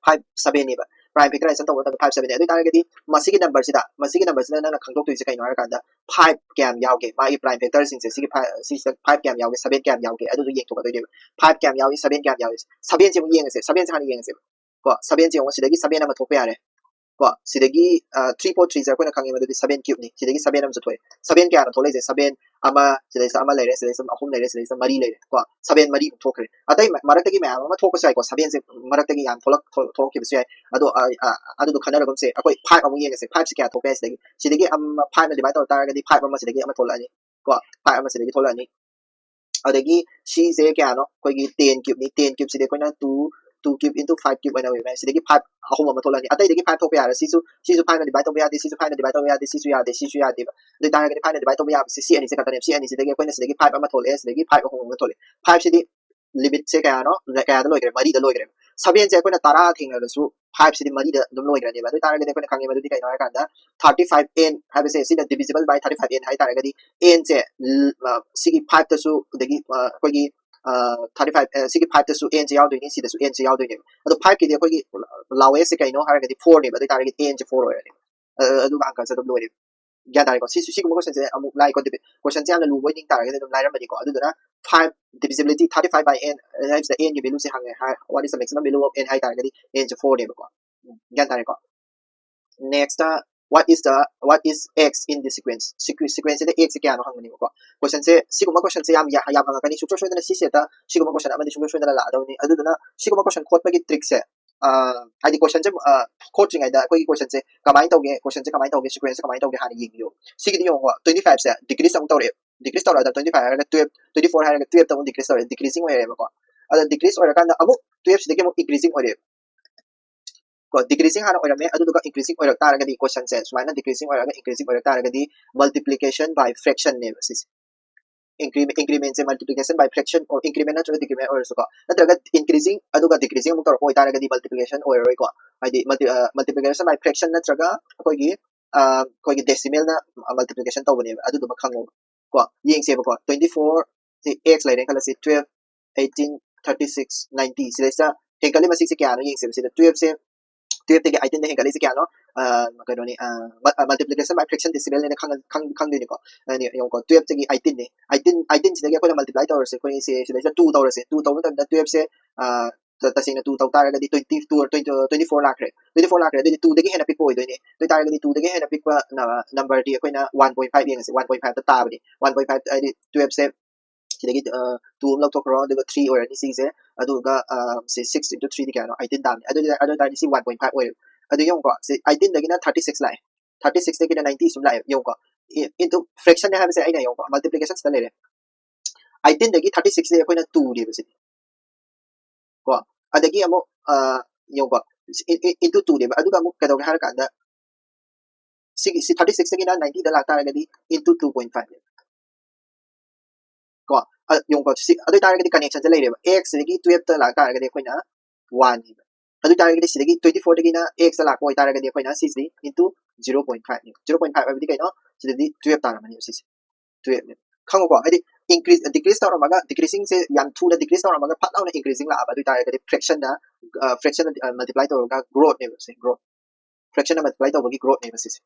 five sevenꯅꯦꯕ꯫ Prime factorization ꯇꯧꯕ ꯃꯇꯝꯗ five sevenꯅꯦ꯫ ꯑꯗꯨ ꯑꯣꯏ ꯇꯥꯔꯒꯗꯤ ꯃꯁꯤꯒꯤ numberꯁꯤꯗ, ꯃꯁꯤꯒꯤ numberꯁꯤꯗ ꯅꯪꯅ ꯈꯪꯗꯣꯛꯇꯣꯏꯁꯦ ꯀꯩꯅꯣ ꯍꯥꯏꯔꯀꯥꯟꯗ, five ꯀꯌꯥꯝ ꯌꯥꯎꯒꯦ? ꯃꯥꯒꯤ prime factorꯁꯤꯡꯁꯦ, ꯁꯤꯒꯤ five, ꯁꯤꯁꯤꯗ five ꯀꯌꯥꯝ ꯌꯥꯎꯒꯦ, seven ꯀꯌꯥꯝ ꯌꯥꯎꯒꯦ? ꯑꯗꯨꯗꯣ ꯌꯦꯡꯊꯣꯛꯀꯗꯣꯏꯅꯦꯕ꯫ Five ꯀꯌꯥꯝ ꯌꯥꯎꯏ, seven ꯀꯌꯥꯝ ꯌꯥꯎꯏ? Sevenꯁꯦ ꯑꯃꯨꯛ ꯌꯦꯡꯉꯁꯦ꯫ Sevenꯁꯦ ꯍꯥꯟꯅ ꯌꯦꯡꯉꯁꯦꯕ꯫ ꯀꯣ, sevenꯁꯦ ꯌꯦꯡꯉꯣ, ꯁꯤꯗꯒꯤ seven ꯑꯃ ꯊꯣꯛꯄ ꯌꯥꯔꯦ꯫ ꯀꯣ, ꯁꯤꯗꯒꯤ, ꯑ, three four threeꯁꯦ ꯑꯩꯈꯣꯏꯅ ꯈꯪꯉꯦ, ꯃꯗꯨꯗꯤ seven cubeꯅꯤ꯫ ꯁꯤꯗꯒꯤ seven ꯑꯃꯁꯨ ꯊꯣꯛꯑꯦ꯫ Seven ꯀꯌꯥꯅꯣ ꯊꯣꯛꯂꯛꯏꯁꯦ? Seven ꯑꯃ, ꯁꯤꯗꯩꯁꯤꯗ ꯑꯃ ꯂꯩꯔꯦ, ꯁꯤꯗꯩꯁꯤꯗ ꯑꯍꯨꯝ ꯂꯩꯔꯦ, ꯁꯤꯗꯩꯁꯤꯗ ꯃꯔꯤ ꯂꯩꯔꯦ꯫ ꯀꯣ, seven ꯃꯔꯤꯃꯨꯛ ꯊꯣꯛꯈ꯭ꯔꯦ꯫ ꯑꯇꯩ ꯃ-, ꯃꯔꯛꯇꯒꯤ ꯃꯌꯥꯝ ꯑꯃ ꯊꯣꯛꯄꯁꯨ ꯌꯥꯏꯀꯣ꯫ Sevenꯁꯦ ꯃꯔꯛꯇꯒꯤ ꯌꯥꯝ ꯊꯣꯛꯂꯛ-, ꯊꯣꯛ-, ꯊꯣꯛꯂꯛꯈꯤꯕꯁꯨ ꯌꯥꯏ꯫ ꯑꯗꯣ, ꯑ, ꯑ, ꯑꯗꯨꯗꯣ ꯈꯟꯅꯔꯒꯨꯝꯁꯦ꯫ ꯑꯩꯈꯣꯏ five ꯑꯃꯨꯛ ꯌꯦꯡꯉꯁꯦ꯫ Fiveꯁꯦ ꯀꯌꯥ ꯊꯣꯛꯄ ꯌꯥꯏ ꯁꯤꯗꯒꯤ? ꯁꯤꯗꯒꯤ ꯑꯃ, fiveꯅ divide ꯇꯧꯔ ꯇꯥꯔꯒꯗꯤ five ꯑꯃ ꯁꯤꯗꯒꯤ ꯑꯃ ꯊꯣꯛꯂꯛꯑꯅꯤ꯫ ꯀꯣ, five ꯑꯃ ꯁꯤꯗꯒꯤ ꯊꯣꯛꯂꯛꯑꯅꯤ꯫ ꯑꯗꯒꯤ ꯁꯤꯁꯦ ꯀꯌꯥꯅꯣ? ꯑꯩꯈꯣꯏꯒꯤ ten cubeꯅꯤ꯫ Ten cubeꯁꯤꯗꯤ ꯑꯩꯈꯣꯏꯅ two two cube into five cube ꯑꯣꯏꯅ ꯑꯣꯏꯕ ꯌꯥꯏ꯫ ꯁꯤꯗꯒꯤ five ꯑꯍꯨꯝ ꯑꯃ ꯊꯣꯛꯂꯛꯑꯅꯤ꯫ ꯑꯇꯩꯗꯒꯤ five ꯊꯣꯛꯄ ꯌꯥꯔꯦ꯫ ꯁꯤꯁꯨ ꯁꯤꯁꯨ fiveꯅ divide ꯇꯧꯕ ꯌꯥꯗꯦ, ꯁꯤꯁꯨ fiveꯅ divide ꯇꯧꯕ ꯌꯥꯗꯦ, ꯁꯤꯁꯨ ꯌꯥꯗꯦ, ꯁꯤꯁꯨ ꯌꯥꯗꯦꯕ꯫ ꯑꯗꯨ ꯑꯣꯏꯇꯥꯔꯒꯗꯤ fiveꯅ divide ꯇꯧꯕ ꯌꯥꯕꯁꯦ ꯁꯤ ꯑꯅꯤꯁꯦ ꯈꯛꯇꯅꯦꯕ꯫ ꯁꯤ ꯑꯅꯤꯁꯤꯗꯒꯤ ꯑꯩꯈꯣꯏꯅ ꯁꯤꯗꯒꯤ five ꯑꯃ ꯊꯣꯛꯂꯛꯑꯦ, ꯁꯤꯗꯒꯤ five ꯑꯍꯨꯝ ꯑꯃ ꯊꯣꯛꯂꯛꯑꯦ꯫ Fiveꯁꯤꯗꯤ limitꯁꯦ ꯀꯌꯥꯅꯣ? ꯀꯌꯥꯗ ꯂꯣꯏꯈ꯭ꯔꯦ? ꯃꯔꯤꯗ ꯂꯣꯏꯈ꯭ꯔꯦꯕ꯫ Sevenꯁꯦ ꯑꯩꯈꯣꯏꯅ ꯇꯔꯥ ꯊꯦꯡꯅꯔꯁꯨ fiveꯁꯤꯗꯤ ꯃꯔꯤꯗ ꯑꯗꯨꯝ ꯂꯣꯏꯈ꯭ꯔꯅꯦꯕ꯫ ꯑꯗꯨ ꯑꯣꯏꯇꯥꯔꯒꯗꯤ ꯑꯩꯈꯣꯏꯅ ꯈꯪꯉꯦ ꯃꯗꯨꯗꯤ ꯀꯩꯅꯣ ꯍꯥꯏꯔꯀꯥꯟꯗ thirty five n ꯍꯥꯏꯕꯁꯦ ꯁꯤꯅ divisible by thirty five n ꯍꯥꯏꯇꯥꯔꯒꯗꯤ nꯁꯦ ꯁꯤꯒꯤ fiveꯇꯁꯨ ꯑꯗꯒꯤ ꯑꯩꯈꯣꯏꯒꯤ thirty five ꯁꯤꯒꯤ fiveꯇꯁꯨ nꯁꯦ ꯌꯥꯎꯗꯣꯏꯅꯤ, ꯁꯤꯗꯁꯨ nꯁꯦ ꯌꯥꯎꯗꯣꯏꯅꯦꯕ꯫ ꯑꯗꯣ fiveꯀꯤꯗꯤ ꯑꯩꯈꯣꯏꯒꯤ lowestꯁꯦ ꯀꯩꯅꯣ ꯍꯥꯏꯔꯒꯗꯤ fourꯅꯦꯕ꯫ ꯑꯗꯨ ꯑꯣꯏꯇꯥꯔꯒꯗꯤ nꯁꯦ four ꯑꯣꯏꯔꯅꯤ꯫ ꯑꯗꯨꯒ answerꯁꯦ ꯑꯗꯨꯝ ꯂꯣꯏꯔꯦ꯫ ꯒ꯭ꯌꯥꯟ ꯇꯥꯔꯦꯀꯣ? ꯁꯤꯁꯨ ꯁꯤꯒꯨꯝꯕ questionꯁꯦ ꯑꯃꯨꯛ ꯂꯥꯏꯀꯣ꯫ Questionꯁꯦ ꯌꯥꯝꯅ ꯂꯨꯕ ꯑꯣꯏꯅꯤꯡ ꯇꯥꯔꯒꯗꯤ ꯑꯗꯨꯝ ꯂꯥꯏꯔꯝꯕꯅꯤꯀꯣ꯫ ꯑꯗꯨꯗꯨꯅ five divisibility thirty five by n ꯍꯥꯏꯕꯁꯤꯗ nꯒꯤ valueꯁꯦ ꯍꯪꯉꯦ꯫ What is the maximum value of n ꯍꯥꯏ ꯇꯥꯔꯒꯗꯤ nꯁꯦ fourꯅꯦꯕꯀꯣ꯫ ꯒ꯭ꯌꯥꯟ ꯇꯥꯔꯦꯀꯣ? Next, what is the what is x in the sequence? Sequenceꯁꯤꯗ xꯁꯦ ꯀꯌꯥꯅꯣ ꯍꯪꯕꯅꯦꯕꯀꯣ꯫ Questionꯁꯦ ꯁꯤꯒꯨꯝꯕ questionꯁꯦ ꯌꯥꯝ ꯌꯥꯝ ꯍꯪꯉꯛꯀꯅꯤ꯫ ꯁꯨꯡꯁꯣꯏ ꯁꯣꯏꯗꯅ ꯁꯤ setꯇ ꯁꯤꯒꯨꯝꯕ question ꯑꯃꯗꯤ ꯁꯨꯡꯁꯣꯏ ꯁꯣꯏꯗꯅ ꯂꯥꯛꯑꯗꯧꯅꯤ꯫ ꯑꯗꯨꯗꯨꯅ ꯁꯤꯒꯨꯝꯕ question ꯈꯣꯠꯄꯒꯤ trickꯁꯦ ꯍꯥꯏꯗꯤ questionꯁꯦ ꯈꯣꯠꯇ꯭ꯔꯤꯉꯩꯗ ꯑꯩꯈꯣꯏꯒꯤ questionꯁꯦ ꯀꯃꯥꯏꯅ ꯇꯧꯒꯦ, questionꯁꯦ ꯀꯃꯥꯏꯅ ꯇꯧꯒꯦ, sequenceꯁꯦ ꯀꯃꯥꯏꯅ ꯇꯧꯒꯦ ꯍꯥꯟꯅ ꯌꯦꯡꯕꯤꯌꯣ꯫ ꯁꯤꯒꯤꯗꯤ ꯌꯦꯡꯉꯣ, twenty fiveꯁꯦ decrease ꯑꯃꯨꯛ ꯇꯧꯔꯛꯑꯦ꯫ Decrease ꯇꯧꯔꯛꯑꯗ twenty five ꯍꯥꯏꯔꯒ twelve, twenty four ꯍꯥꯏꯔꯒ twelveꯇ ꯑꯃꯨꯛ decrease ꯇꯧꯔꯛꯑꯦ, decreasing ꯑꯣꯏꯔꯦꯕꯀꯣ꯫ ꯑꯗ decrease ꯑꯣꯏꯔꯀꯥꯟꯗ ꯑꯃꯨꯛ twelveꯁꯤꯗꯒꯤ ꯑꯃꯨꯛ increasing ꯑꯣꯏꯔꯦ꯫ ꯀꯣ, decreasing ꯍꯥꯟꯅ ꯑꯣꯏꯔꯝꯃꯦ, ꯑꯗꯨꯗꯨꯒ increasing ꯑꯣꯏꯔꯛ ꯇꯥꯔꯒꯗꯤ questionꯁꯦ ꯁꯨꯃꯥꯏꯅ decreasing ꯑꯣꯏꯔꯒ increasing ꯑꯣꯏꯔꯛ ꯇꯥꯔꯒꯗꯤ multiplication by fractionꯅꯦꯕ ꯁꯤꯁꯦ꯫ Incre- incrementꯁꯦ multiplication by fraction or increment ꯅꯠꯇ꯭ꯔꯒ decrement ꯑꯣꯏꯔꯁꯨꯀꯣ, ꯅꯠꯇ꯭ꯔꯒ increasing ꯑꯗꯨꯒ decreasing ꯑꯃꯨꯛ ꯇꯧꯔꯛꯄ ꯑꯣꯏꯇꯥꯔꯒꯗꯤ multiplication ꯑꯣꯏꯔꯔꯣꯏꯀꯣ꯫ ꯍꯥꯏꯗꯤ multi- multiplication by fraction ꯅꯠꯇ꯭ꯔꯒ ꯑꯩꯈꯣꯏꯒꯤ ꯑꯩꯈꯣꯏꯒꯤ decimalꯅ multiplication ꯇꯧꯕꯅꯦꯕ꯫ ꯑꯗꯨꯗꯨꯃ ꯈꯪꯉꯣ꯫ ꯀꯣ, ꯌꯦꯡꯁꯦꯕꯀꯣ꯫ Twenty four ꯁꯤ x ꯂꯩꯔꯦꯅ ꯈꯜꯂꯁꯤ꯫ Twelve, eighteen, thirty six, ninety ꯁꯤꯗꯩꯁꯤꯗ ꯍꯦꯟꯒꯠꯂꯤ ꯃꯁꯤꯡꯁꯦ ꯀꯌꯥꯅꯣ ꯌꯦꯡꯁꯦꯕ꯫ ꯁꯤꯗ twelveꯁꯦ twelveꯇꯒꯤ eighteenꯗ ꯍꯦꯟꯒꯠꯂꯤꯁꯦ ꯀꯌꯥꯅꯣ? ꯀꯩꯅꯣꯅꯤ, multiplication by fraction decimalꯅꯦꯅ ꯈꯪꯗꯣꯏꯅꯤꯀꯣ꯫ Yengoko, twelveꯇꯒꯤ eighteenꯅꯦ꯫ Eighteen eighteenꯁꯤꯗꯒꯤ ꯑꯩꯈꯣꯏꯅ multiply ꯇꯧꯔꯁꯦ꯫ ꯑꯩꯈꯣꯏ ꯁꯤꯗꯩꯁꯤꯗ two ꯇꯧꯔꯁꯦ꯫ Two ꯇꯧꯕ ꯃꯇꯝꯗ twelveꯁꯦ ꯇꯁꯦꯡꯅ two ꯇꯧ ꯇꯥꯔꯒꯗꯤ twenty two, twenty four ꯂꯥꯛꯈ꯭ꯔꯦ꯫ Twenty four ꯂꯥꯛꯈ꯭ꯔꯦ꯫ ꯑꯗꯨꯗꯤ twoꯗꯒꯤ ꯍꯦꯟꯅ ꯄꯤꯛꯄ ꯑꯣꯏꯗꯣꯏꯅꯦ꯫ ꯑꯗꯨ ꯑꯣꯏꯇꯥꯔꯒꯗꯤ twoꯗꯒꯤ ꯍꯦꯟꯅ ꯄꯤꯛꯄ numberꯗꯤ ꯑꯩꯈꯣꯏꯅ one point five ꯌꯦꯡꯉꯁꯦ꯫ One point fiveꯇ ꯇꯥꯕꯅꯤ꯫ One point five ꯍꯥꯏꯗꯤ twelveꯁꯦ ꯁꯤꯗꯒꯤ two ꯑꯃ ꯂꯧꯊꯣꯛꯈ꯭ꯔꯣ, ꯑꯗꯨꯒ three ꯑꯣꯏꯔꯅꯤ ꯁꯤꯒꯤꯁꯦ꯫ ꯑꯗꯨꯒ ꯁꯤ six into threeꯗꯤ ꯀꯌꯥꯅꯣ? Eighteen ꯇꯥꯕꯅꯤ꯫ ꯑꯗꯨ ꯑꯗꯨ ꯑꯣꯏꯇꯥꯔꯗꯤ ꯁꯤ one point five ꯑꯣꯏꯔꯦ꯫ ꯑꯗꯨ ꯌꯦꯡꯉꯨꯀꯣ, ꯁꯤ eighteenꯗꯒꯤꯅ thirty six ꯂꯥꯛꯑꯦ꯫ Thirty sixꯇꯒꯤꯅ ninety ꯁꯨꯝ ꯂꯥꯛꯑꯦ꯫ ꯌꯦꯡꯉꯨꯀꯣ, into fractionꯅꯦ ꯍꯥꯏꯕꯁꯦ ꯑꯩꯅ ꯌꯦꯡꯉꯨꯀꯣ, multiplicationꯁꯤꯗ ꯂꯩꯔꯦ꯫ ꯑꯩꯠꯇꯤꯟꯗꯒꯤ ꯊꯥꯔꯇꯤ ꯁꯤꯛꯁꯁꯦ ꯑꯩꯈꯣꯏꯅ ꯇꯨꯅꯦꯕ ꯁꯤꯗꯤ꯫ ꯀꯣ, ꯑꯗꯒꯤ ꯑꯃꯨꯛ ꯑ, ꯌꯦꯡꯉꯨꯀꯣ, into ꯇꯨꯅꯦꯕ꯫ ꯑꯗꯨꯒ ꯑꯃꯨꯛ ꯀꯩꯗꯧꯒꯦ ꯍꯥꯏꯔꯀꯥꯟꯗ ꯁꯤꯒꯤ ꯁꯤ thirty ꯁꯤꯛꯁꯇꯒꯤꯅ ꯅꯥꯏꯟꯇꯤꯗ ꯂꯥꯛꯇꯥꯔꯒꯗꯤ into two point five ꯅꯦꯕ꯫ ꯀꯣ, ꯑ, ꯌꯦꯡꯉꯨꯀꯣ, ꯁꯤ ꯑꯗꯨ ꯑꯣꯏꯇꯥꯔꯒꯗꯤ ꯀꯅꯦꯛꯁꯟꯁꯦ ꯂꯩꯔꯦꯕ꯫ ꯑꯦꯛꯁꯇꯒꯤ ꯇꯨꯌꯦꯜꯞꯇ ꯂꯥꯛꯇꯥꯔꯒꯗꯤ ꯑꯩꯈꯣꯏꯅ ꯋꯥꯟꯅꯦꯕ꯫ ꯑꯗꯨ ꯑꯣꯏꯇꯥꯔꯒꯗꯤ ꯁꯤꯗꯒꯤ ꯇ꯭ꯋꯦꯟꯇꯤ ꯐꯣꯔꯗꯒꯤꯅ ꯑꯦꯛꯁꯇ ꯂꯥꯛꯄ ꯑꯣꯏꯇꯥꯔꯒꯗꯤ ꯑꯩꯈꯣꯏꯅ ꯁꯤꯁꯤ into zero point five ꯅꯦꯕ꯫ Zero point five ꯍꯥꯏꯕꯗꯤ ꯀꯩꯅꯣ? ꯁꯤꯗꯗꯤ ꯇꯨꯌꯦꯜꯞ ꯇꯥꯔꯝꯃꯅꯤ ꯁꯤꯁꯦ꯫ ꯇꯨꯌꯦꯜꯞꯅꯦꯕ꯫ ꯈꯪꯉꯨꯀꯣ, ꯍꯥꯏꯗꯤ ꯏꯟꯀ꯭ꯔꯤꯖ ꯗꯤꯀ꯭ꯔꯤꯖ ꯇꯧꯔꯝꯃꯒ, ꯗꯤꯀ꯭ꯔꯤꯖꯤꯡꯁꯦ ꯌꯥꯝ ꯊꯨꯅ ꯗꯤꯀ꯭ꯔꯤꯖ ꯇꯧꯔꯝꯃꯒ ꯐꯠ ꯂꯥꯎꯅ ꯏꯟꯀ꯭ꯔꯤꯖꯤꯡ ꯂꯥꯛꯑꯕ ꯑꯗꯨ ꯑꯣꯏꯇꯥꯔꯒꯗꯤ ꯐ꯭ꯔꯦꯛꯁꯟꯅ, ꯐ꯭ꯔꯦꯛꯁꯟꯅ ꯃꯜꯇꯤꯄ꯭ꯂꯥꯏ ꯇꯧꯔꯒ ꯒ꯭ꯔꯣꯠꯅꯦꯕ ꯁꯦ, ꯒ꯭ꯔꯣꯠ꯫ ꯐ꯭ꯔꯦꯛꯁꯟꯅ ꯃꯜꯇꯤꯄ꯭ꯂꯥꯏ ꯇꯧꯕꯒꯤ ꯒ꯭ꯔꯣꯠꯅꯦꯕ ꯁꯤꯁꯦ꯫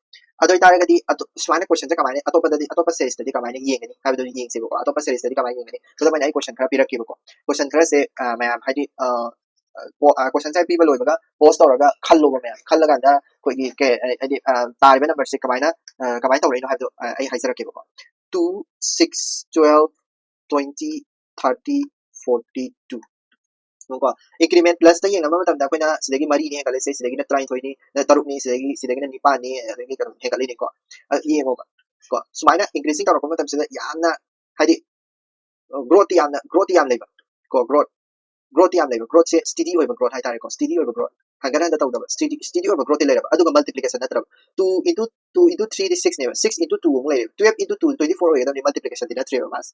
ꯑꯗꯨ ꯑꯣꯏꯇꯥꯔꯒꯗꯤ ꯑꯇꯣ-, ꯁꯨꯃꯥꯏꯅ ꯀꯣꯏꯁꯟꯁꯦ ꯀꯃꯥꯏꯅ, ꯑꯇꯣꯞꯄꯗꯗꯤ, ꯑꯇꯣꯞꯄ ꯁꯦꯔꯤꯁꯇꯗꯤ ꯀꯃꯥꯏꯅ ꯌꯦꯡꯒꯅꯤ ꯍꯥꯏꯕꯗꯨ ꯌꯦꯡꯁꯦꯕꯀꯣ꯫ ꯑꯇꯣꯞꯄ ꯁꯦꯔꯤꯁꯇꯗꯤ ꯀꯃꯥꯏꯅ ꯌꯦꯡꯒꯅꯤ? ꯈꯨꯗꯝ ꯑꯣꯏꯅ ꯑꯩ ꯀꯣꯏꯁꯟ ꯈꯔ ꯄꯤꯔꯛꯀꯦꯕꯀꯣ꯫ ꯀꯣꯏꯁꯟ ꯈꯔꯁꯦ, ꯑ, ꯃꯌꯥꯝ ꯍꯥꯏꯗꯤ, ꯑ, ꯀꯣꯏꯁꯟꯁꯦ ꯄꯤꯕ ꯂꯣꯏꯕꯒ ꯄꯣꯁ ꯇꯧꯔꯒ ꯈꯜꯂꯣꯕ ꯃꯌꯥꯝ꯫ ꯈꯜꯂꯀꯥꯟꯗ ꯑꯩꯈꯣꯏꯒꯤ ꯀꯩ, ꯍꯥꯏꯗꯤ, ꯑ, ꯇꯥꯔꯤꯕ ꯅꯝꯕꯔꯁꯦ ꯀꯃꯥꯏꯅ, ꯑ, ꯀꯃꯥꯏꯅ ꯇꯧꯔꯛꯏꯅꯣ ꯍꯥꯏꯕꯗꯣ, ꯑ, ꯑꯩ ꯍꯥꯏꯖꯔꯛꯀꯦꯕꯀꯣ꯫ Two, six, twelve, twenty, thirty, forty two꯫ ꯀꯣ, ꯏꯟꯀ꯭ꯔꯤꯃꯦꯟ ꯄ꯭ꯂꯁꯇ ꯌꯦꯡꯅꯕ ꯃꯇꯝꯗ ꯑꯩꯈꯣꯏꯅ ꯁꯤꯗꯒꯤ ꯃꯔꯤꯅꯤ ꯍꯦꯟꯒꯠꯂꯤꯁꯦ, ꯁꯤꯗꯒꯤꯅ ꯇꯔꯥꯅꯤꯊꯣꯏꯅꯤ, ꯇꯔꯨꯛꯅꯤ, ꯁꯤꯗꯒꯤ, ꯁꯤꯗꯒꯤꯅ ꯅꯤꯄꯥꯟꯅꯤ, ꯑꯗꯒꯤ ꯀꯩꯅꯣ ꯍꯦꯟꯒꯠꯂꯤꯅꯤꯀꯣ꯫ ꯑ, ꯌꯦꯡꯉꯣꯕ꯫ ꯀꯣ, ꯁꯨꯃꯥꯏꯅ ꯏꯟꯀ꯭ꯔꯤꯖꯤꯡ ꯇꯧꯔꯛꯄ ꯃꯇꯝꯁꯤꯗ ꯌꯥꯝꯅ, ꯍꯥꯏꯗꯤ, ꯒ꯭ꯔꯣꯠꯇꯤ ꯌꯥꯝꯅ, ꯒ꯭ꯔꯣꯠꯇꯤ ꯌꯥꯝ ꯂꯩꯕ꯫ ꯀꯣ, ꯒ꯭ꯔꯣꯠ, ꯒ꯭ꯔꯣꯠꯇꯤ ꯌꯥꯝ ꯂꯩꯕ꯫ ꯒ꯭ꯔꯣꯠꯁꯦ ꯁ꯭ꯇꯤꯗꯤ ꯑꯣꯏꯕ ꯒ꯭ꯔꯣꯠ ꯍꯥꯏꯇꯥꯔꯦꯀꯣ꯫ ꯁ꯭ꯇꯤꯗꯤ ꯑꯣꯏꯕ ꯒ꯭ꯔꯣꯠ꯫ ꯍꯟꯒꯠ ꯍꯟꯗ ꯇꯧꯗꯕ꯫ ꯁ꯭ꯇꯤꯗꯤ, ꯁ꯭ꯇꯤꯗꯤ ꯑꯣꯏꯕ ꯒ꯭ꯔꯣꯠꯇꯤ ꯂꯩꯔꯕ꯫ ꯑꯗꯨꯒ ꯃꯜꯇꯤꯄ꯭ꯂꯤꯀꯦꯁꯟ ꯅꯠꯇ꯭ꯔꯕ꯫ Two into, two into threeꯗꯤ sixꯅꯦꯕ꯫ Six into two ꯑꯃꯨꯛ ꯂꯩꯔꯦꯕ꯫ Twelve into two, twenty four ꯑꯣꯏꯒꯗꯕꯅꯤ, ꯃꯜꯇꯤꯄ꯭ꯂꯤꯀꯦꯁꯟꯗꯤ ꯅꯠꯇ꯭ꯔꯦꯕ ꯃꯥꯁꯦ꯫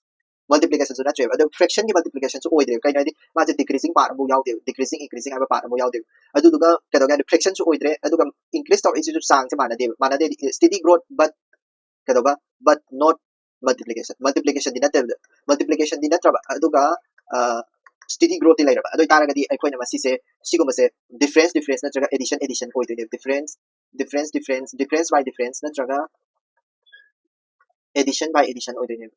ꯃꯜꯇꯤꯄ꯭ꯂꯤꯀꯦꯁꯟꯁꯨ ꯅꯠꯇ꯭ꯔꯦꯕ꯫ ꯑꯗꯣ ꯐ꯭ꯔꯦꯛꯁꯟꯒꯤ ꯃꯜꯇꯤꯄ꯭ꯂꯤꯀꯦꯁꯟꯁꯨ ꯑꯣꯏꯗ꯭ꯔꯦꯕ꯫ ꯀꯩꯅꯣ ꯍꯥꯏꯗꯤ ꯃꯥꯁꯦ ꯗꯤꯀ꯭ꯔꯤꯖꯤꯡ ꯄꯥꯔꯠ ꯑꯃꯐꯥꯎ ꯌꯥꯎꯗꯦꯕ꯫ ꯗꯤꯀ꯭ꯔꯤꯖꯤꯡ, ꯏꯟꯀ꯭ꯔꯤꯖꯤꯡ ꯍꯥꯏꯕ ꯄꯥꯔꯠ ꯑꯃꯐꯥꯎ ꯌꯥꯎꯗꯦꯕ꯫ ꯑꯗꯨꯗꯨꯒ ꯀꯩꯗꯧꯒꯦ ꯍꯥꯏꯗꯤ ꯐ꯭ꯔꯦꯛꯁꯟꯁꯨ ꯑꯣꯏꯗ꯭ꯔꯦ, ꯑꯗꯨꯒ ꯏꯟꯀ꯭ꯔꯤꯖ ꯇꯧꯔꯛꯏꯁꯤꯁꯨ ꯆꯥꯡꯁꯦ ꯃꯥꯟꯅꯗꯦꯕ꯫ ꯃꯥꯟꯅꯗꯦꯗꯤ steady growth but ꯀꯩꯗꯧꯕ? But not multiplication꯫ ꯃꯜꯇꯤꯄ꯭ꯂꯤꯀꯦꯁꯟꯗꯤ ꯅꯠꯇꯦꯕ꯫ ꯃꯜꯇꯤꯄ꯭ꯂꯤꯀꯦꯁꯟꯗꯤ ꯅꯠꯇ꯭ꯔꯕ, ꯑꯗꯨꯒ, ꯑ, ꯁ꯭ꯇꯤꯗꯤ ꯒ꯭ꯔꯣꯠꯇꯤ ꯂꯩꯔꯕ꯫ ꯑꯗꯨ ꯑꯣꯏꯇꯥꯔꯒꯗꯤ ꯑꯩꯈꯣꯏꯅ ꯃꯁꯤꯁꯦ, ꯁꯤꯒꯨꯝꯕꯁꯦ ꯗꯤꯐ꯭ꯔꯦꯟꯁ, ꯗꯤꯐ꯭ꯔꯦꯟꯁ ꯅꯠꯇ꯭ꯔꯒ ꯑꯦꯗꯤꯁꯟ, ꯑꯦꯗꯤꯁꯟ ꯑꯣꯏꯗꯣꯏꯅꯦꯕ꯫ ꯗꯤꯐ꯭ꯔꯦꯟꯁ, ꯗꯤꯐ꯭ꯔꯦꯟꯁ, ꯗꯤꯐ꯭ꯔꯦꯟꯁ, ꯗꯤꯐ꯭ꯔꯦꯟꯁ ꯕꯥꯏ ꯗꯤꯐ꯭ꯔꯦꯟꯁ ꯅꯠꯇ꯭ꯔꯒ ꯑꯦꯗꯤꯁꯟ ꯕꯥꯏ ꯑꯦꯗꯤꯁꯟ ꯑꯣꯏꯗꯣꯏꯅꯦꯕ꯫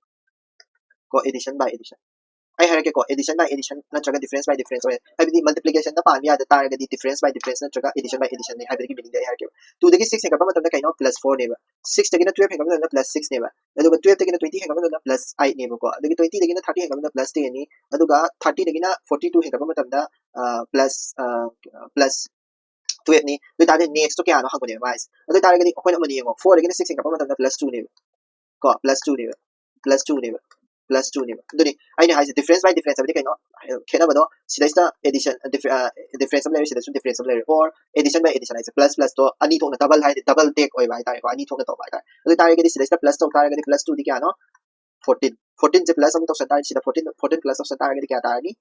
ꯀꯣ, ꯑꯦꯗꯤꯁꯟ ꯕꯥꯏ ꯑꯦꯗꯤꯁꯟ꯫ ꯑꯩ ꯍꯥꯏꯔꯛꯀꯦꯀꯣ, ꯑꯦꯗꯤꯁꯟ ꯕꯥꯏ ꯑꯦꯗꯤꯁꯟ ꯅꯠꯇ꯭ꯔꯒ ꯗꯤꯐ꯭ꯔꯦꯟꯁ ꯕꯥꯏ ꯗꯤꯐ꯭ꯔꯦꯟꯁ ꯑꯣꯏ, ꯍꯥꯏꯕꯗꯤ ꯃꯜꯇꯤꯄ꯭ꯂꯤꯀꯦꯁꯟꯗ ꯄꯥꯟꯕ ꯌꯥꯗ ꯇꯥꯔꯒꯗꯤ ꯗꯤꯐ꯭ꯔꯦꯟꯁ ꯕꯥꯏ ꯗꯤꯐ꯭ꯔꯦꯟꯁ ꯅꯠꯇ꯭ꯔꯒ ꯑꯦꯗꯤꯁꯟ ꯕꯥꯏ ꯑꯦꯗꯤꯁꯟꯅꯤ ꯍꯥꯏꯕꯒꯤ ꯃꯤꯅꯤꯡꯗꯤ ꯑꯩ ꯍꯥꯏꯔꯛꯀꯦꯕ꯫ ꯇꯨꯗꯒꯤ ꯁꯤꯛꯁ ꯍꯦꯟꯒꯠꯄ ꯃꯇꯝꯗ ꯀꯩꯅꯣ? ꯄ꯭ꯂꯁ ꯐꯣꯔꯅꯦꯕ꯫ ꯁꯤꯛꯁꯇꯒꯤꯅ ꯇꯨꯌꯦꯜꯞ ꯍꯦꯟꯒꯠꯄ ꯃꯇꯝꯗ ꯄ꯭ꯂꯁ ꯁꯤꯛꯁꯅꯦꯕ꯫ ꯑꯗꯨꯒ ꯇꯨꯌꯦꯜꯞꯇꯒꯤꯅ ꯇ꯭ꯋꯦꯟꯇꯤ ꯍꯦꯟꯒꯠꯄ ꯃꯇꯝꯗ ꯄ꯭ꯂꯁ ꯑꯩꯠꯅꯦꯕꯀꯣ꯫ ꯑꯗꯒꯤ ꯇ꯭ꯋꯦꯟꯇꯤꯗꯒꯤꯅ ꯊꯥꯔꯇꯤ ꯍꯦꯟꯒꯠꯄ ꯃꯇꯝꯗ ꯄ꯭ꯂꯁ ꯇꯦꯟꯅꯤ꯫ ꯑꯗꯨꯒ ꯊꯥꯔꯇꯤꯗꯒꯤꯅ ꯐꯣꯔꯇꯤ ꯇꯨ ꯍꯦꯟꯒꯠꯄ ꯃꯇꯝꯗ, ꯑ, ꯄ꯭ꯂꯁ, ꯑ, ꯄ꯭ꯂꯁ ꯇꯨꯌꯦꯜꯞꯅꯤ꯫ ꯑꯗꯨ ꯑꯣꯏꯇꯥꯔꯗꯤ ꯅꯦꯛꯁꯇꯣ ꯀꯌꯥꯅꯣ ꯍꯪꯕꯅꯦꯕ ꯃꯥꯏꯁꯦ꯫ ꯑꯗꯨ ꯑꯣꯏꯇꯥꯔꯒꯗꯤ ꯑꯩꯈꯣꯏꯅ ꯑꯃꯨꯛ ꯌꯦꯡꯉꯣ, ꯐꯣꯔꯗꯒꯤꯅ ꯁꯤꯛꯁ ꯍꯦꯟꯒꯠꯄ ꯃꯇꯝꯗ ꯄ꯭ꯂꯁ ꯇꯨꯅꯦꯕ꯫ ꯀꯣ, ꯄ꯭ꯂꯁ ꯇꯨꯅꯦꯕ꯫ ꯄ꯭ꯂꯁ ꯇꯨꯅꯦꯕ꯫ plus two ꯅꯦꯕ꯫ ꯑꯗꯨꯅꯤ ꯑꯩꯅ ꯍꯥꯏꯁꯦ, difference by difference ꯍꯥꯏꯕꯗꯤ ꯀꯩꯅꯣ? ꯈꯦꯠꯅꯕꯗꯣ ꯁꯤꯗꯩꯁꯤꯗ addition, difference ꯑꯃ ꯂꯩꯔꯦ, ꯁꯤꯗꯁꯨ difference ꯑꯃ ꯂꯩꯔꯦ, or addition by addition ꯍꯥꯏꯁꯦ, plus plus ꯇꯣ ꯑꯅꯤ ꯊꯣꯛꯅ double ꯍꯥꯏꯗꯤ double take ꯑꯣꯏꯕ ꯍꯥꯏꯇꯥꯔꯦꯀꯣ, ꯑꯅꯤ ꯊꯣꯛꯅ ꯇꯧꯕ ꯍꯥꯏꯇꯥꯔꯦ꯫ ꯑꯗꯨ ꯇꯥꯔꯒꯗꯤ ꯁꯤꯗꯩꯁꯤꯗ plus ꯇꯧ ꯇꯥꯔꯒꯗꯤ plus two ꯗꯤ ꯀꯌꯥꯅꯣ? Fourteen꯫ Fourteen ꯁꯦ plus ꯑꯃꯨꯛ ꯇꯧꯁꯟ ꯇꯥꯔꯗꯤ, ꯁꯤꯗ fourteen, fourteen plus ꯇꯧꯁꯟ ꯇꯥꯔꯒꯗꯤ ꯀꯌꯥ ꯇꯥꯔꯅꯤ?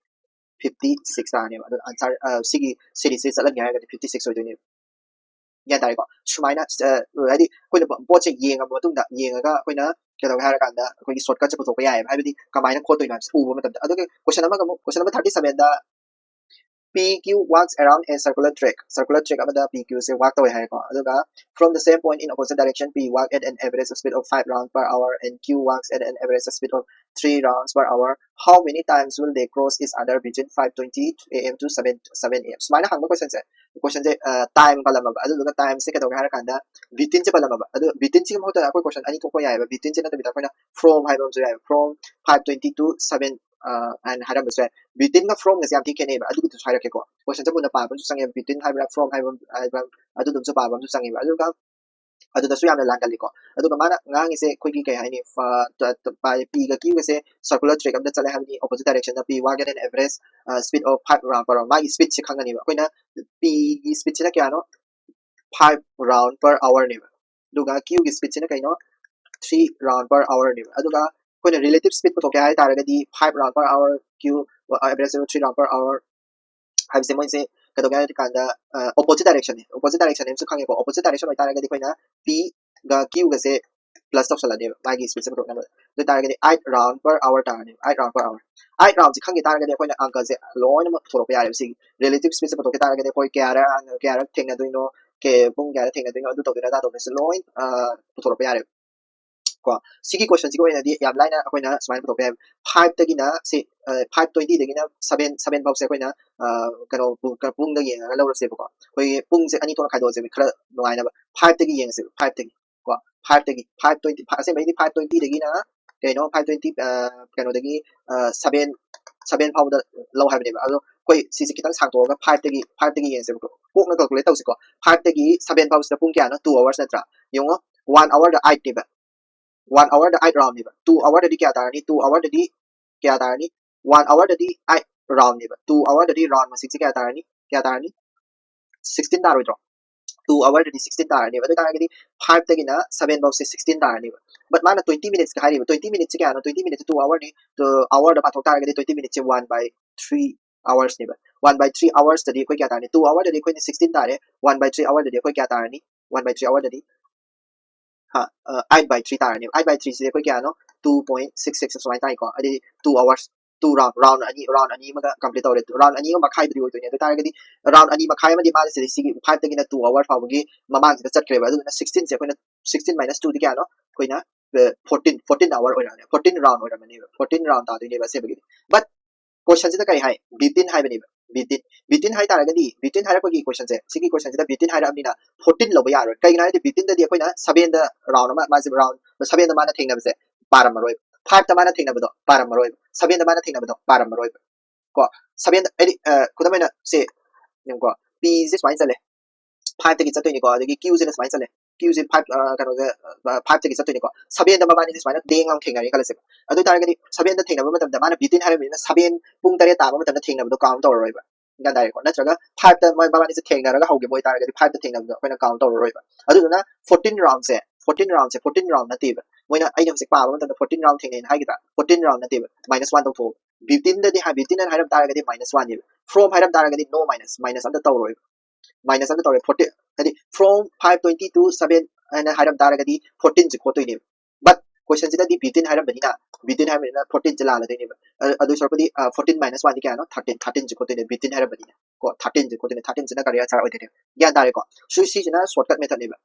Fifty six ꯇꯥꯔꯅꯦꯕ꯫ ꯑꯗꯨ answer, ꯁꯤꯒꯤ series ꯁꯦ ꯆꯠꯍꯟꯒꯦ ꯍꯥꯏꯔꯒꯗꯤ fifty six ꯑꯣꯏꯗꯣꯏꯅꯦꯕ꯫ ꯒ꯭ꯌꯥꯟ ꯇꯥꯔꯦꯀꯣ? ꯁꯨꯃꯥꯏꯅ, ꯍꯥꯏꯗꯤ ꯑꯩꯈꯣꯏꯅ ꯄꯣꯠꯁꯦ ꯌꯦꯡꯉꯕ ꯃꯇꯨꯡꯗ, ꯌꯦꯡꯉꯒ ꯑꯩꯈꯣꯏꯅ ꯀꯩꯗꯧꯒꯦ ꯍꯥꯏꯔ ꯀꯥꯟꯗ ꯑꯩꯈꯣꯏꯒꯤ shortcut ꯁꯦ ꯄꯨꯊꯣꯛꯄ ꯌꯥꯏꯑꯕ, ꯍꯥꯏꯕꯗꯤ ꯀꯃꯥꯏꯅ ꯈꯣꯠꯇꯣꯏꯅꯣ ꯍꯥꯏꯕꯁꯦ ꯎꯕ ꯃꯇꯝꯗ꯫ ꯑꯗꯨꯒ question ꯑꯃꯒ ꯑꯃꯨꯛ, question number thirty seven the P Q walks around a circular track, circular track ꯑꯃꯗ P Q ꯁꯦ walk ꯇꯧꯋꯦ ꯍꯥꯏꯔꯦꯀꯣ꯫ ꯑꯗꯨꯒ from the same point in opposite direction, P walk at an average speed of five round per hour and Q walks at an average speed of three rounds per hour. How many times will they cross each other between five twenty A M to seven, seven A M? ꯁꯨꯃꯥꯏꯅ ꯍꯪꯕ question ꯁꯦ, question ꯁꯦ time ꯄꯜꯂꯝꯃꯕ, ꯑꯗꯨꯗꯨꯒ time ꯁꯦ ꯀꯩꯗꯧꯒꯦ ꯍꯥꯏꯔ ꯀꯥꯟꯗ between ꯁꯦ ꯄꯜꯂꯝꯃꯕ꯫ ꯑꯗꯨ between ꯁꯤꯒꯤ ꯃꯍꯨꯠꯇ ꯑꯩꯈꯣꯏ question ꯑꯅꯤ ꯊꯣꯛꯄ ꯌꯥꯏꯑꯕ꯫ Between ꯁꯤ ꯅꯠꯇꯕꯤꯗ ꯑꯩꯈꯣꯏꯅ from ꯍꯥꯏꯕ ꯑꯃꯁꯨ ꯌꯥꯏ, from five twenty to seven ꯑꯅ ꯍꯥꯏꯔꯝꯕꯁꯨ ꯌꯥꯏ꯫ Between ꯒ from ꯒꯁꯦ ꯌꯥꯝ ꯊꯤ ꯈꯦꯠꯅꯩꯕ, ꯑꯗꯨꯒꯤꯗꯨꯁꯨ ꯍꯥꯏꯔꯛꯀꯦꯀꯣ꯫ Question ꯁꯦ ꯃꯨꯟꯅ ꯄꯥꯕ ꯑꯃꯁꯨ ꯆꯪꯉꯦꯕ, between ꯍꯥꯏꯕ꯭ꯔꯥ from ꯍꯥꯏꯕ, ꯍꯥꯏꯕ꯭ꯔꯥ, ꯑꯗꯨꯗꯨꯝꯁꯨ ꯄꯥꯕ ꯑꯃꯁꯨ ꯆꯪꯉꯦꯕ꯫ ꯑꯗꯨꯒ ꯑꯗꯨꯗꯁꯨ ꯌꯥꯝꯅ ꯂꯥꯟꯒꯜꯂꯤꯀꯣ꯫ ꯑꯗꯨꯒ ꯃꯥꯅ ꯉꯥꯡꯉꯤꯁꯦ ꯑꯩꯈꯣꯏꯒꯤ ꯀꯩ ꯍꯥꯏꯅꯤ, P ꯒ Q ꯒꯁꯦ circular track ꯑꯃꯗ ꯆꯠꯂꯦ ꯍꯥꯏꯕꯅꯤ, opposite direction the P walk at an average speed of five round per hour꯫ ꯃꯥꯒꯤ speed ꯁꯦ ꯈꯪꯉꯅꯦꯕ ꯑꯩꯈꯣꯏꯅ, P ꯒꯤ speed ꯁꯤꯅ ꯀꯌꯥꯅꯣ? Five round per hour ꯅꯦꯕ꯫ ꯑꯗꯨꯒ Q ꯒꯤ speed ꯁꯤꯅ ꯀꯩꯅꯣ? Three round per hour ꯅꯦꯕ꯫ ꯑꯗꯨꯒ ꯑꯩꯈꯣꯏꯅ relative speed ꯄꯨꯊꯣꯛꯀꯦ ꯍꯥꯏ ꯇꯥꯔꯒꯗꯤ, five round per hour Q, average three round per hour ꯍꯥꯏꯕꯁꯦ ꯃꯣꯏꯁꯦ ꯀꯩꯗꯧꯒꯦ ꯍꯥꯏ ꯀꯥꯟꯗ, opposite direction ꯅꯦ꯫ Opposite direction ꯅꯦ ꯑꯃꯁꯨ ꯈꯪꯉꯦꯀꯣ꯫ Opposite direction ꯑꯣꯏꯇꯥꯔꯒꯗꯤ ꯑꯩꯈꯣꯏꯅ P ꯒ Q ꯒꯁꯦ plus ꯇꯧꯁꯜꯂꯅꯦꯕ ꯃꯥꯒꯤ speed ꯁꯦ ꯄꯨꯊꯣꯛꯅꯕ꯫ ꯑꯗꯨ ꯑꯣꯏꯇꯥꯔꯒꯗꯤ eight round per hour ꯇꯥꯔꯅꯦꯕ, eight round per hour꯫ Eight round ꯁꯦ ꯈꯪꯈꯤ ꯇꯥꯔꯒꯗꯤ ꯑꯩꯈꯣꯏꯅ ꯑꯪꯀꯁꯦ ꯂꯣꯏꯅꯃꯛ ꯄꯨꯊꯣꯔꯛꯄ ꯌꯥꯔꯦꯕ꯫ ꯁꯤꯒꯤ relative speed ꯁꯦ ꯄꯨꯊꯣꯛꯈꯤ ꯇꯥꯔꯒꯗꯤ ꯑꯩꯈꯣꯏ ꯀꯌꯥꯔꯛ, ꯀꯌꯥꯔꯛ ꯊꯦꯡꯅꯗꯣꯏꯅꯣ, ꯀꯦ-, ꯄꯨꯡ ꯀꯌꯥꯗ ꯊꯦꯡꯅꯗꯣꯏꯅꯣ, ꯑꯗꯨ ꯇꯧꯗꯣꯏꯅꯣ, ꯑꯗꯥ ꯇꯧꯗꯣꯏꯅꯣ, ꯁꯤ ꯂꯣꯏ, ꯑ, ꯄꯨꯊꯣꯔꯛꯄ ꯌꯥꯔꯦꯕ꯫ ꯀꯣ, ꯁꯤꯒꯤ question ꯁꯤꯒꯤ ꯑꯣꯏꯅꯗꯤ ꯌꯥꯝ ꯂꯥꯏꯅ ꯑꯩꯈꯣꯏꯅ ꯁꯨꯃꯥꯏꯅ ꯄꯨꯊꯣꯛꯄ ꯌꯥꯏꯕ꯫ Five ꯇꯒꯤꯅ ꯁꯤ, ꯑ, five twenty ꯗꯒꯤꯅ seven, seven ꯐꯥꯎꯁꯦ ꯑꯩꯈꯣꯏꯅ, ꯑ, ꯀꯩꯅꯣ, ꯄꯨꯡ, ꯄꯨꯡꯗ ꯌꯦꯡꯉꯒ ꯂꯧꯔꯁꯦꯕꯀꯣ꯫ ꯑꯩꯈꯣꯏꯒꯤ ꯄꯨꯡꯁꯦ ꯑꯅꯤ ꯊꯣꯛꯅ ꯈꯥꯏꯗꯣꯛꯑꯁꯦꯕ, ꯈꯔ ꯅꯨꯡꯉꯥꯏꯅꯕ꯫ Five ꯇꯒꯤ ꯌꯦꯡꯉꯁꯦꯕ, five ꯇꯒꯤ꯫ ꯀꯣ, five ꯇꯒꯤ, five twenty, ꯑꯁꯦꯡꯕꯩꯗꯤ five twenty ꯗꯒꯤꯅ ꯀꯩꯅꯣ, five twenty, ꯑ, ꯀꯩꯅꯣꯗꯒꯤ, ꯑ, seven, seven ꯐꯥꯎꯕꯗ ꯂꯧ ꯍꯥꯏꯕꯅꯦꯕ꯫ ꯑꯗꯣ ꯑꯩꯈꯣꯏ ꯁꯤꯁꯦ ꯈꯤꯇꯪ ꯁꯥꯡꯇꯣꯛꯑꯒ five ꯇꯒꯤ, five ꯇꯒꯤ ꯌꯦꯡꯁꯦꯕꯀꯣ꯫ ꯀꯣꯛꯅ calculate ꯇꯧꯁꯤꯀꯣ꯫ Five ꯇꯒꯤ seven ꯐꯥꯎꯁꯤꯗ ꯄꯨꯡ ꯀꯌꯥꯅꯣ? Two hours ꯅꯠꯇ꯭ꯔꯥ? ꯌꯦꯡꯉꯣ, one hour ꯗ eight ꯅꯦꯕ꯫ one hour ꯗ eight round ꯅꯦꯕ, two hour ꯗꯗꯤ ꯀꯌꯥ ꯇꯥꯔꯅꯤ? Two hour ꯗꯗꯤ ꯀꯌꯥ ꯇꯥꯔꯅꯤ? One hour ꯗꯗꯤ eight round ꯅꯦꯕ, two hour ꯗꯗꯤ round ꯃꯁꯤꯡꯁꯦ ꯀꯌꯥ ꯇꯥꯔꯅꯤ? ꯀꯌꯥ ꯇꯥꯔꯅꯤ? Sixteen ꯇꯥꯔꯣꯏꯗ꯭ꯔꯣ? Two hour ꯗꯗꯤ sixteen ꯇꯥꯔꯅꯦꯕ꯫ ꯑꯗꯨ ꯑꯣꯏꯇꯥꯔꯒꯗꯤ five ꯇꯒꯤꯅ seven ꯐꯥꯎꯁꯦ sixteen ꯇꯥꯔꯅꯦꯕ꯫ But ꯃꯥꯅ twenty minutes ꯀ ꯍꯥꯏꯔꯤꯕ, twenty minutes ꯁꯦ ꯀꯌꯥꯅꯣ? Twenty minutes ꯁꯦ two hour ꯅꯤ꯫ Hour ꯗ ꯄꯥꯊꯣꯛ ꯇꯥꯔꯒꯗꯤ twenty minutes say one by three hours ꯅꯦꯕ꯫ One by three hours ꯇꯗꯤ ꯑꯩꯈꯣꯏ ꯀꯌꯥ ꯇꯥꯔꯅꯤ? Two hour ꯗꯗꯤ ꯑꯩꯈꯣꯏꯅ sixteen ꯇꯥꯔꯦ, one by three hour ꯗꯗꯤ ꯑꯩꯈꯣꯏ ꯀꯌꯥ ꯇꯥꯔꯅꯤ? One by three hour ꯗꯗꯤ eight by three ꯇꯥꯔꯅꯦꯕ꯫ Eight by three ꯁꯤꯗꯤ ꯑꯩꯈꯣꯏ ꯀꯌꯥꯅꯣ? Two point six six ꯁꯨꯃꯥꯏꯅ ꯇꯥꯏꯀꯣ꯫ ꯑꯗꯨꯗꯤ two hours, two round, round ꯑꯅꯤ, round ꯑꯅꯤ ꯑꯃꯒ complete ꯇꯧꯔꯦ, round ꯑꯅꯤ ꯑꯃ ꯃꯈꯥꯏꯕꯨꯗꯤ ꯑꯣꯏꯗꯣꯏꯅꯦ꯫ ꯑꯗꯨ ꯇꯥꯔꯒꯗꯤ round ꯑꯅꯤ ꯃꯈꯥꯏ ꯑꯃꯗꯤ ꯃꯥꯅ ꯁꯤꯗꯤ ꯁꯤꯒꯤ five ꯇꯒꯤꯅ two hour ꯐꯥꯎꯕꯒꯤ ꯃꯃꯥꯡꯁꯤꯗ ꯆꯠꯈ꯭ꯔꯦꯕ꯫ ꯑꯗꯨꯗꯨꯅ sixteen ꯁꯦ ꯑꯩꯈꯣꯏꯅ, sixteen minus two ꯗꯤ ꯀꯌꯥꯅꯣ? ꯑꯩꯈꯣꯏꯅ fourteen, fourteen hour ꯑꯣꯏꯔꯝꯅꯦ, fourteen round ꯑꯣꯏꯔꯝꯃꯅꯦꯕ, fourteen round ꯇꯥꯗꯣꯏꯅꯦꯕ ꯑꯁꯦꯡꯕꯒꯤꯗꯤ꯫ But question ꯁꯤꯗ ꯀꯔꯤ ꯍꯥꯏ? Butene ꯍꯥꯏꯕꯅꯦꯕ꯫ Butene, butene ꯍꯥꯏ ꯇꯥꯔꯒꯗꯤ, butene ꯍꯥꯏꯔꯛꯄꯒꯤ question ꯁꯦ, ꯁꯤꯒꯤ question ꯁꯤꯗ butene ꯍꯥꯏꯔꯛꯑꯕꯅꯤꯅ fourteen ꯂꯧꯕ ꯌꯥꯔꯣꯏ꯫ ꯀꯩꯒꯤꯅꯣ ꯍꯥꯏꯔꯗꯤ butene ꯗꯗꯤ ꯑꯩꯈꯣꯏꯅ seven ꯗ round ꯑꯃ, ꯃꯥꯁꯦ round seven ꯗ ꯃꯥꯅ ꯊꯦꯡꯅꯕꯁꯦ ꯄꯥꯔꯝꯃꯔꯣꯏ, five ꯇ ꯃꯥꯅ ꯊꯦꯡꯅꯕꯗꯣ ꯄꯥꯔꯝꯃꯔꯣꯏ, seven ꯗ ꯃꯥꯅ ꯊꯦꯡꯅꯕꯗꯣ ꯄꯥꯔꯝꯃꯔꯣꯏ꯫ ꯀꯣ, seven ꯗ ꯍꯥꯏꯗꯤ, ꯑ, ꯈꯨꯗꯝ ꯑꯣꯏꯅ ꯁꯦ, ꯌꯦꯡꯉꯨꯀꯣ, P ꯁꯦ ꯁꯨꯃꯥꯏꯅ ꯆꯠꯂꯦ, five ꯇꯒꯤ ꯆꯠꯇꯣꯏꯅꯤꯀꯣ, ꯑꯗꯒꯤ Q ꯁꯤꯅ ꯁꯨꯃꯥꯏꯅ ꯆꯠꯂꯦ, Q ꯁꯦ five, ꯑ, ꯀꯩꯅꯣꯁꯦ, ꯑ, five ꯇꯒꯤ ꯆꯠꯇꯣꯏꯅꯤꯀꯣ꯫ Seven ꯗ ꯃꯕꯥꯅꯤꯁꯦ ꯁꯨꯃꯥꯏꯅ ꯗꯦꯡ ꯑꯃ ꯊꯦꯡꯅꯔꯦ ꯈꯜꯂꯁꯦꯕ꯫ ꯑꯗꯨ ꯑꯣꯏꯇꯥꯔꯒꯗꯤ seven ꯗ ꯊꯦꯡꯅꯕ ꯃꯇꯝꯗ ꯃꯥꯅ butene ꯍꯥꯏꯔꯕꯅꯤꯅ seven, ꯄꯨꯡ ꯇꯔꯦꯠ ꯇꯥꯕ ꯃꯇꯝꯗ ꯊꯦꯡꯅꯕꯗꯣ count ꯇꯧꯔꯔꯣꯏꯕ꯫ ꯒ꯭ꯌꯥꯟ ꯇꯥꯔꯦꯀꯣ? ꯅꯠꯇ꯭ꯔꯒ five ꯇ ꯃꯣꯏ ꯃꯕꯥꯅꯤꯁꯦ ꯊꯦꯡꯅꯔꯒ ꯍꯧꯈꯤꯕ ꯑꯣꯏꯇꯥꯔꯒꯗꯤ five ꯇ ꯊꯦꯡꯅꯕꯗꯣ ꯑꯩꯈꯣꯏꯅ count ꯇꯧꯔꯔꯣꯏꯕ꯫ ꯑꯗꯨꯗꯨꯅ fourteen round ꯁꯦ, fourteen round ꯁꯦ, fourteen round ꯅꯠꯇꯦꯕ꯫ ꯃꯣꯏꯅ, ꯑꯩꯅ ꯍꯧꯖꯤꯛ ꯄꯥꯕ ꯃꯇꯝꯗ fourteen round ꯊꯦꯡꯅꯩꯅ ꯍꯥꯏꯈꯤꯗ꯭ꯔꯥ? Fourteen round ꯅꯠꯇꯦꯕ, minus one ꯇꯧꯊꯣꯛꯑꯣ꯫ Butene ꯗꯗꯤ ꯍꯥꯏ, butene ꯍꯥꯏꯅ ꯍꯥꯏꯔꯝ ꯇꯥꯔꯒꯗꯤ minus one ꯅꯦꯕ꯫ From ꯍꯥꯏꯔꯝ ꯇꯥꯔꯒꯗꯤ no minus, minus ꯑꯝꯇ ꯇꯧꯔꯣꯏꯕ꯫ Minus ꯑꯝꯇ ꯇꯧꯔꯣꯏ꯫ Fourteen, ꯍꯥꯏꯗꯤ from five twenty to seven ꯍꯥꯏꯅ ꯍꯥꯏꯔꯝ ꯇꯥꯔꯒꯗꯤ fourteen ꯁꯦ ꯈꯣꯠꯇꯣꯏꯅꯦꯕ꯫ But question ꯁꯤꯗꯗꯤ butene ꯍꯥꯏꯔꯝꯕꯅꯤꯅ, butene ꯍꯥꯏꯔꯝꯕꯅꯤꯅ fourteen ꯁꯦ ꯂꯥꯜꯂꯗꯣꯏꯅꯦꯕ꯫ ꯑ-, ꯑꯗꯨ ꯁꯔꯨꯛꯄꯨꯗꯤ, ꯑ, fourteen minus one ꯗꯤ ꯀꯌꯥꯅꯣ? Thirteen, thirteen ꯁꯦ ꯈꯣꯠꯇꯣꯏꯅꯦ, butene ꯍꯥꯏꯔꯝꯕꯅꯤꯅ꯫ ꯀꯣ, thirteen ꯁꯦ ꯈꯣꯠꯇꯣꯏꯅꯦ, thirteen ꯁꯤꯅ correct answer ꯑꯣꯏꯗꯣꯏꯅꯦꯕ꯫ ꯒ꯭ꯌꯥꯟ ꯇꯥꯔꯦꯀꯣ? ꯁꯤ, ꯁꯤꯁꯤꯅ shortcut method ꯅꯦꯕ꯫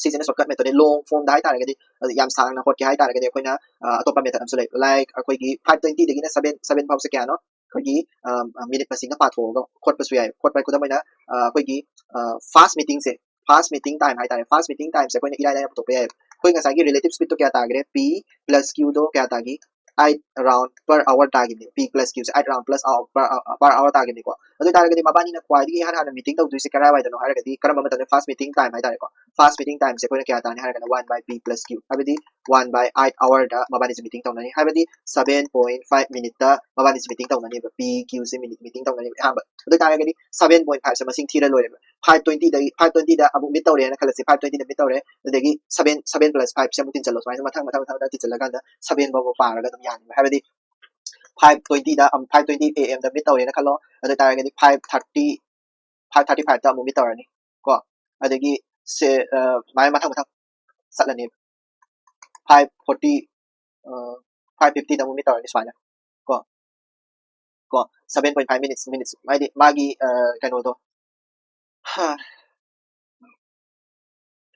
ꯁꯤꯁꯤꯅ shortcut method ꯅꯦ꯫ Long form ꯗ ꯍꯥꯏꯇꯥꯔꯒꯗꯤ, ꯑꯗꯨ ꯌꯥꯝ ꯁꯥꯡꯅ ꯍꯣꯠꯀꯦ ꯍꯥꯏꯇꯥꯔꯒꯗꯤ ꯑꯩꯈꯣꯏꯅ, ꯑ, ꯑꯇꯣꯞꯄ method ꯑꯃꯁꯨ ꯂꯩ꯫ Like ꯑꯩꯈꯣꯏꯒꯤ five twenty ꯗꯒꯤꯅ seven, seven ꯐꯥꯎꯁꯦ ꯀꯌꯥꯅꯣ? ꯑꯩꯈꯣꯏꯒꯤ, ꯑ, ꯑ, minute ꯃꯁꯤꯡꯅ ꯄꯥꯊꯣꯛꯑꯒ ꯈꯣꯠꯄꯁꯨ ꯌꯥꯏ꯫ ꯈꯣꯠꯄ ꯈꯨꯗꯝ ꯑꯣꯏꯅ, ꯑ, ꯑꯩꯈꯣꯏꯒꯤ, ꯑ, fast meeting ꯁꯦ, fast meeting time ꯍꯥꯏꯇꯥꯔꯦ꯫ Fast meeting time ꯁꯦ ꯑꯩꯈꯣꯏꯅ ꯏꯔꯥꯏ ꯂꯥꯏꯅ ꯄꯨꯊꯣꯛꯄ ꯌꯥꯏ꯫ ꯑꯩꯈꯣꯏ ꯉꯁꯥꯏꯒꯤ relative speed ꯇꯣ ꯀꯌꯥ ꯇꯥꯈ꯭ꯔꯦ? P plus Q ꯗꯣ ꯀꯌꯥ ꯇꯥꯈꯤ? eight round per hour ꯇꯥꯈꯤꯕꯅꯦ꯫ P plus Q ꯁꯦ eight round plus hour per, per hour ꯇꯥꯈꯤꯕꯅꯤꯀꯣ꯫ ꯑꯗꯨ ꯑꯣꯏꯇꯥꯔꯒꯗꯤ ꯃꯕꯥꯅꯤꯅ ꯈ꯭ꯋꯥꯏꯗꯒꯤ ꯏꯍꯥꯟ ꯍꯥꯟꯅ meeting ꯇꯧꯗꯣꯏꯁꯦ ꯀꯔꯥꯏꯋꯥꯏꯗꯅꯣ ꯍꯥꯏꯔꯒꯗꯤ, ꯀꯔꯝꯕ ꯃꯇꯝꯗ? First meeting time ꯍꯥꯏꯇꯥꯔꯦꯀꯣ꯫ First meeting time ꯁꯦ ꯑꯩꯈꯣꯏꯅ ꯀꯌꯥ ꯇꯥꯅꯤ ꯍꯥꯏꯔꯒꯅ one by P plus Q, ꯍꯥꯏꯕꯗꯤ one by eight hour the ꯃꯕꯥꯅꯤꯁꯦ meeting ꯇꯧꯅꯅꯤ, ꯍꯥꯏꯕꯗꯤ seven point five minute ꯇ ꯃꯕꯥꯅꯤꯁꯦ meeting ꯇꯧꯅꯅꯦꯕ꯫ P Q ꯁꯦ minute meeting ꯇꯧꯅꯅꯦꯕ ꯑꯍꯥꯟꯕ꯫ ꯑꯗꯨ ꯑꯣꯏꯇꯥꯔꯒꯗꯤ seven point five ꯁꯦ ꯃꯁꯤꯡ ꯊꯤꯔ ꯂꯣꯏꯔꯦꯕ꯫ Five twenty ꯗꯒꯤ, five twenty ꯗ ꯑꯃꯨꯛ meet ꯇꯧꯔꯦꯅ ꯈꯜꯂꯁꯦ, five twenty ꯗ meet ꯇꯧꯔꯦ, ꯑꯗꯒꯤ seven, seven plus five ꯁꯦ ꯑꯃꯨꯛ ꯇꯤꯟꯁꯤꯜꯂꯣ꯫ ꯁꯨꯃꯥꯏꯅ ꯃꯊꯪ ꯃꯊꯪ ꯃꯊꯪ ꯃꯊꯪ ꯇꯤꯟꯁꯤꯜꯂꯀꯥꯟꯗ seven ꯐꯥꯎꯕ ꯄꯥꯔꯒ ꯑꯗꯨꯝ ꯌꯥꯅꯤꯕ꯫ ꯍꯥꯏꯕꯗꯤ five twenty the, five twenty A M the meet ꯇꯧꯔꯦꯅ ꯈꯜꯂꯣ, ꯑꯗꯨ ꯑꯣꯏꯇꯥꯔꯒꯗꯤ five thirty, five thirty five ꯇ ꯑꯃꯨꯛ meet ꯇꯧꯔꯅꯤ ꯀꯣ꯫ ꯑꯗꯒꯤ ꯁꯦ, ꯑ, ꯁꯨꯃꯥꯏꯅ ꯃꯊꯪ ꯃꯊꯪ ꯆꯠꯂꯅꯤ꯫ Five forty, ꯑ, five fifty ꯗ ꯑꯃꯨꯛ meet ꯇꯧꯔꯅꯤ ꯁꯨꯃꯥꯏꯅ ꯀꯣ꯫ ꯀꯣ, seven point five minutes, minutes ꯍꯥꯏꯗꯤ ꯃꯥꯒꯤ, ꯑ, ꯀꯩꯅꯣꯗꯣ, ꯍꯥ꯫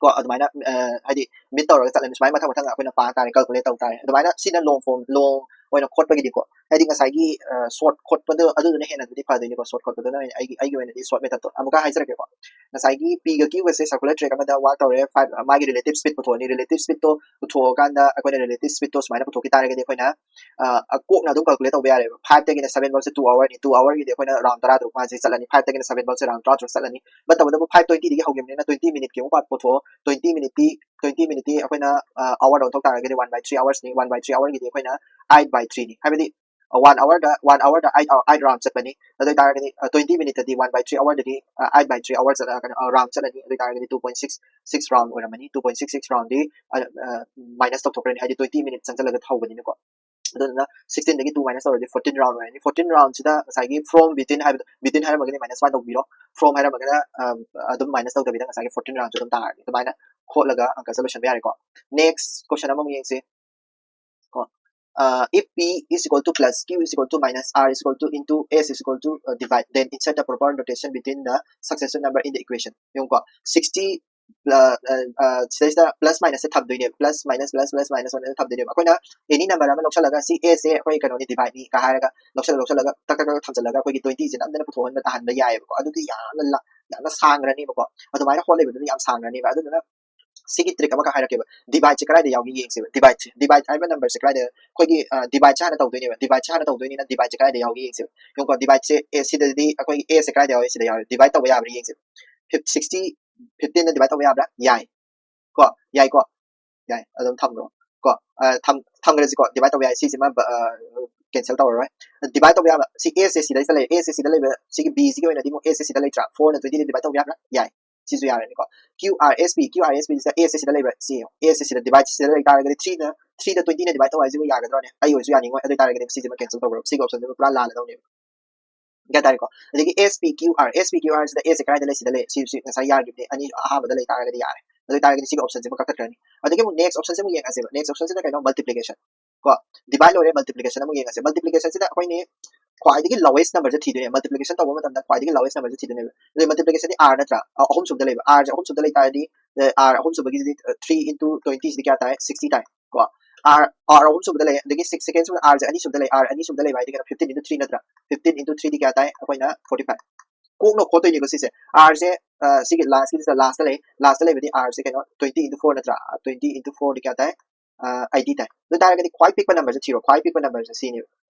ꯀꯣ, ꯑꯗꯨꯃꯥꯏꯅ, ꯑ, ꯍꯥꯏꯗꯤ meet ꯇꯧꯔꯒ ꯆꯠꯂꯅꯤ꯫ ꯁꯨꯃꯥꯏꯅ ꯃꯊꯪ ꯃꯊꯪ ꯑꯩꯈꯣꯏꯅ ꯄꯥ ꯇꯥꯔꯦ, calculate ꯇꯧ ꯇꯥꯔꯦ꯫ ꯑꯗꯨꯃꯥꯏꯅ ꯁꯤꯅ long form, long ꯑꯣꯏꯅ ꯈꯣꯠꯄꯒꯤꯗꯤꯀꯣ꯫ ꯍꯥꯏꯗꯤ ꯉꯁꯥꯏꯒꯤ, ꯑ, short ꯈꯣꯠꯄꯗꯣ ꯑꯗꯨꯗꯨꯅ ꯍꯦꯟꯅꯕꯨꯗꯤ ꯐꯗꯣꯏꯅꯤꯀꯣ, short ꯈꯣꯠꯄꯗꯨꯅ ꯑꯣꯏꯅ ꯑꯩꯒꯤ, ꯑꯩꯒꯤ ꯑꯣꯏꯅꯗꯤ short method ꯇꯣ꯫ ꯑꯃꯨꯛꯀ ꯍꯥꯏꯖꯔꯛꯀꯦꯀꯣ꯫ ꯉꯁꯥꯏꯒꯤ P ꯒ Q ꯒꯁꯦ circular track ꯑꯃꯗ walk ꯇꯧꯔꯦ, five, ꯃꯥꯒꯤ relative speed ꯄꯨꯊꯣꯛꯑꯅꯤ꯫ Relative speed ꯇꯣ ꯄꯨꯊꯣꯛꯑꯀꯥꯟꯗ ꯑꯩꯈꯣꯏꯅ relative speed ꯇꯣ ꯁꯨꯃꯥꯏꯅ ꯄꯨꯊꯣꯛꯈꯤ ꯇꯥꯔꯒꯗꯤ ꯑꯩꯈꯣꯏꯅ, ꯑ, ꯑ, ꯀꯣꯛꯅ ꯑꯗꯨꯝ calculate ꯇꯧꯕ ꯌꯥꯔꯦꯕ꯫ Five ꯇꯒꯤꯅ seven ꯐꯥꯎꯁꯦ two hour ꯅꯤ꯫ Two hour ꯒꯤꯗꯤ ꯑꯩꯈꯣꯏꯅ round ꯇꯔꯥ ꯇꯔꯨꯛ ꯃꯥꯁꯦ ꯆꯠꯂꯅꯤ꯫ Five ꯇꯒꯤꯅ seven ꯐꯥꯎꯁꯦ round ꯇꯔꯥ ꯇꯔꯨꯛ ꯆꯠꯂꯅꯤ꯫ ꯃꯇꯝ ꯑꯗꯨꯕꯨ five twenty ꯗꯒꯤ ꯍꯧꯈꯤꯕꯅꯤꯅ twenty minute ꯀꯤ ꯑꯃꯨꯛ ꯄꯨꯊꯣꯛꯑꯣ꯫ Twenty minute T, twenty minute T ꯑꯩꯈꯣꯏꯅ, ꯑ, hour ꯗ ꯑꯣꯟꯊꯣꯛ ꯇꯥꯔꯒꯗꯤ one by three hours ꯅꯤ꯫ One by three hour ꯒꯤꯗꯤ ꯑꯩꯈꯣꯏꯅ eight by three ꯅꯤ꯫ ꯍꯥꯏꯕꯗꯤ, ꯑ, one hour ꯗ, one hour ꯗ eight, eight round ꯆꯠꯄꯅꯤ꯫ ꯑꯗꯨ ꯑꯣꯏꯇꯥꯔꯒꯗꯤ, ꯑ, twenty minute ꯇꯗꯤ one by three hour ꯗꯗꯤ, ꯑ, eight by three hour ꯆꯠꯂ-, ꯀꯩꯅꯣ, ꯑ, round ꯆꯠꯂꯅꯤ꯫ ꯑꯗꯨ ꯑꯣꯏꯇꯥꯔꯒꯗꯤ two point six six round ꯑꯣꯏꯔꯝꯃꯅꯤ꯫ Two point six six round ꯗꯤ, ꯑ, ꯑ, minus ꯇꯧꯊꯣꯛꯈ꯭ꯔꯅꯤ, ꯍꯥꯏꯗꯤ twenty minute ꯆꯪꯁꯤꯜꯂꯒ ꯍꯧꯕꯅꯤꯅꯀꯣ꯫ ꯑꯗꯨꯗꯨꯅ sixteen ꯗꯒꯤ two minus ꯇꯧꯔꯗꯤ fourteen round ꯑꯣꯏꯔꯅꯤ꯫ Fourteen round ꯁꯤꯗ ꯉꯁꯥꯏꯒꯤ from within ꯍꯥꯏꯕꯗꯣ, within ꯍꯥꯏꯔꯝꯃꯒꯅ minus one ꯇꯧꯕꯤꯔꯣ, from ꯍꯥꯏꯔꯝꯃꯒꯅ, ꯑ, ꯑꯗꯨꯝ minus ꯇꯧꯗꯕꯤꯗ ꯉꯁꯥꯏꯒꯤ fourteen round ꯁꯨ ꯑꯗꯨꯝ ꯇꯥꯔꯅꯤ꯫ ꯑꯗꯨꯃꯥꯏꯅ ꯈꯣꯠꯂꯒ ꯑꯪꯀꯁꯦ ꯂꯣꯏꯁꯤꯟꯕ ꯌꯥꯔꯦꯀꯣ꯫ Next question ꯑꯃꯃꯨꯛ ꯌꯦꯡꯁꯤ꯫ ꯀꯣ, ꯑ, if P is equal to plus Q is equal to minus R is equal to into S is equal to, uh, divide, then insert the proper notation between the successive number in the equation. ꯌꯦꯡꯉꯨꯀꯣ, sixty, ꯑ, ꯑ, ꯑ, ꯁꯤꯗꯩꯁꯤꯗ plus minus ꯁꯦ ꯊꯝꯗꯣꯏꯅꯦꯕ꯫ Plus minus, plus, plus minus ꯑꯣꯏꯅ ꯊꯝꯗꯣꯏꯅꯦꯕ꯫ ꯑꯩꯈꯣꯏꯅ any number ꯑꯃ ꯂꯧꯁꯜꯂꯒ ꯁꯤ S ꯁꯦ ꯑꯩꯈꯣꯏ ꯀꯩꯅꯣꯅꯤ, divide ꯅꯤ ꯀ ꯍꯥꯏꯔꯒ ꯂꯧꯁꯜꯂ, ꯂꯧꯁꯜꯂꯒ ꯇꯛ, ꯇꯛ, ꯇꯛ ꯊꯝꯖꯜꯂꯒ ꯑꯩꯈꯣꯏꯒꯤ twenty ꯁꯦ ꯅꯝꯗꯅ ꯄꯨꯊꯣꯛꯍꯟꯕ, ꯇꯥꯍꯟꯕ ꯌꯥꯏꯑꯕꯀꯣ꯫ ꯑꯗꯨꯗꯤ ꯌꯥꯝꯅ ꯂ-, ꯌꯥꯝꯅ ꯁꯥꯡꯈ꯭ꯔꯅꯦꯕꯀꯣ꯫ ꯑꯗꯨꯃꯥꯏꯅ ꯍꯣꯠꯂꯤꯕꯗꯨꯗꯤ ꯌꯥꯝ ꯁꯥꯡꯈ꯭ꯔꯅꯦꯕ꯫ ꯑꯗꯨꯗꯨꯅ ꯁꯤꯒꯤ trick ꯑꯃꯈꯛ ꯍꯥꯏꯔꯛꯀꯦꯕ, divide ꯁꯦ ꯀꯗꯥꯏꯗ ꯌꯥꯎꯒꯦ ꯌꯦꯡꯁꯦꯕ꯫ Divide ꯁꯦ, divide ꯍꯥꯏꯕ number ꯁꯦ ꯀꯗꯥꯏꯗ, ꯑꯩꯈꯣꯏꯒꯤ divide ꯁꯦ ꯍꯥꯟꯅ ꯇꯧꯗꯣꯏꯅꯦꯕ, divide ꯁꯦ ꯍꯥꯟꯅ ꯇꯧꯗꯣꯏꯅꯤꯅ divide ꯁꯦ ꯀꯗꯥꯏꯗ ꯌꯥꯎꯒꯦ ꯌꯦꯡꯁꯦꯕ꯫ ꯌꯦꯡꯉꯨꯀꯣ, divide ꯁꯦ ꯑꯦ ꯁꯤꯗꯗꯤ ꯑꯩꯈꯣꯏꯒꯤ ꯑꯦ ꯁꯦ ꯀꯗꯥꯏꯗ ꯌꯥꯎꯋꯦ, ꯁꯤꯗ ꯌꯥꯎꯋꯦ, divide ꯇꯧꯕ ꯌꯥꯕ꯭ꯔꯥ ꯌꯦꯡꯁꯦꯕ꯫ Sixty fifteen ꯅ divide ꯇꯧꯕ ꯌꯥꯕ꯭ꯔꯥ? ꯌꯥꯏ ꯀꯣ, ꯌꯥꯏꯀꯣ, ꯌꯥꯏ, ꯑꯗꯨꯝ ꯊꯝꯈ꯭ꯔꯣ ꯀꯣ꯫ ꯊꯝꯈ꯭ꯔꯁꯤꯀꯣ, divide ꯇꯧꯕ ꯌꯥꯏ, ꯁꯤꯁꯤꯃ cancel ꯇꯧꯔꯔꯣꯏ꯫ Divide ꯇꯧꯕ ꯌꯥꯕ ꯁꯤ ꯑꯦ ꯁꯦ ꯁꯤꯗꯩꯁꯤꯗ ꯂꯩꯔꯦ, ꯑꯦ ꯁꯦ ꯁꯤꯗ ꯂꯩꯕ ꯁꯤꯒꯤ B ꯁꯤꯒꯤ ꯑꯣꯏꯅꯗꯤ ꯑꯃꯨꯛ ꯑꯦ ꯁꯦ ꯁꯤꯗ ꯂꯩꯇ꯭ꯔꯥ? Four ꯅ twenty ꯗ divide ꯇꯧꯕ ꯌꯥꯕ꯭ꯔꯥ? ꯌꯥꯏ, ꯁꯤꯁꯨ ꯌꯥꯔꯅꯤꯀꯣ꯫ Q R S P, Q R S P ꯁꯤꯗ ꯑꯦ ꯁꯦ ꯁꯤꯗ ꯂꯩꯕ꯭ꯔꯥ? ꯁꯤ ꯌꯦꯡꯉꯣ, ꯑꯦ ꯁꯦ ꯁꯤꯗ divide ꯁꯤꯗ ꯂꯩ ꯇꯥꯔꯒꯗꯤ three ꯅ, three ꯗ twenty ꯅ divide ꯇꯧ ꯍꯥꯏꯁꯤꯕꯨ ꯌꯥꯒꯗ꯭ꯔꯣꯅꯦ? ꯑꯩ ꯑꯣꯏꯔꯁꯨ ꯌꯥꯅꯤꯡꯉꯣꯏ꯫ ꯑꯗꯨ ꯑꯣꯏ ꯇꯥꯔꯒꯗꯤ ꯁꯤꯁꯤꯃ cancel ꯇꯧꯈ꯭ꯔꯣ, ꯁꯤꯒꯤ option ꯁꯤꯃ ꯄꯨꯔꯥ ꯂꯥꯜꯂꯗꯧꯅꯦꯕ꯫ ꯒ꯭ꯌꯥꯟ ꯇꯥꯔꯦꯀꯣ? ꯑꯗꯒꯤ S P Q R, S PQ R ꯁꯤꯗ ꯑꯦ ꯁꯦ ꯀꯗꯥꯏꯗ ꯂꯩ? ꯁꯤꯗ ꯂꯩ, ꯁꯤ, ꯁꯤ ꯉꯁꯥꯏ ꯌꯥꯈꯤꯕꯅꯦ, ꯑꯅꯤ ꯑꯍꯥꯟꯕꯗ ꯂꯩ ꯇꯥꯔꯒꯗꯤ ꯌꯥꯔꯦ꯫ ꯑꯗꯨ ꯑꯣꯏ ꯇꯥꯔꯒꯗꯤ ꯁꯤꯒꯤ option ꯁꯤꯃ ꯀꯛꯊꯠꯈ꯭ꯔꯅꯤ꯫ ꯑꯗꯒꯤ ꯑꯃꯨꯛ next option ꯁꯤꯃꯨꯛ ꯌꯦꯡꯉꯁꯦꯕ꯫ Next option ꯁꯤꯅ ꯀꯩꯅꯣ? Multiplication ꯀꯣ꯫ Divide ꯂꯣꯏꯔꯦ, multiplication ꯑꯃꯨꯛ ꯌꯦꯡꯉꯁꯦ꯫ Multiplication ꯁꯤꯗ ꯑꯩꯈꯣꯏꯅ ꯈ꯭ꯋꯥꯏꯗꯒꯤ lowest number ꯁꯦ ꯊꯤꯗꯣꯏꯅꯦ꯫ Multiplication ꯇꯧꯕ ꯃꯇꯝꯗ ꯈ꯭ꯋꯥꯏꯗꯒꯤ lowest number ꯁꯦ ꯊꯤꯗꯣꯏꯅꯦꯕ꯫ ꯑꯗꯨ multiplication ꯗꯤ R ꯅꯠꯇ꯭ꯔꯥ? ꯑ, ꯑꯍꯨꯝ ꯁꯨꯕꯗ ꯂꯩꯕ꯫ R ꯁꯦ ꯑꯍꯨꯝ ꯁꯨꯕꯗ ꯂꯩ ꯇꯥꯔꯗꯤ, ꯑ, R ꯑꯍꯨꯝ ꯁꯨꯕꯒꯤꯁꯤꯗꯤ, ꯑ, three into twenty ꯁꯤꯗꯤ ꯀꯌꯥ ꯇꯥꯏ? Sixty ꯇꯥꯏ ꯀꯣ꯫ R, R ꯑꯍꯨꯝ ꯁꯨꯕꯗ ꯂꯩ, ꯑꯗꯒꯤ six second ꯁꯨꯕꯗ R ꯁꯦ ꯑꯅꯤ ꯁꯨꯕꯗ ꯂꯩ, R ꯑꯅꯤ ꯁꯨꯕꯗ ꯂꯩꯕ ꯍꯥꯏꯗꯤ ꯀꯩꯅꯣ? Fifteen into three ꯅꯠꯇ꯭ꯔꯥ? Fifteen into three ꯗꯤ ꯀꯌꯥ ꯇꯥꯏ? ꯑꯩꯈꯣꯏꯅ forty five꯫ ꯀꯣꯛꯅ ꯈꯣꯠꯇꯣꯏꯅꯤꯀꯣ ꯁꯤꯁꯦ꯫ R ꯁꯦ, ꯑ, ꯁꯤꯒꯤ last ꯀꯤꯁꯤꯗ last ꯂꯩ, last ꯂꯩꯕꯗꯤ R ꯁꯦ ꯀꯩꯅꯣ? Twenty into four ꯅꯠꯇ꯭ꯔꯥ? Twenty into four ꯗꯤ ꯀꯌꯥ ꯇꯥꯏ? ꯑ, eighty ꯇꯥꯏ꯫ ꯑꯗꯨ ꯇꯥꯔꯒꯗꯤ ꯈ꯭ꯋꯥꯏ ꯄꯤꯛꯄ number ꯁꯦ ꯊꯤꯔꯣ꯫ ꯈ꯭ꯋꯥꯏ ꯄꯤꯛꯄ number ꯁꯦ ꯁꯤꯅꯦꯕ꯫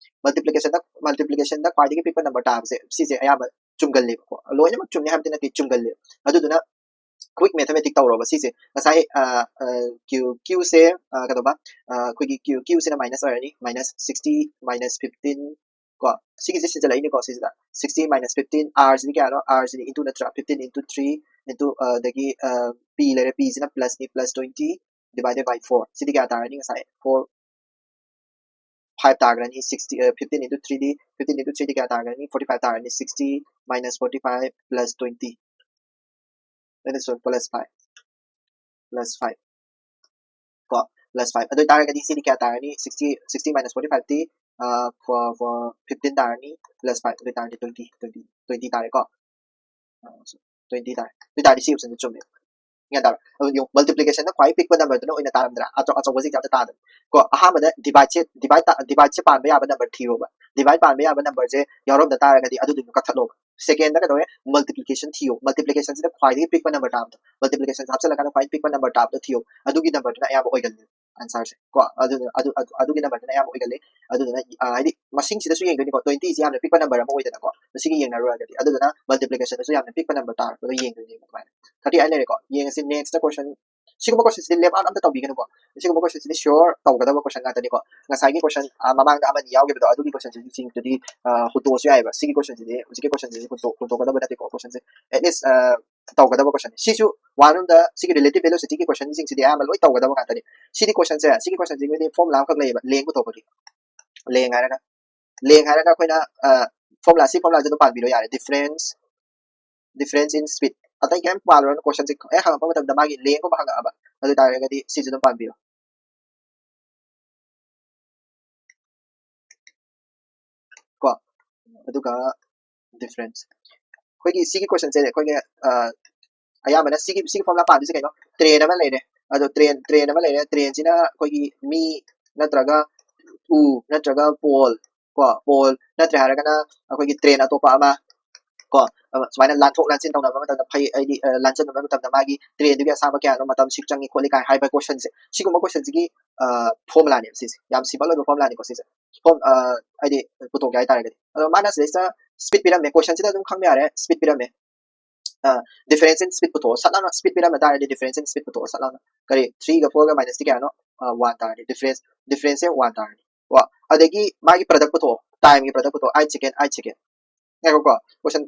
Multiplication ꯗ, multiplication ꯗ ꯈ꯭ꯋꯥꯏꯗꯒꯤ ꯄꯤꯛꯄ number ꯇꯥꯕꯁꯦ ꯁꯤꯁꯦ ꯑꯌꯥꯝꯕ ꯆꯨꯝꯒꯜꯂꯦꯕꯀꯣ꯫ ꯂꯣꯏꯅꯃꯛ ꯆꯨꯝꯅꯤ ꯍꯥꯏꯕꯗꯤ ꯅꯠꯇꯦ, ꯆꯨꯝꯒꯜꯂꯦꯕ꯫ ꯑꯗꯨꯗꯨꯅ quick mathematics ꯇꯧꯔꯣꯕ ꯁꯤꯁꯦ꯫ ꯉꯁꯥꯏ, ꯑ, ꯑ, Q, Q ꯁꯦ, ꯑ, ꯀꯩꯗꯧꯕ? ꯑ, ꯑꯩꯈꯣꯏꯒꯤ Q, Q ꯁꯤꯅ minus ꯑꯣꯏꯔꯅꯤ, minus sixty minus fifteen ꯀꯣ꯫ ꯁꯤꯒꯤꯁꯦ ꯁꯤꯟꯖꯜꯂꯛꯏꯅꯤꯀꯣ ꯁꯤꯁꯤꯗ꯫ Sixty minus fifteen, R ꯁꯤꯗꯤ ꯀꯌꯥꯅꯣ? R ꯁꯤꯗꯤ into ꯅꯠꯇ꯭ꯔꯥ? Fifteen into three into, ꯑ, ꯑꯗꯒꯤ, ꯑ, P ꯂꯩꯔꯦ, P ꯁꯤꯅ plus ꯅꯤ, plus twenty divided by four꯫ ꯁꯤꯗꯤ ꯀꯌꯥ ꯇꯥꯔꯅꯤ? ꯉꯁꯥꯏ four, five ꯇꯥꯈ꯭ꯔꯅꯤ꯫ Sixty, ꯑ, fifteen into three ꯗꯤ, fifteen into three ꯗꯤ ꯀꯌꯥ ꯇꯥꯈ꯭ꯔꯅꯤ? Forty five ꯇꯥꯔꯅꯤ꯫ Sixty minus forty five plus twenty꯫ ꯑꯗꯨꯅ plus five, plus five ꯀꯣ, plus five꯫ ꯑꯗꯨ ꯑꯣꯏꯇꯥꯔꯒꯗꯤ ꯁꯤꯗꯤ ꯀꯌꯥ ꯇꯥꯔꯅꯤ? Sixty, sixty minus forty five ꯗꯤ, ꯑ, for, for fifteen ꯇꯥꯔꯅꯤ, plus five꯫ ꯑꯗꯨ ꯑꯣꯏꯇꯥꯔꯗꯤ twenty, twenty, twenty ꯇꯥꯔꯦꯀꯣ꯫ ꯑ, twenty ꯇꯥꯔꯦ꯫ ꯑꯗꯨ ꯑꯣꯏꯇꯥꯔꯗꯤ ꯁꯤ option ꯁꯦ ꯆꯨꯝꯃꯦ꯫ ꯒ꯭ꯌꯥꯟ ꯇꯥꯔꯕ? ꯑꯗꯨ ꯌꯦꯡꯉꯨ, multiplication ꯗ ꯈ꯭ꯋꯥꯏ ꯄꯤꯛꯄ number ꯗꯨꯅ ꯑꯣꯏꯅ ꯇꯥꯔꯝꯗ꯭ꯔꯥ? ꯑꯆꯧ-, ꯑꯆꯧꯕꯁꯤꯡꯁꯦ ꯑꯝꯇ ꯇꯥꯗꯕ ꯀꯣ꯫ ꯑꯍꯥꯟꯕꯗ divide ꯁꯦ, divide ꯇꯥ-, divide ꯁꯦ ꯄꯥꯟꯕ ꯌꯥꯕ number ꯊꯤꯔꯣꯕ꯫ Divide ꯄꯥꯟꯕ ꯌꯥꯕ number ꯁꯦ ꯌꯥꯎꯔꯝꯗ ꯇꯥꯔꯒꯗꯤ ꯑꯗꯨꯗꯨꯅ ꯀꯛꯊꯠꯂꯣꯕ꯫ Second ꯀꯩꯗꯧꯋꯦ? Multiplication ꯊꯤꯌꯨ꯫ Multiplication ꯁꯤꯗ ꯈ꯭ꯋꯥꯏꯗꯒꯤ ꯄꯤꯛꯄ number ꯇꯥꯕꯗꯣ, multiplication ꯍꯥꯞꯆꯤꯜꯂꯀꯥꯟꯗ ꯈ꯭ꯋꯥꯏꯗꯒꯤ ꯄꯤꯛꯄ number ꯇꯥꯕꯗꯣ ꯊꯤꯌꯨ꯫ ꯑꯗꯨꯒꯤ number ꯗꯨꯅ ꯑꯌꯥꯝꯕ ꯑꯣꯏꯒꯜꯂꯤ answer ꯁꯦ ꯀꯣ꯫ ꯑꯗꯨ ꯑꯗꯨ ꯑꯗꯨꯒꯤ number ꯗꯨꯅ ꯑꯌꯥꯝꯕ ꯑꯣꯏꯒꯜꯂꯤ꯫ ꯑꯗꯨꯗꯨꯅ ꯑ, ꯍꯥꯏꯗꯤ ꯃꯁꯤꯡꯁꯤꯗꯁꯨ ꯌꯦꯡꯗꯣꯏꯅꯤꯀꯣ, twenty ꯁꯤ ꯌꯥꯝꯅ ꯄꯤꯛꯄ number ꯑꯃ ꯑꯣꯏꯗꯅꯀꯣ, ꯃꯁꯤꯒꯤ ꯌꯦꯡꯅꯔꯨꯔꯒꯗꯤ꯫ ꯑꯗꯨꯗꯨꯅ multiplication ꯗꯁꯨ ꯌꯥꯝꯅ ꯄꯤꯛꯄ number ꯇꯥꯔꯛꯄꯗꯣ ꯌꯦꯡꯗꯣꯏꯅꯦꯕ꯫ ꯑꯗꯨꯃꯥꯏꯅ thirty eight ꯂꯩꯔꯦꯀꯣ꯫ ꯌꯦꯡꯉꯁꯤ next question꯫ ꯁꯤꯒꯨꯝꯕ question ꯁꯤꯗꯤ left out ꯑꯝꯇ ꯇꯧꯕꯤꯒꯅꯨꯀꯣ꯫ ꯁꯤꯒꯨꯝꯕ question ꯁꯤꯗꯤ sure ꯇꯧꯒꯗꯕ question ꯉꯥꯛꯇꯅꯤꯀꯣ꯫ ꯉꯁꯥꯏꯒꯤ question, ꯑ, ꯃꯃꯥꯡꯗ ꯑꯃꯅꯤ ꯌꯥꯎꯈꯤꯕꯗꯣ, ꯑꯗꯨꯒꯤ question ꯁꯤꯡꯗꯨꯗꯤ, ꯑ, ꯍꯨꯟꯇꯣꯛꯑꯁꯨ ꯌꯥꯏꯑꯕ꯫ ꯁꯤꯒꯤ question ꯁꯤꯗꯤ, ꯍꯧꯖꯤꯛꯀꯤ question ꯁꯤꯗꯤ ꯍꯨꯟꯇꯣꯛ-, ꯍꯨꯟꯇꯣꯛꯀꯗꯕ ꯅꯠꯇꯦꯀꯣ꯫ Question ꯁꯦ at least, ꯑ, ꯇꯧꯒꯗꯕ question ꯅꯤ꯫ ꯁꯤꯁꯨ one ꯔꯣꯝꯗ ꯁꯤꯒꯤ relative velocity ꯒꯤ question ꯁꯤꯡꯁꯤꯗꯤ ꯑꯌꯥꯝꯕ ꯂꯣꯏ ꯇꯧꯒꯗꯕ ꯉꯥꯛꯇꯅꯤ꯫ ꯁꯤꯗꯤ question ꯁꯦ, ꯁꯤꯒꯤ question ꯁꯤꯒꯤꯗꯤ formula ꯑꯃꯈꯛ ꯂꯩꯌꯦꯕ, length ꯄꯨꯊꯣꯛꯄꯒꯤ꯫ Length ꯍꯥꯏꯔꯒ, length ꯍꯥꯏꯔꯒ ꯑꯩꯈꯣꯏꯅ, ꯑ, formula, ꯁꯤ formula ꯁꯦ ꯑꯗꯨꯝ ꯄꯥꯟꯕꯤꯔꯣ ꯌꯥꯔꯦ꯫ Difference, difference in speed꯫ ꯑꯇꯩ ꯀꯩꯝ ꯄꯥꯜꯂꯨꯔꯅꯨ, question ꯁꯦ ꯍꯦꯛ ꯍꯪꯉꯛꯄ ꯃꯇꯝꯗ ꯃꯥꯒꯤ length ꯒꯨꯝꯕ ꯍꯪꯉꯛꯑꯕ, ꯑꯗꯨ ꯇꯥꯔꯒꯗꯤ ꯁꯤꯁꯨ ꯑꯗꯨꯝ ꯄꯥꯟꯕꯤꯔꯣ꯫ ꯀꯣ, ꯑꯗꯨꯒ difference꯫ ꯑꯩꯈꯣꯏꯒꯤ ꯁꯤꯒꯤ question ꯁꯦ ꯑꯩꯈꯣꯏꯒꯤ, ꯑ, ꯑꯌꯥꯝꯕꯅ ꯁꯤꯒꯤ, ꯁꯤꯒꯤ formula ꯄꯥꯝꯃꯤꯁꯦ ꯀꯩꯅꯣ? Train ꯑꯃ ꯂꯩꯔꯦ꯫ ꯑꯗꯣ train, train ꯑꯃ ꯂꯩꯔꯦ꯫ Train ꯁꯤꯅ ꯑꯩꯈꯣꯏꯒꯤ ꯃꯤ ꯅꯠꯇ꯭ꯔꯒ ꯎ ꯅꯠꯇ꯭ꯔꯒ pole ꯀꯣ, pole ꯅꯠꯇ꯭ꯔꯦ ꯍꯥꯏꯔꯒꯅ ꯑꯩꯈꯣꯏꯒꯤ train ꯑꯇꯣꯞꯄ ꯑꯃ ꯀꯣ, ꯑ, ꯁꯨꯃꯥꯏꯅ ꯂꯥꯟꯊꯣꯛ ꯂꯥꯟꯁꯤꯟ ꯇꯧꯅꯕ ꯃꯇꯝꯗ ꯐꯩ, ꯍꯥꯏꯗꯤ, ꯑ, ꯂꯥꯟꯁꯤꯟꯅꯕ ꯃꯇꯝꯗ ꯃꯥꯒꯤ train ꯗꯨꯒꯤ ꯑꯁꯥꯡꯕ ꯀꯌꯥꯅꯣ, ꯃꯇꯝ ꯁꯤꯛ ꯆꯪꯉꯤ ꯈꯣꯠꯂꯤ ꯀꯥꯏ ꯍꯥꯏꯕ question ꯁꯦ, ꯁꯤꯒꯨꯝꯕ question ꯁꯤꯒꯤ, ꯑ, formula ꯅꯦꯕ ꯁꯤꯁꯦ꯫ ꯌꯥꯝ simple ꯑꯣꯏꯕ formula ꯅꯤꯀꯣ ꯁꯤꯁꯦ꯫ Form-, ꯑ, ꯍꯥꯏꯗꯤ ꯄꯨꯊꯣꯛꯀꯦ ꯍꯥꯏꯇꯥꯔꯒꯗꯤ꯫ ꯑꯗꯣ ꯃꯥꯅ ꯁꯤꯗꯩꯁꯤꯗ speed ꯄꯤꯔꯝꯃꯦ, question ꯁꯤꯗ ꯑꯗꯨꯝ ꯈꯪꯕ ꯌꯥꯔꯦ, speed ꯄꯤꯔꯝꯃꯦ꯫ ꯑ, difference in speed ꯄꯨꯊꯣꯛꯑꯣ꯫ ꯁꯠ ꯂꯥꯎꯅ speed ꯄꯤꯔꯝꯕ ꯇꯥꯔꯗꯤ difference in speed ꯄꯨꯊꯣꯛꯑꯣ ꯁꯠ ꯂꯥꯎꯅ꯫ ꯀꯔꯤ, three ꯒ four ꯒ minus ꯇꯤ ꯀꯌꯥꯅꯣ? ꯑ, one ꯇꯥꯔꯅꯤ꯫ Difference, difference ꯁꯦ one ꯇꯥꯔꯅꯤ꯫ ꯀꯣ, ꯑꯗꯒꯤ ꯃꯥꯒꯤ product ꯄꯨꯊꯣꯛꯑꯣ, time ꯒꯤ product ꯄꯨꯊꯣꯛꯑꯣ, eight second, eight second꯫ ꯉꯥꯏꯈꯣꯀꯣ, question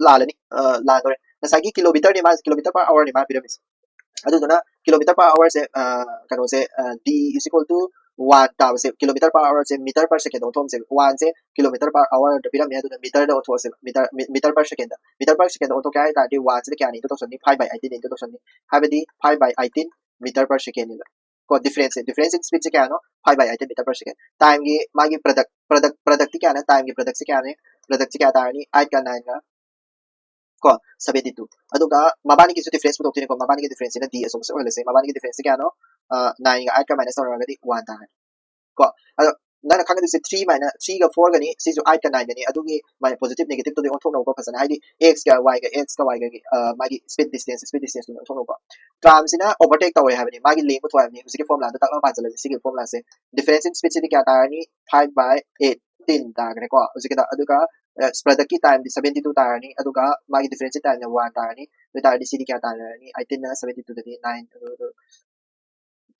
ꯂꯥꯜꯂꯅꯤ, ꯑ, ꯂꯥꯟꯗꯣꯔꯦ꯫ ꯉꯁꯥꯏꯒꯤ kilometer ꯅꯤ ꯃꯥ, kilometer per hour ꯅꯤ ꯃꯥ ꯄꯤꯔꯝꯃꯤꯁꯦ꯫ ꯑꯗꯨꯗꯨꯅ kilometer per hour ꯁꯦ, ꯑ, ꯀꯩꯅꯣꯁꯦ, ꯑ, D is equal to one ꯇꯥꯕꯁꯦ, kilometer per hour ꯁꯦ meter per second ꯗ ꯑꯣꯟꯊꯣꯛꯑꯝꯁꯦ꯫ One ꯁꯦ kilometer per hour ꯗ ꯄꯤꯔꯝꯃꯦ, ꯑꯗꯨꯅ meter ꯗ ꯑꯣꯟꯊꯣꯛꯑꯁꯦ꯫ Meter, mi-, meter per second ꯗ, meter per second ꯗ ꯑꯣꯟꯊꯣꯛꯀꯦ ꯍꯥꯏ ꯇꯥꯔꯗꯤ one ꯁꯤꯗ ꯀꯌꯥꯅ into ꯇꯧꯁꯟꯅꯤ? Five by eighteen into ꯇꯧꯁꯟꯅꯤ꯫ ꯍꯥꯏꯕꯗꯤ five by eighteen meter per second ꯅꯦꯕ꯫ ꯀꯣ, difference say, difference in speed ꯁꯦ ꯀꯌꯥꯅꯣ? Five by eighteen meter per second꯫ Time ꯒꯤ ꯃꯥꯒꯤ product, product, product T ꯀꯌꯥꯅꯣ? Time ꯒꯤ product ꯁꯦ ꯀꯌꯥꯅꯤ? Product ꯁꯦ ꯀꯌꯥ ꯇꯥꯔꯅꯤ? Eight ꯀ nine ꯒ, ꯀꯣ, seventy two꯫ ꯑꯗꯨꯒ ꯃꯕꯥꯅꯤꯒꯤꯁꯨ difference ꯄꯨꯊꯣꯛꯇꯣꯏꯅꯤꯀꯣ꯫ ꯃꯕꯥꯅꯤꯒꯤ difference ꯁꯤꯅ D ꯑꯆꯧꯕꯁꯦ ꯑꯣꯏꯍꯜꯂꯁꯦ꯫ ꯃꯕꯥꯅꯤꯒꯤ difference ꯁꯦ ꯀꯌꯥꯅꯣ? ꯑ, nine ꯒ eight ꯀ minus ꯇꯧꯅꯔꯒꯗꯤ one ꯇꯥꯔꯅꯤ꯫ ꯀꯣ, ꯑꯗꯣ ꯅꯪꯅ ꯈꯪꯒꯗꯣꯏꯁꯦ three ꯃꯥꯏꯅ three ꯒ four ꯒꯅꯤ, ꯁꯤꯁꯨ eight ꯀ nine ꯒꯅꯤ, ꯑꯗꯨꯒꯤ ꯃꯥꯏ positive negative ꯇꯨꯗꯤ ꯑꯣꯟꯊꯣꯛꯅꯧꯀꯣ ꯐꯖꯅ, ꯍꯥꯏꯗꯤ x ꯀ y ꯒ, x ꯀ y ꯒꯒꯤ ꯃꯥꯒꯤ speed distance, speed distance ꯇꯨ ꯑꯣꯟꯊꯣꯛꯅꯧꯀꯣ꯫ Term ꯁꯤꯅ overtake ꯇꯧꯔꯦ ꯍꯥꯏꯕꯅꯤ, ꯃꯥꯒꯤ ꯂꯦꯡꯕ ꯊꯨꯒꯥꯏꯕꯅꯤ꯫ ꯍꯧꯖꯤꯛꯀꯤ formula ꯗꯣ ꯇꯛ ꯂꯥꯎ ꯄꯥꯟꯁꯤꯜꯂꯁꯤ꯫ ꯁꯤꯒꯤ formula say difference in speed ꯁꯤꯗꯤ ꯀꯌꯥ ꯇꯥꯔꯅꯤ? Five by eighteen ꯇꯥꯈ꯭ꯔꯦꯀꯣ꯫ ꯍꯧꯖꯤꯛꯀꯤꯗ ꯑꯗꯨꯒ product ꯀꯤ time ꯗꯤ seventy two ꯇꯥꯔꯅꯤ, ꯑꯗꯨꯒ ꯃꯥꯒꯤ difference in time ꯅ one ꯇꯥꯔꯅꯤ꯫ ꯑꯗꯨ ꯑꯣꯏꯇꯥꯔꯗꯤ ꯁꯤꯗꯤ ꯀꯌꯥ ꯇꯥꯔꯅꯤ? Eighteen ꯅ seventy two ꯗꯗꯤ nine, ꯑꯗꯨ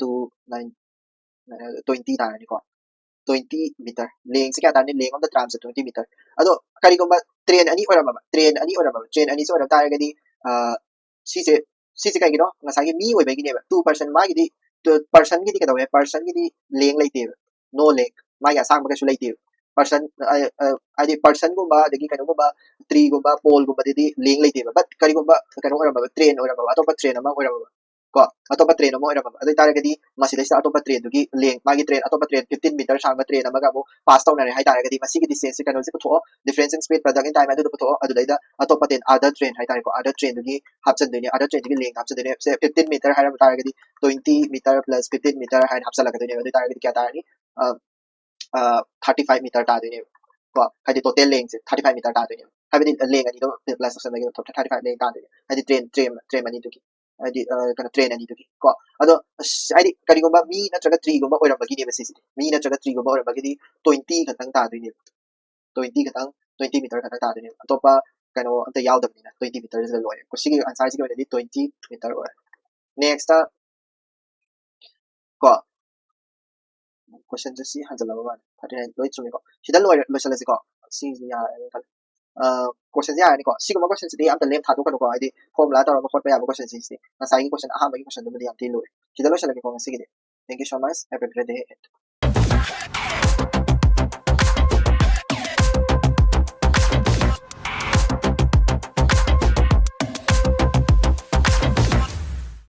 two nine twenty ꯇꯥꯔꯅꯤꯀꯣ꯫ Twenty meter, length ꯁꯦ ꯀꯌꯥ ꯇꯥꯔꯅꯤ? Length of the tram say twenty meter꯫ ꯑꯗꯣ ꯀꯔꯤꯒꯨꯝꯕ train ꯑꯅꯤ ꯑꯣꯏꯔꯝꯃꯕ, train ꯑꯅꯤ ꯑꯣꯏꯔꯝꯃꯕ, train ꯑꯅꯤꯁꯦ ꯑꯣꯏꯔꯝ ꯇꯥꯔꯒꯗꯤ ꯁꯤꯁꯦ, ꯁꯤꯁꯦ ꯀꯩꯒꯤꯅꯣ? ꯉꯁꯥꯏꯒꯤ ꯃꯤ ꯑꯣꯏꯕꯒꯤꯅꯦꯕ꯫ Two person, ꯃꯥꯒꯤꯗꯤ personꯒꯤꯗꯤ ꯀꯩꯗꯧꯋꯦ? Personꯒꯤꯗꯤ length ꯂꯩꯇꯦꯕ, no length, ꯃꯥꯒꯤ ꯑꯁꯥꯡꯕ ꯀꯩꯁꯨ ꯂꯩꯇꯦꯕ꯫ Person ꯍꯥꯏꯗꯤ personꯒꯨꯝꯕ, ꯑꯗꯒꯤ ꯀꯩꯅꯣꯒꯨꯝꯕ, treeꯒꯨꯝꯕ, poleꯒꯨꯝꯕꯗꯗꯤ length ꯂꯩꯇꯦꯕ꯫ But ꯀꯔꯤꯒꯨꯝꯕ ꯀꯩꯅꯣ ꯑꯣꯏꯔꯝꯃꯕ, train ꯑꯣꯏꯔꯝꯃꯕ, ꯑꯇꯣꯞꯄ train ꯑꯃ ꯑꯣꯏꯔꯝꯃꯕ, ꯀꯣ, ꯑꯇꯣꯞꯄ train ꯑꯃ ꯑꯣꯏꯔꯝꯃꯕ, ꯑꯗꯨ ꯑꯣꯏꯇꯥꯔꯒꯗꯤ ꯃꯁꯤꯗꯩꯁꯤꯗ ꯑꯇꯣꯞꯄ trainꯗꯨꯒꯤ length, ꯃꯥꯒꯤ train, ꯑꯇꯣꯞꯄ train fifteen meter ꯁꯥꯡꯕ train ꯑꯃꯒ ꯑꯃꯨꯛ pass ꯇꯧꯅꯔꯦ ꯍꯥꯏꯇꯥꯔꯒꯗꯤ ꯃꯁꯤꯒꯤ distance ꯁꯦ, ꯀꯩꯅꯣꯁꯦ ꯄꯨꯊꯣꯛꯑꯣ, difference in speed, product in time ꯑꯗꯨꯗꯣ ꯄꯨꯊꯣꯛꯑꯣ꯫ ꯑꯗꯨꯗꯩꯗ ꯑꯇꯣꯞꯄ train, other train ꯍꯥꯏꯇꯥꯔꯦꯀꯣ, other trainꯗꯨꯒꯤ ꯍꯥꯞꯆꯤꯟꯗꯣꯏꯅꯦ, other trainꯗꯨꯒꯤ length ꯍꯥꯞꯆꯤꯟꯗꯣꯏꯅꯦ꯫ ꯁꯦ fifteen meter ꯍꯥꯏꯔꯝꯕ ꯇꯥꯔꯒꯗꯤ twenty meter plus fifteen meter ꯍꯥꯏꯅ ꯍꯥꯞꯆꯜꯂꯛꯀꯗꯣꯏꯅꯦꯕ꯫ ꯑꯗꯨ ꯑꯣꯏꯇꯥꯔꯒꯗꯤ ꯀꯌꯥ ꯇꯥꯔꯅꯤ? ꯑ, thirty five meter ꯇꯥꯗꯣꯏꯅꯦꯕ ꯀꯣ꯫ ꯍꯥꯏꯗꯤ total length ꯁꯦ thirty five meter ꯇꯥꯗꯣꯏꯅꯦꯕ꯫ ꯍꯥꯏꯕꯗꯤ length ꯑꯅꯤꯗꯣ plus ꯇꯧꯁꯟꯕꯒꯤ thirty five length ꯇꯥꯗꯣꯏꯅꯦ꯫ ꯍꯥꯏꯗꯤ train, train, train ꯑꯅꯤꯗꯨꯒꯤ, ꯍꯥꯏꯗꯤ ꯀꯩꯅꯣ, train ꯑꯅꯤꯗꯨꯒꯤ ꯀꯣ꯫ ꯑꯗꯣ ꯍꯥꯏꯗꯤ ꯀꯔꯤꯒꯨꯝꯕ ꯃꯤ ꯅꯠꯇ꯭ꯔꯒ treeꯒꯨꯝꯕ ꯑꯣꯏꯔꯝꯕꯒꯤꯅꯦꯕ ꯁꯤꯁꯤꯗꯤ꯫ ꯃꯤ ꯅꯠꯇ꯭ꯔꯒ treeꯒꯨꯝꯕ ꯑꯣꯏꯔꯝꯕꯒꯤꯗꯤ twenty ꯈꯛꯇꯪ ꯇꯥꯗꯣꯏꯅꯦꯕ꯫ Twenty ꯈꯛꯇꯪ, twenty meter ꯈꯛꯇꯪ ꯇꯥꯗꯣꯏꯅꯦꯕ꯫ ꯑꯇꯣꯞꯄ ꯀꯩꯅꯣ ꯑꯝꯇ ꯌꯥꯎꯗꯕꯅꯤꯅ twenty meter ꯁꯤꯗ ꯂꯣꯏꯔꯦ꯫ ꯁꯤꯒꯤ answer ꯁꯤꯒꯤ ꯑꯣꯏꯅꯗꯤ twenty meter ꯑꯣꯏꯔꯦ꯫ Next ꯀꯣ, question ꯁꯦ ꯁꯤ ꯍꯟꯖꯜꯂꯕ ꯃꯥꯜꯂꯦ꯫ Thirty nine ꯂꯣꯏ ꯆꯨꯝꯃꯤꯀꯣ꯫ ꯁꯤꯗ ꯂꯣꯏꯔꯦ, ꯂꯣꯏꯁꯜꯂꯁꯤꯀꯣ꯫ ꯁꯤꯁꯤ ꯌꯥꯔꯦꯅ ꯈꯜꯂꯦ꯫ Question ꯁꯦ ꯌꯥꯔꯅꯤꯀꯣ꯫ ꯁꯤꯒꯨꯝꯕ question ꯁꯤꯗꯤ ꯑꯝꯇ ꯂꯦꯝ ꯊꯥꯗꯣꯛꯀꯅꯨꯀꯣ, ꯍꯥꯏꯗꯤ formula ꯇꯧꯔꯒ ꯍꯣꯠꯄ ꯌꯥꯕ question ꯁꯤꯡꯁꯤꯗꯤ꯫ ꯉꯁꯥꯏꯒꯤ question, ꯑꯍꯥꯟꯕꯒꯤ question ꯗꯨꯃꯗꯤ ꯌꯥꯝ ꯊꯤ ꯂꯨꯔꯦ꯫ ꯁꯤꯗ ꯂꯣꯏꯁꯜꯂꯒꯦꯀꯣ ꯉꯁꯤꯒꯤꯗꯤ꯫ Thank you so much, have a great day ahead.